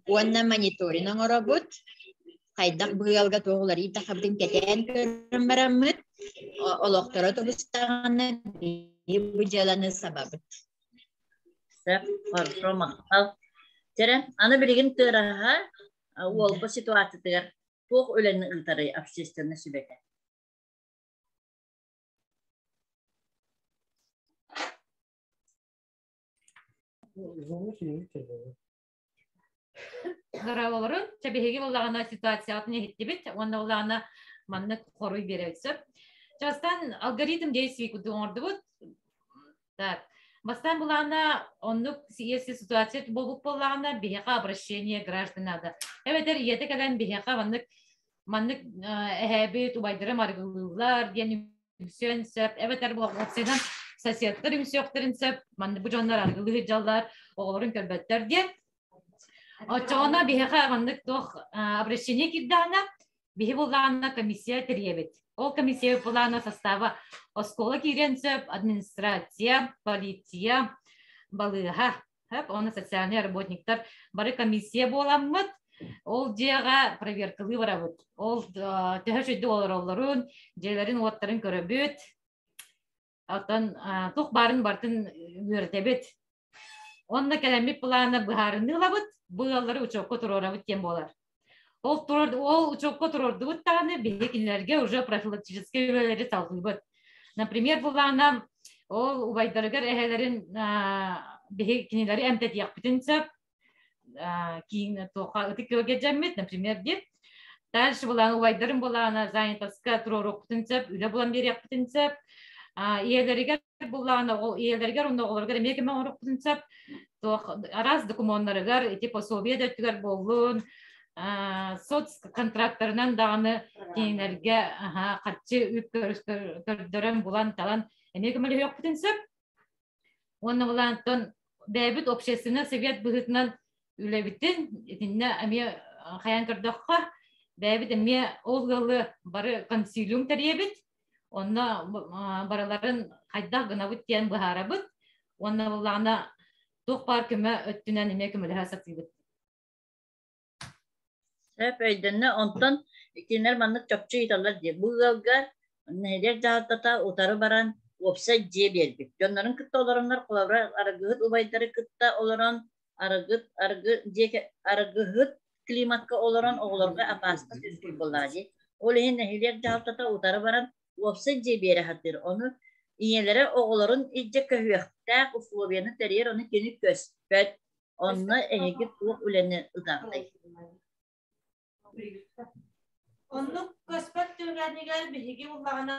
уонна мониторинг оҥоробут хайдах быалга туох уларыйыы тахабытын кэтээн көрөн бараммыт олохторо тубустаҕына бу дьыаланы сабабыт Сөп, хорошо, махтал. Чэрэ, аны билигин тыараһа уолба ситуациятыгар туох үлэни ыытарый общественный сүбэтэ? Здороволорун. Чэ биһиги буоллаҕына ситуациябытын иһиттибит уонна буоллаҕына маннык хоруй биэрэбит сөп. Чэ бастаан алгоритм действий курдук оҥордубут. Так. Бастаан булаана оннук если ситуация буолбут буоллаҕына биһиэхэ обращение граждан надо. Эбэтэр ийэтэ кэлэн биһиэхэ маннык маннык эһээбит убайдарым арыгылыыллар диэн үҥсүөн сөп. Эбэтэр уопсайынан Соседтар үҥсүөхтэрин сөп, манна бу дьоннор арыгылыы сылдьаллар, оҕолорун көрбөттөр диэн. Оччоҕуна биһиэхэ маннык туох обращение киирдэҕинэ, биһи буллаҕына комиссия тэрийэбит. Ол комиссия былаана состава оскуола киириэн сөп, администрация, полиция, балыыһа, уонна социальный работниктар бары комиссия буоламмыт, ол дьиэҕэ проверкалыы барабыт. Ол төһө үчүгэйдик олороллорун, дьиэлэрин-уоттарын көрөбүт, Оттон туох баарын барытын үөрэтэбит. Онно кэлэммит плана быһаарыныы ылабыт, бу ыаллары учуокка туруорабыт диэн буолар. Ол, турор, ол учуокка туруордубут даҕаны биһиги кинилэргэ уже профилактическай үлэлэри салҕыыбыт. Например, былаана ол убайдарыгар эһэлэрин биһиги кинилэри эмтэтиэхпитин сөп, киин туохха ытык күөлгэ дьэммит, например, дип. Дальше булаан убайдарын булаана занятоска туруоруохпутун сөп, үлэ булан биэриэхпитин сөп. Ийэлэригэр буллаана ийэлэригэр уонна оҕолоругар эмиэ көмө оҥоруохпутун сөп. Туох араас докумуоннарыгар ити пособие да өттүгэр буоллун, соц контрактарынан даҕаны кинилэргэ харчы үп көрдөрөн булан талан эмиэ көмөлөһүөхпүтүн сөп. Уонна былаантан бэйэбит общественный совет быһыытынан үлэбитин итиннэ эмиэ хайаан көрдөххө бэйэбит эмиэ ол ыалы бары консилиум тэрийэбит. Онно барыларын хайдах гынабыт диэн быһаарабыт. Уонна былаана туох баар көмө өттүнэн эмиэ көмөлөһө сатыыбыт. Сөп өйдөннө. Онтон кинилэр маннык чопчу ыйыталлар дии. Бу ыалга нэһилиэк дьаһалтата утары баран уопсай дьиэ биэрбит. Дьоннорун кытта олороннор, холобура, арыгыһыт убайдары кытта олорон, арыгыт, арыгы дьиэ арыгыһыт климатка олорон оҕолорго опасность үөскүүр буоллаҕа дии. Ол иһин нэһилиэк дьаһалтата утары баран уопсай дьиэ биэрэ сатыыр. Ону ийэлэрэ оҕолорун илдьэ көһүөхтээх условияны тэрийэр, ону кини көспөт. Онно эһиги туох үлэни ытаҕытый? Оннук көспөт түгэнигэр биһиги буллаҕына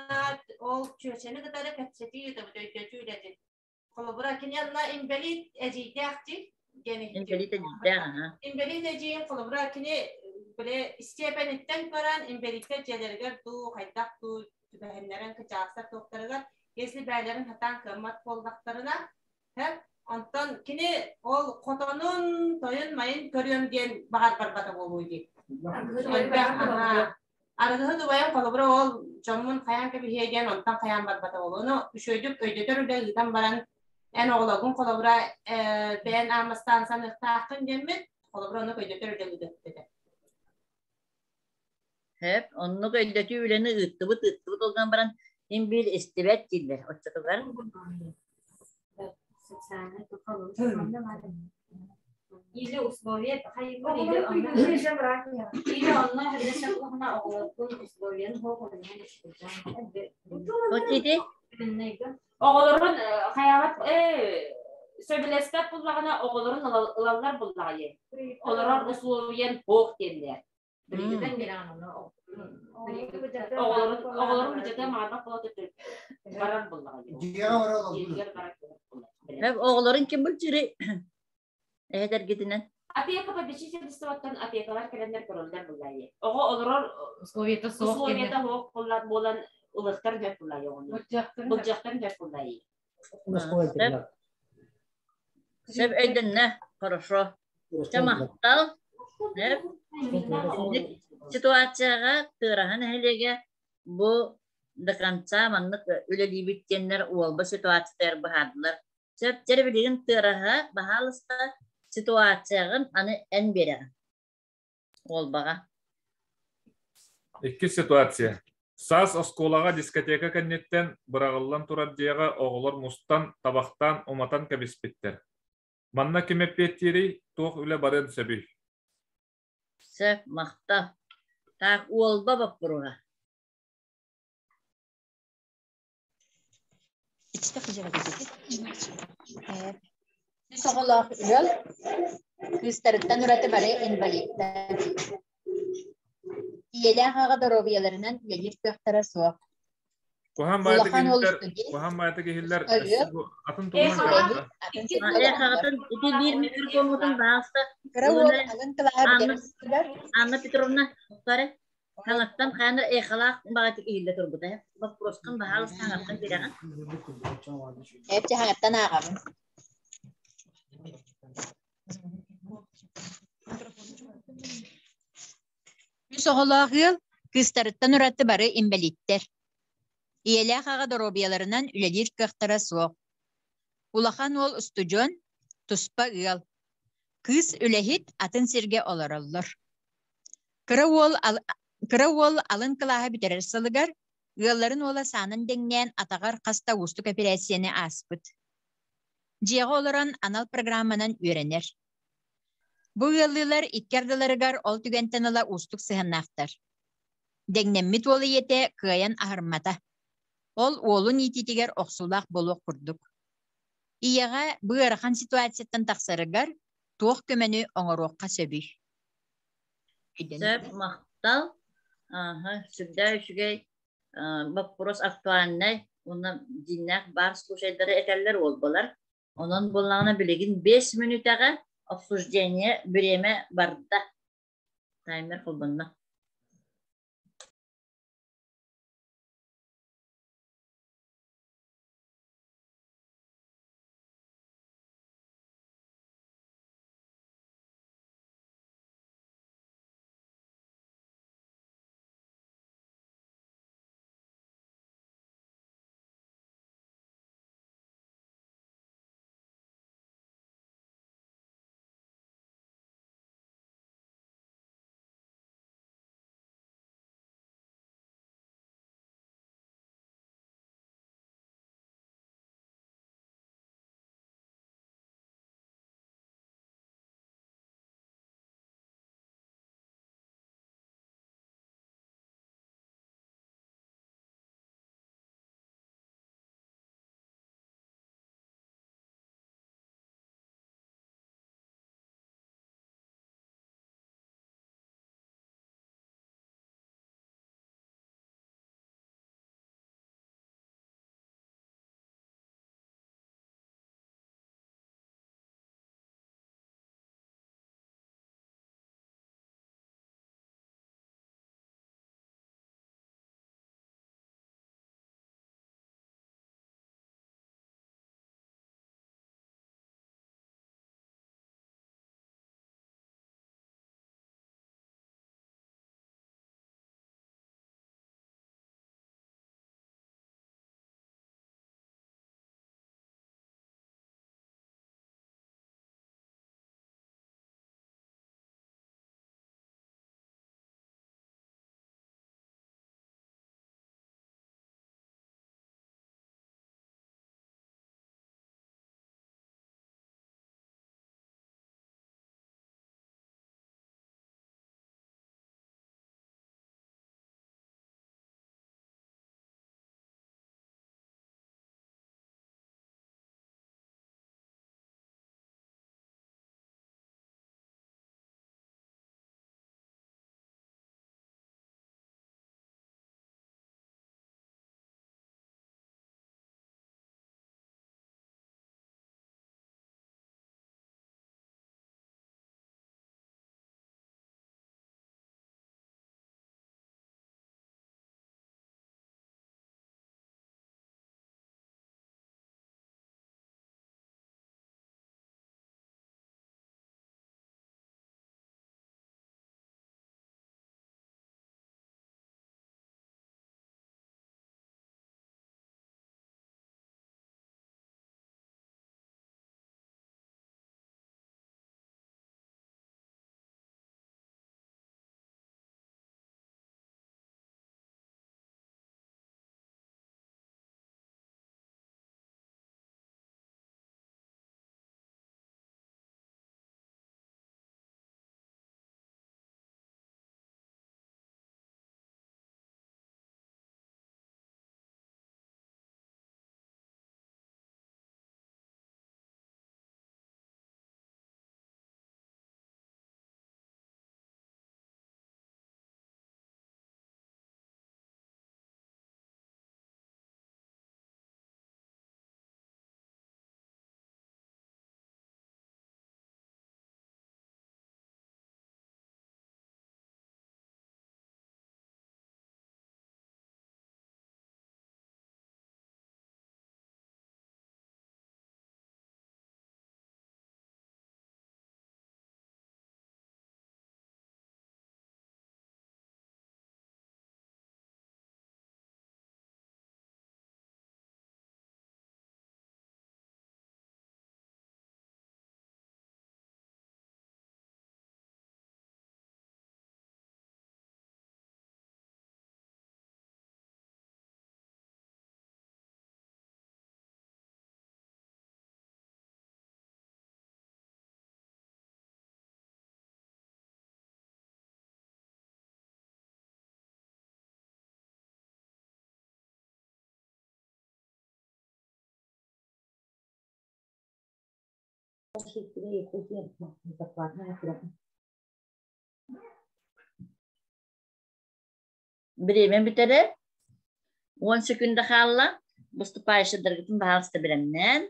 ол чүөчэни кытары кэпсэтии ыытабыт өйдөтүү үлэтин. Холобура, кини анна инбэлиит эдьиийдээх дии диэн Инбэлиит эдьиийдээх, аха. Инбэлиит эдьиийин холобура кини били истиэпэниттэн көрөн инбэлииттэр дьиэлэригэр дуу, хайдах дуу түбэһиннэрэн кычаахсар туохтарыгар, если бээлэрин сатаан кыаммат буоллахтарына, Онтон кини ол хотонун, тойун-майын көрүөм диэн баҕар барбата буолуо дии. Арыгыһыт убайым холобура ол дьоммун хайаан кэбиһиэ диэн онтон хайаан барбата буолуо. Ону үчүгэйдик өйдөтөр үлэ ыытан баран эн оҕолоргун холобура бэйэн аамастаан саныахтааххын диэммит холобура ону өйдөтөр үлэ ыытыахпыт этэ. Сөп, оннук өйдөтүү үлэни ыыттыбыт, ыыттыбыт ол гынан баран син биир истибэт дииллэр оччотугар. Или условия хайыгар или онно или онно хөргөсө оҕолоргун условияны Вот ити Оҕолорун хайаабат сөбүлэспэт буллаҕына оҕолорун ылаллар буллаҕайы. Олорор условиян суох диэннэр. Оҕолорун оҕолорун бюджета маарбах буола барар буллаҕайы. Дьиэҕэ барар Оҕолорун ким былдьырый? Эһэтэргитинэн. Опека попечительствоттан опекалар кэлэннэр көрөллөр буллайы. Оҕо олорор условията суох условията суох буолан ылыктар сөп буллайы оҕону. Былдьахтарын сөп буллайы. Сөп өйдөннө. Хорошо. Чэ махтал. Ситуацияҕа Тыараһа нэһилиэгэ бу до конца маннык үлэлиибит диэннэр уолба ситуациятыгар быһаардылар. Сөп, дьэ билигин Тыараһа, баһаалыста, ситуацияҕын аны эн биэрэҕин. Уолбаҕа. Иккис ситуация. Саас оскуолаҕа дискотека кэнниттэн быраҕыллан турар дьиэҕэ оҕолор мустан, табахтаан уматан кэбиспиттэр. Манна ким эппиэттиирий, туох үлэ барыан сөбүй? Сөп, махтал. Так, уолба боппуруоһа. Үс оҕолоох ыал кыыстарыттан ураты бары инбэлииттэр. Ийэлээх аҕа доруобуйаларынан үлэлиир кыахтара суох. Куһаҕан баайдык Улахан уол иһиллэр, устудьуон, куһаҕан баайдык иһиллэр, ырыа, өссө бу атын туһунан студент, кэпсэтэ. атын Эх, аҕатын ити биир микрофоммутун баҕаста Кыра ылын уол эрэ алын кылааһы Анна бүтэрэн сылдьар. Анна Петровна, бары. Хаҥаттан хаана эхалаах баҕатык иһиллэ турбута. Вопроскун баһаалыста хаҥаттан бирэҕин. Эпчи хаҥаттан ааҕабын. Үс оҕолоох ыал кыыстарыттан ураты бары инбэлииттэр. Ийэлээх аҕа доруобуйаларынан үлэлиир кыахтара суох. Улахан уол устудьуон, туспа ыал. Кыыс үлэһит, атын сиргэ олороллор. Кыра уол, кыра уол алын кылааһы бүтэрэр сылыгар ыалларын уола саанан дэҥнээн атаҕар хас да уустук эпэрээссийэни ааспыт. Дьиэҕэ олорон анал программанан үөрэнэр. Бу ыаллыылар икки ардыларыгар ол түгэнтэн ыла уустук сыһыаннаахтар. Дэҥнэммит уол ийэтэ кыайан аһармата. Ол уолун иитиитигэр охсуулаах буолуох курдук. Ийэҕэ бу ыарахан ситуацияттан тахсарыгар туох көмөнү оҥоруохха сөбүй? Сөп, махтал. Ааһа, сүрдээх үчүгэй боппуруос актуальнай уонна дьиҥнээх баар случайдары этэллэр уолбалар. Онон буоллаҕына билигин 5 мүнүүтэҕэ обсуждение бириэмэ барда. Таймер холбонно. Бириэмэ бүтэрэр. 10 секунда хаалла. Выступающийдаргытын баһаалыста бэлэмнээн.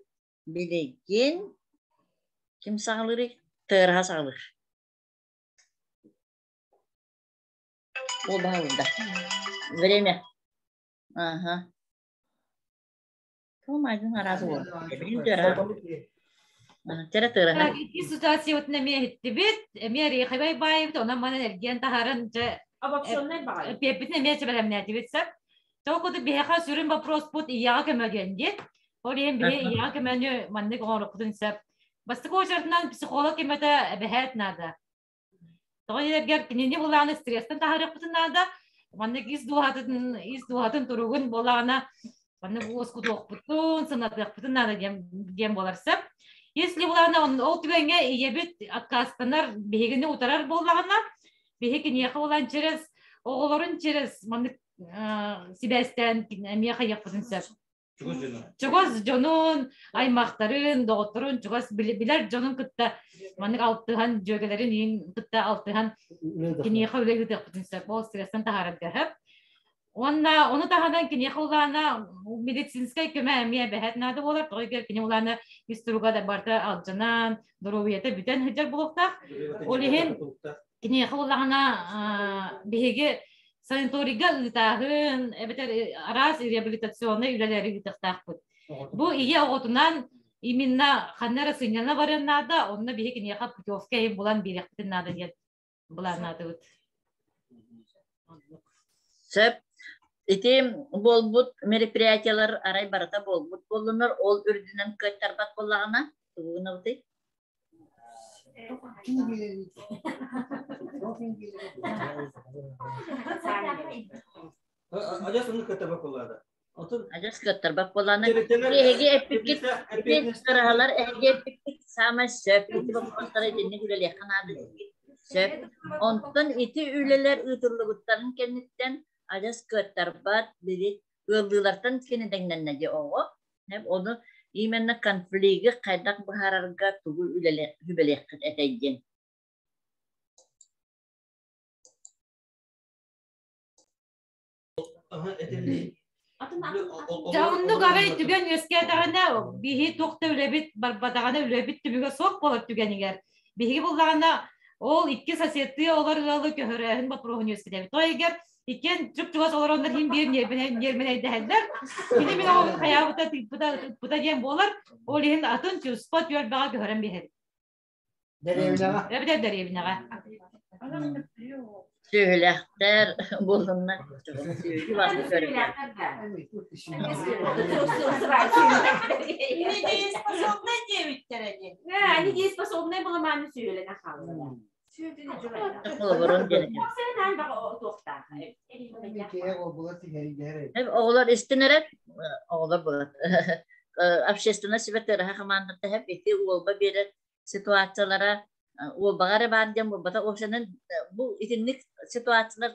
Билигин ким саҕалыырый? Тыараһа саҕалыыр. Ол баһылыйда. Время. Ага. Туомайдын араас буолла. Билигин тыараһа. Тера тыараһа. Ити ситуациябытын эмиэ иһиттибит, эмиэ рехабай баайыбыт, онон манан эргиэн таһааран дьэ Обобщенный баҕайы. эппиэппитин эмиэ бэлэмнээтибит сөп. Тоҕо курдук биһиэхэ сүрүн вопроспут ийэҕэ көмө диэн диэн. Ол иһин биһи ийэҕэ көмөнү маннык оҥоруохпутун сөп. Бастакы очередынан психолог көмөтө эбэһээт наада. Тоҕо диэтэргэр кинини булааны стресстэн таһаарыахпытын наада. Маннык ис дууһатын, ис дууһатын туругун буолаҕына маннык уоскутуохпутун, сымнатыахпытын наада диэн, диэн буолар сөп. Если булаана ол түгэҥҥэ ийэбит аккаастанар, биһигини утарар буоллаҕына, биһи киниэхэ булан через оҕолорун через маннык сибээстээн эмиэ хайыахпытын сөп. Чугас дьонун. Чугас дьонун, аймахтарын, доҕотторун, чугас билэр дьонун кытта маннык алтыһан, дьүөгэлэрин иин кытта алтыһан киниэхэ үлэ ыытыахпытын сөп. Ол стресстэн таһаарарга сөп. Уонна ону таһынан киниэхэ улаана медицинскэй көмө эмиэ бэһэт наада буолар. Тоҕо эгер кини улаана ис туруга да барыта алдьанан, доруобуйата бүтэн сылдьар буолуохтаах. Ол иһин киниэхэ улаҕана биһиги санаторийга ыытааһын эбэтэр араас реабилитационнай үлэлэри ыытыахтаахпыт. Бу ийэ оҕотунан именно ханна эрэ сынньана барыан наада, онно биһи киниэхэ путевка иһин булан биэриэхпитин наада диэн былааннаатыбыт. Сөп. Ити буолбут мероприятиелар арай барыта буолбут буоллунар, ол үрдүнэн кыаттарбат буоллаҕына, тугу гынабытый? Адьас оннук кыттарбат буоллаада. Адьас кыаттарбат буоллаана. Эһиги эппиккит, ити сыраһалар эһиги эппиккит саамай сөп. Ити боппуруостары итинник үлэлиэххэ наада диэбиккит сөп. Онтон ити үлэлэр ыытыллыбыттарын кэнниттэн адьас кыаттарбат, били ыаллыылартан кини дэҥнэннэ дии оҕо. Ону именно конфлигы хайдах быһаарарга тугу үлэлиэххит этэй диэн. Дьэ оннук арай түгэн үөскээтэҕинэ биһи туох да үлэбит барбатаҕына үлэбит түмүгэ суох буолар түгэнигэр биһиги буллаҕына ол икки соседтыы олор ыалы көһөрөөһүн боппуруоһун үөскэтэбит. Ол эгер иккиэн чуп-чугас олороннор иһин биир ньиэрмэнэйдэһэллэр. Кини мин оҕобун хайаабыта тыыппыта ыппыта диэн буолар. Ол иһин атын чуспа түөлбэҕэ көһөрөн биэрэбит. Дэриэбинэҕэ. Эбэтэр дэриэбинэҕэ. Сүөһүлээхтэр буоллуннар. Сүөһү басты көрүҥэ. Недееспособнай диэбиттэрэ дии. Они дееспособнай буламааны сүөһүлэнэ хааллылар. Холобурун диэн. Оҕолор истин эрэ, оҕолор булат. Общественное сүбэ тыараһа хамаандата хэп ити уолба биэрэр ситуациялара уолбаҕа эрэ баар диэн буолбата. Общанан бу итинник ситуациялар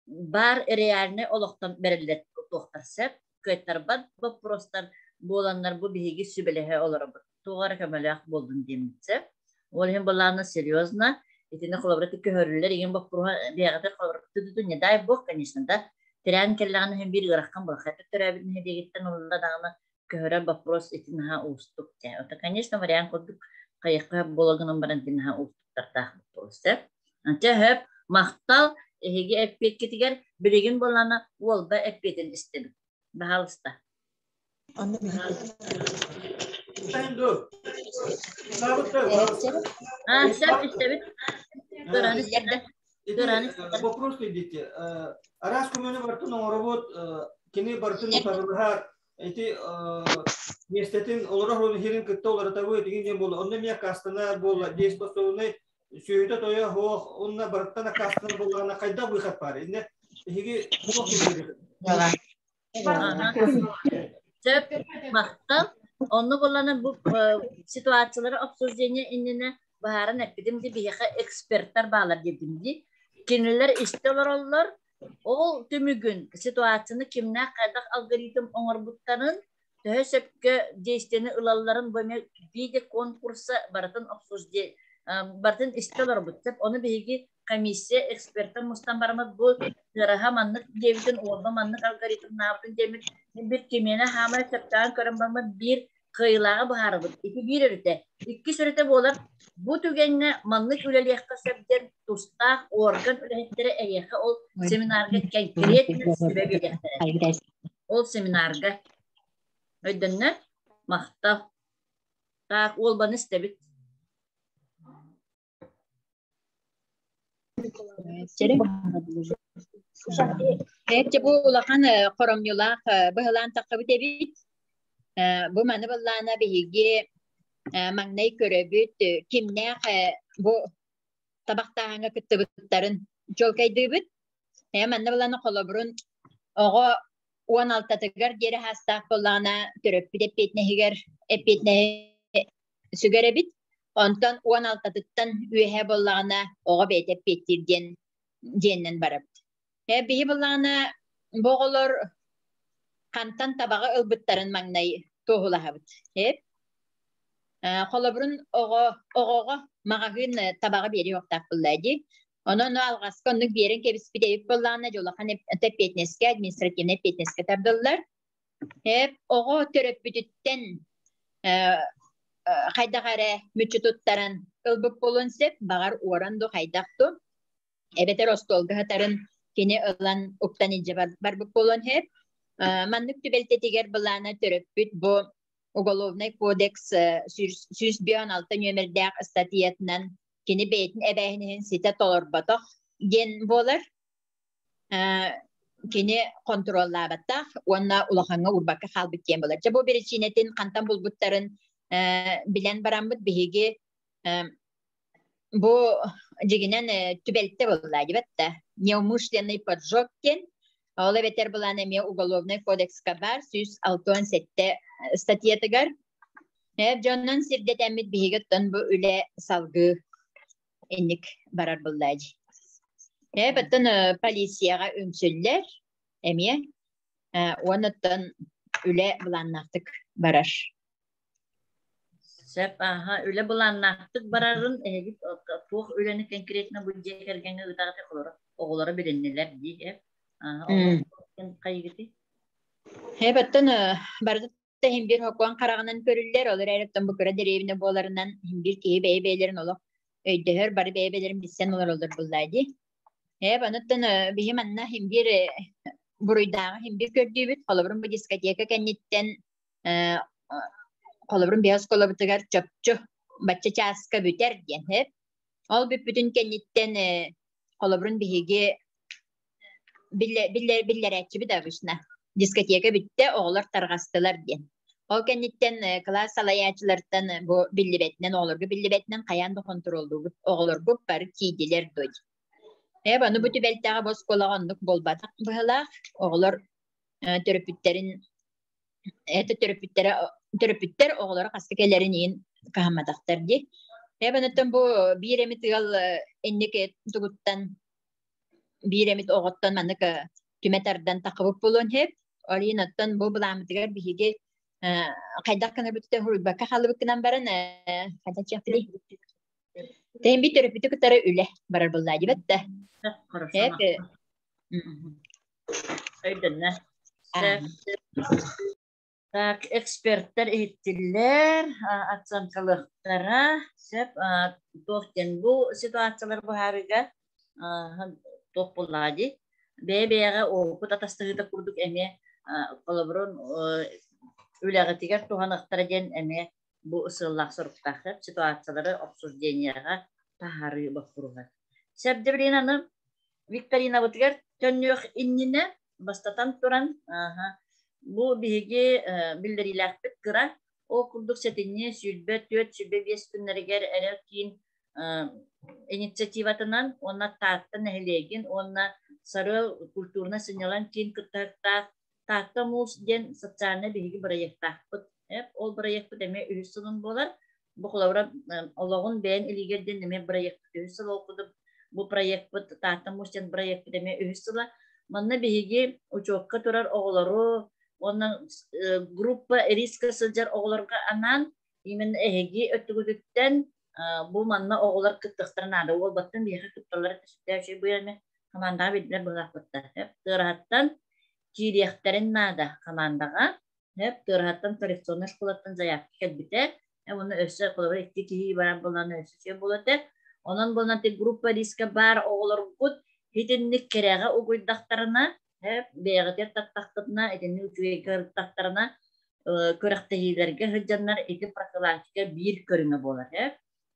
баар реальнай олохтон бэриллэр туохтар сөп. Кыайтарбат боппуруостар буоланнар бу биһиги сүбэлэһэ олоробут. Туох эрэ көмөлөөх буоллун диэммит сөп. Ол иһин былаана серьезно. Итини холобура көһөрүллэр игин боппуруоһа бэйэҕитэ холобура не дай бог, конечно, да. Тирээн кэллэҕинэ иһин биир ыарахан буолар. Төрөөбүт нэһилиэгиттэн ылла даҕаны көһөрөр вопрос ити наһаа уустук дьэ. Это, конечно, вариант курдук хайыхха буола гынан баран ити наһаа уустуктардаах вопрос сөп. Антя хөп махтал эһиги эппиэккитигэр билигин буолана уолба эппиэтин истэбит. Баһаалыста. А, сөп истэбит. Көрөн Ити вопрос идите. Араас көмөнү бартын оҥоробут, кини бартын утарылыһар, ити миэстэтин олорор иһирин кытта уларытабыт игин диэн буолла. Онно эмиэ аккаастанар буолла. Дееспособный сүөһүтэ тойо суох, онно барыттан аккаастанар буоллаҕына хайдах выход баар? Инне эһиги туох Сөп, махтал. Онно буоллана бу ситуациялары обсуждение иннинэ быһааран эппитим ди биһиэхэ эксперттар баалар диэтим ди. Кинилэр истэ олороллор. Ол түмүгүн ситуацияны кимнээх хайдах алгоритм оҥорбуттарын. Төһө сөпкө действиени ылалларын бу эмиэ виде конкурса барытын обсуждение барытын истэ олорбут. Ону биһиги комиссия эксперттэр мустан бараммыт бу ыараха маннык диэбитин уолба маннык алгоритмнаабытын диэммит бир кимиэнэ хаамай сөптөөн көрөн бараммыт биир кыайыылааҕы быһаарабыт. Ити биир өрүтэ. Иккис өрүтэ буолар, бу түгэҥҥэ маннык үлэлиэххэ сөп диэн тустаах орган үлэһиттэрэ эһиэхэ ол семинарга кэнкириэтинэ сүбэ биэриэхтэрэ. Ол семинарга. Өйдөннө? Махтал. Так, уолбаны истэбит. Эче бу улахан хоромньулаах быһылаан таххабыт эбит. Бу маны быллаана биһиги маҥнай көрөбүт кимнээх бу табахтааһыҥҥа кыттыбыттарын чуолкайдыыбыт. Манна былаана холобурун оҕо 16-тыгар диэри хаастаах буоллаҕына төрөппүт эппиэтинэһигэр эппиэтинэһи сүгэр эбит. Онтон 16-тыттан үөһэ буоллаҕына оҕо бэйэтэ эппиэттиир диэн диэннэн барабыт. Биһи буоллаҕына бу оҕолор хантан табаҕы ылбыттарын маҥнай туоһулаһабыт. Холобурун оҕо оҕоҕо маҕаһыын табаҕы биэриэ уохтаах буолла дии. Онон алҕаска оннук биэрэн кэбиспит эбит буоллаҕына дьулахан эппиэтинэскэ, административнай эппиэтинэскэ тардыллар. Оҕо төрөппүтүттэн хайдах эрэ мүччү туттаран ылбыт буолуон сөп, баҕар уоран ду хайдах ду, эбэтэр остуолга сытарын кини ылан уктан илдьэ барбыт буолуон сөп. Маннык түбэлтэтигэр былаана төрөппүт бу Уголовнай кодекс 156 нүөмэрдээх ыстатыйатынан кини бэйэтин эбээһинэһин ситэ толорботох диэн буолар. Кини хонтуруоллаабаттаах уонна улахаҥҥа уурбакка хаалбыт диэн буолар. Дьэ бу биричиинэтин хантан булбуттарын билэн бараммыт биһиги бу дьигинэн түбэлтэ буолла дибэт да неумышленный поджог диэн ол эбэтэр былаан эмиэ уголовнай кодекска баар 167 статьятыгар дьоннон сирдэтэммит биһиги оттон бу үлэ салгыы инник барар буллаадьы. Оттон полицияҕа үҥсүллэр эмиэ уонуттан үлэ былааннаахтык барар. Сөп, аха, үлэ былааннаахтык барарын эһиги туох үлэни конкретно бу дьиэ кэргэҥҥэ ыытаҕыт оҕолоро оҕолоро билиннилэр дии э хайыгытый? Оттон барыта иһин биир хокуон хараҕынан көрүллэр, ол эрээри оттон бу кыра дэриэбинэ буоларынан иһин биир киһи бэйэ-бэйэлэрин олох өйдөһөр, бары бэйэ-бэйэлэрин билсэн олороллор буллаа дии. Оттон биһи манна иһин биир буруйдааҕы иһин биир көрдүүбүт. Холобурун бу дискотека кэнниттэн холобурун биһи оскуолабытыгар чопчу бачча чааска бүтэр диэн. Ол бүппүтүн кэнниттэн холобурун биһиги биллэрээччибит обычно. Дискотека бүттэ, оҕолор тарҕастылар диэн. Ол кэнниттэн кылаас салайааччылартан бу биллибэтинэн, оҕолорго биллибэтинэн хайаан да хонтуруоллуубут. Оҕолорбут бары тиийдилэр дуо. Аны бу түбэлтэҕэ бу оскуолаҕа оннук буолбатах быһыылаах. Оҕолор төрөппүттэрин это төрөппүттэрэ төрөппүттэр оҕолоро хаста кэлэрин иһин каһамматахтар дии. Эбэнэттэн бу биир эмит ыал инники тугуттан биир эмит оҕоттон маннык түмэ тардан тахыбыт буолуон сөп. Ол иһин оттон бу былааммытыгар биһиги хайдах гынарбытыттан хуруйбакка хаалыбыккынан баран хайдах диэхпитий? Тэйин бит төрөппүтү кытары үлэ барар буоллаа дибэт да. Өйдөннө. Так, эксперттэр иһиттиллэр, оценкалыахтара. Сөп, туох диэн бу ситуациялар быһаарыыга туох буоллаҕа дии. Бэйэ-бэйэҕэ опыт атастаһыыта курдук эмиэ холобурун үлэҕитигэр туһаныахтара диэн эмиэ бу сыаллаах соруктаах ситуациялары обсуждениеҕа таһаарыы боппуруоһа. Сөп аны викторинабытыгар төннүөх иннинэ бастатан туран бу биһиги биллэриилээхпит кыра ол курдук сэтинньи 24 25 күннэригэр эрэл киин инициативатынан уонна Таатта нэһилиэгин уонна Сарыал культурнай сынньалаҥ киин кыттыһыктаах Таатта муус диэн социальнай биһиги бырайыактаахпыт. Ол бырайыакпыт эмиэ үһүс сылын буолар. Бу холобура олоҕун бэйэн илиигэр диэн эмиэ бырайыакпыт үһүс сыл ол курдук бу проекпыт Таатта муус диэн бырайыакпыт эмиэ үһүс сыла. Манна биһиги учуокка турар оҕолору Уонна группа риска сылдьар оҕолорго анаан именно эһиги өттүгүтүттэн бу манна оҕолор кыттыахтара наада. Уолбаттан биһиэхэ кытталлара сүрдээх үчүгэй быйаны хамаандаҕа билдилэр быһаахпыттар. Тыараһаттан киириэхтэрин наада хамаандаҕа. Тыараһаттан коррекционнай школаттан заявка кэлбитэ. Уонна өссө холобур икки киһи барар буолан өссө үчүгэй буолуо этэ. Онон буолан группа риска баар оҕолоргут итинник кэрэҕэ угуйдахтарына бэйэҕитигэр таттаххытына, итинник үчүгэйгэ ырыттахтарына, күрэхтэһиилэргэ сылдьаннар ити профилактика биир көрүҥэ буолар.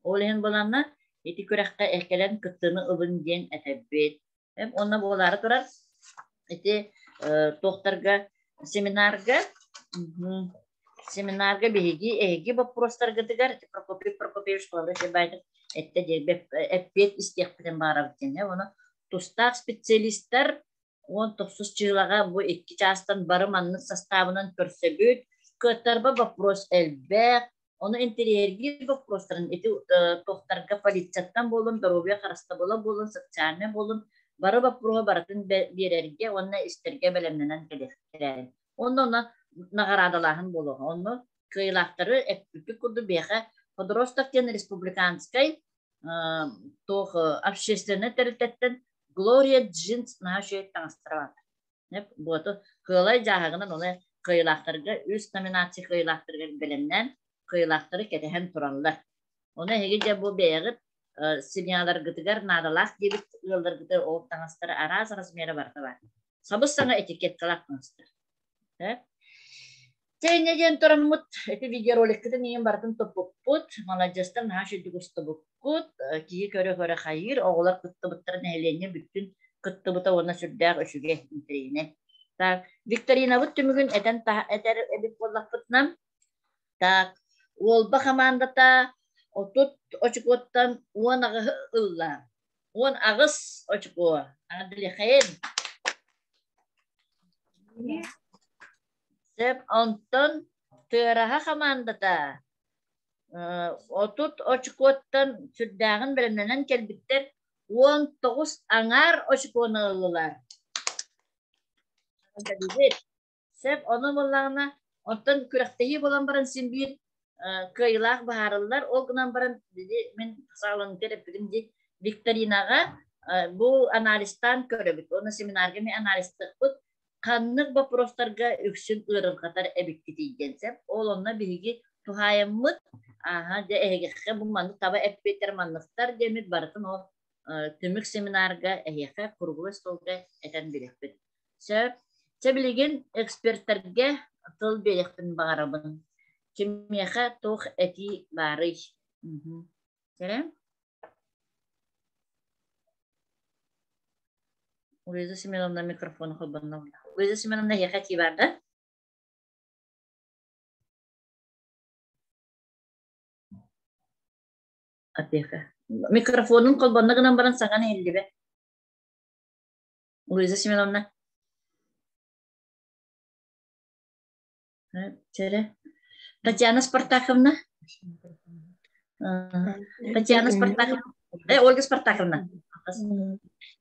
Ол иһин буоланна ити күрэххэ кэлэн кыттыыны ылын диэн этэбит. Уонна буолаары турар ити туохтарга семинарга семинарга биһиги эһиги боппуруостаргытыгар Прокопий Прокопьевич Флавров эттэ эппиэт истиэхпитин баҕарабыт диэн. Ону тустаах специалистар 19 чыылаҕа бу икки чаастан бары маннык састаабынан көрсөбүт. Кыаттарба вопрос элбэх. Ону интэриэһиргиир боппуруостарын ити туохтарга полицияттан буолун, доруобуйа харыстабыла буолун, социальнай буолун, бары боппуруоһу барытын биэрэргэ уонна истэргэ бэлэмнэнэн кэлиэхтэрэ. Онно онно наҕараадалааһын буолуоҕа. Онно кыайыылаахтары эппиппит курдук биһиэхэ Подросток диэн республиканскай туох общественнай тэрилтэттэн Глория Джинс наһаа үчүгэй таҥастара баар. Буоту кыалай дьааһыгынан оны кыайыылаахтарга үс номинация кыайыылаахтарыгар бэлэмнээн кыайыылаахтары кэтэһэн тураллар. Ону эһиги дьэ бу бэйэҕит семьяларгытыгар наадалаах диэбит ыалларгытыгар ол таҥастары араас размера барыта баар. Сабыс-саҥа этикеткалаах таҥастар. Чэ, инньэ диэн тураммыт, ити видеороликкытын иһин барытын туппуппут, маладьыастар наһаа үчүгүйдүк устубуккут, киһи көрө-көрө хайыыр, оҕолор кыттыбыттара нэһилиэнньэ бүттүн кыттыбыта уонна сүрдээх үчүгэй интэриэһинэй. Так, викторинабыт түмүгүн этэн этэр эбит буоллахпытынан, так, Уолба хамаандата 30 очукуоттан 18 ылла. 18 очукуо. Адлихен. Сөп, онтон Тыараһа хамаандата 30 очукуоттан сүрдээҕин бэлэмнэнэн кэлбиттэр 19 аҥаар очукуону ыллылар. Сөп, ону буоллаҕына, оттон күрэхтэһии буолан баран син биир кыайыылаах быһаарыллар. Ол гынан баран, били мин саҕаланыыта эппитим дии, викторинаҕа бу анализтаан көрөбүт уонна семинарга эмиэ анализтыахпыт. Ханнык боппуруостарга үксүн ыарырҕатар эбиккитий диэн сөп. Ол онно биһиги туһаайаммыт, ааһа дьэ эһигиэхэ бу маннык таба эппиэттэр манныктар диэммит барытын ол түмүк семинарга эһиэхэ круглый столга этэн бириэхпит. Сөп. Чэ билигин экспертэргэ тыл биэриэхпин баҕарабын. Кимиэхэ туох этии баарый? Кэрэ? Луиза Семеновна микрофон холбонно. Луиза Семеновна эһиэхэ этии баар да? Опека. Микрофонун холбонно гынан баран саҥан иһиллибэт. Луиза Семеновна. Чэрэ. Татьяна Спартаковна. Татьяна Спартаковна. Ольга Спартаковна.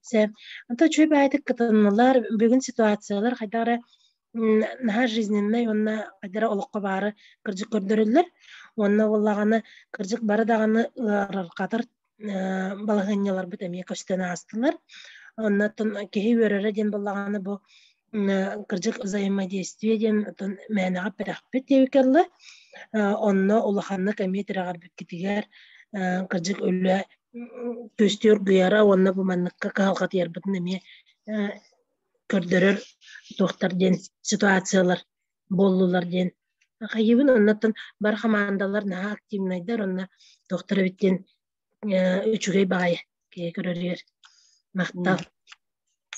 Сөп. Онто үчүгэй баайдык кытыннылар. Бүгүн ситуациялар хайдах эрэ наһаа жизненнай уонна хайдах эрэ олоххо баары кырдьык көрдөрөллөр. Уонна буоллаҕына кырдьык бары даҕаны ыарырҕатар балаһыанньаларбыт эмиэ көстөн аастылар. Оннуттан киһи үөрэрэ диэн буоллаҕына бу кырдьык взаимодействие диэн оттон мээнэҕэ эппэтэхпит диэбиккэ дылы онно улаханнык эмиэ тирэҕирбиккитигэр кырдьык үлэ көстүөр гыйара уонна бу манныкка кыһалҕатыйарбытын эмиэ көрдөрөр туохтар диэн ситуациялар буоллулар диэн хайыыбын оннуттан бар хамаандалар наһаа активнайдар онно туохтар эбит диэн үчүгэй баҕайы киһи көрөрүгэр махтал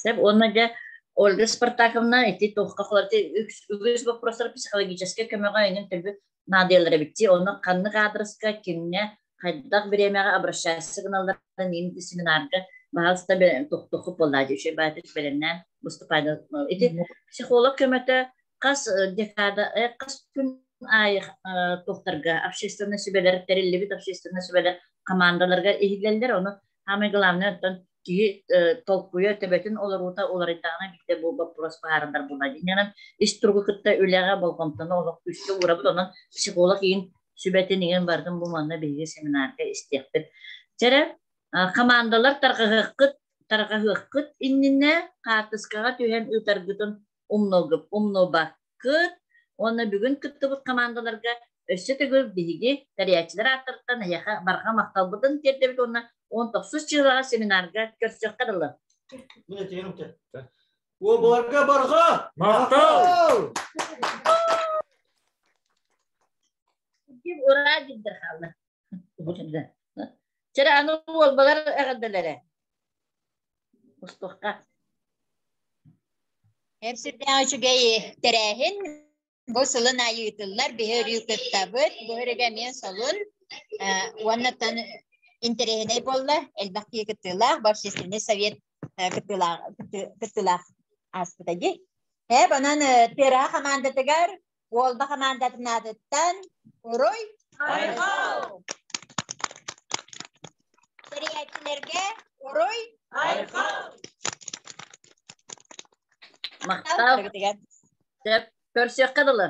Сөп уонна дьэ Ольга Спартаковна ити туохха холорти үгүс вопростар психологическай көмөҕө эҥин төлбүт наадыйалар эбитти онно ханнык аадырыска кимҥэ хайдах бириэмэҕэ обращаться гыналларын ин семинарга баһаалыста тохтоху буоллаа үчүгэй баайтык бэлэмнээн выступайда ити психолог көмөтө хас декада хас күн аайы туохтарга общественный сүбэлэр тэриллибит общественный сүбэлэр командаларга иһиллэллэр ону самое главное оттон Киһи толкуйа төбөтүн олоруута уларыйдаҕына биирдэ бу боппуруос быһаарыллар буолла. Дьиҥинэн ис туругу кытта үлэҕэ болҕомтону олох күүскэ уурабыт. Онон психолог иин сүбэтин иҥэн бардым бу манна биһиги семинарга истиэхпит. Чэрэ, хамаандалар тарҕаһыаххыт тарҕаһыаххыт иннинэ хаартыскаҕа түһэн ыытаргытын умнубаккыт уонна бүгүн кыттыбыт хамаандаларга өссө төгүл биһиги тэрийээччилэр ааттарыттан эһиэхэ барҕа махталбытын тиэрдэбит уонна 19 чыылаҕа семинарга көрсүөххэ дылы. Уобаларга барҕа махтал! Ура диндер хаалла. Чэрэ аны уолбалар эҕэрдэлэрэ. Устуохха. Эр сүрдээх үчүгэй тэрээһин бу сылын аайы ыытыллар биһи өрүү кыттабыт бу өрүгэ эмиэ солун уоннаттан интэриэһинэй буолла элбэх киһи кыттыылаах бу общественный совет кыттыылаах кыттыылаах ааспыта дии э онон тыараһа хамаандатыгар Уолба хамаандатын аатыттан Уруй Айхал! Тэрийээччилэргэ Уруй Айхал! Махтал. Сөп. Көрсүөххэ дылы.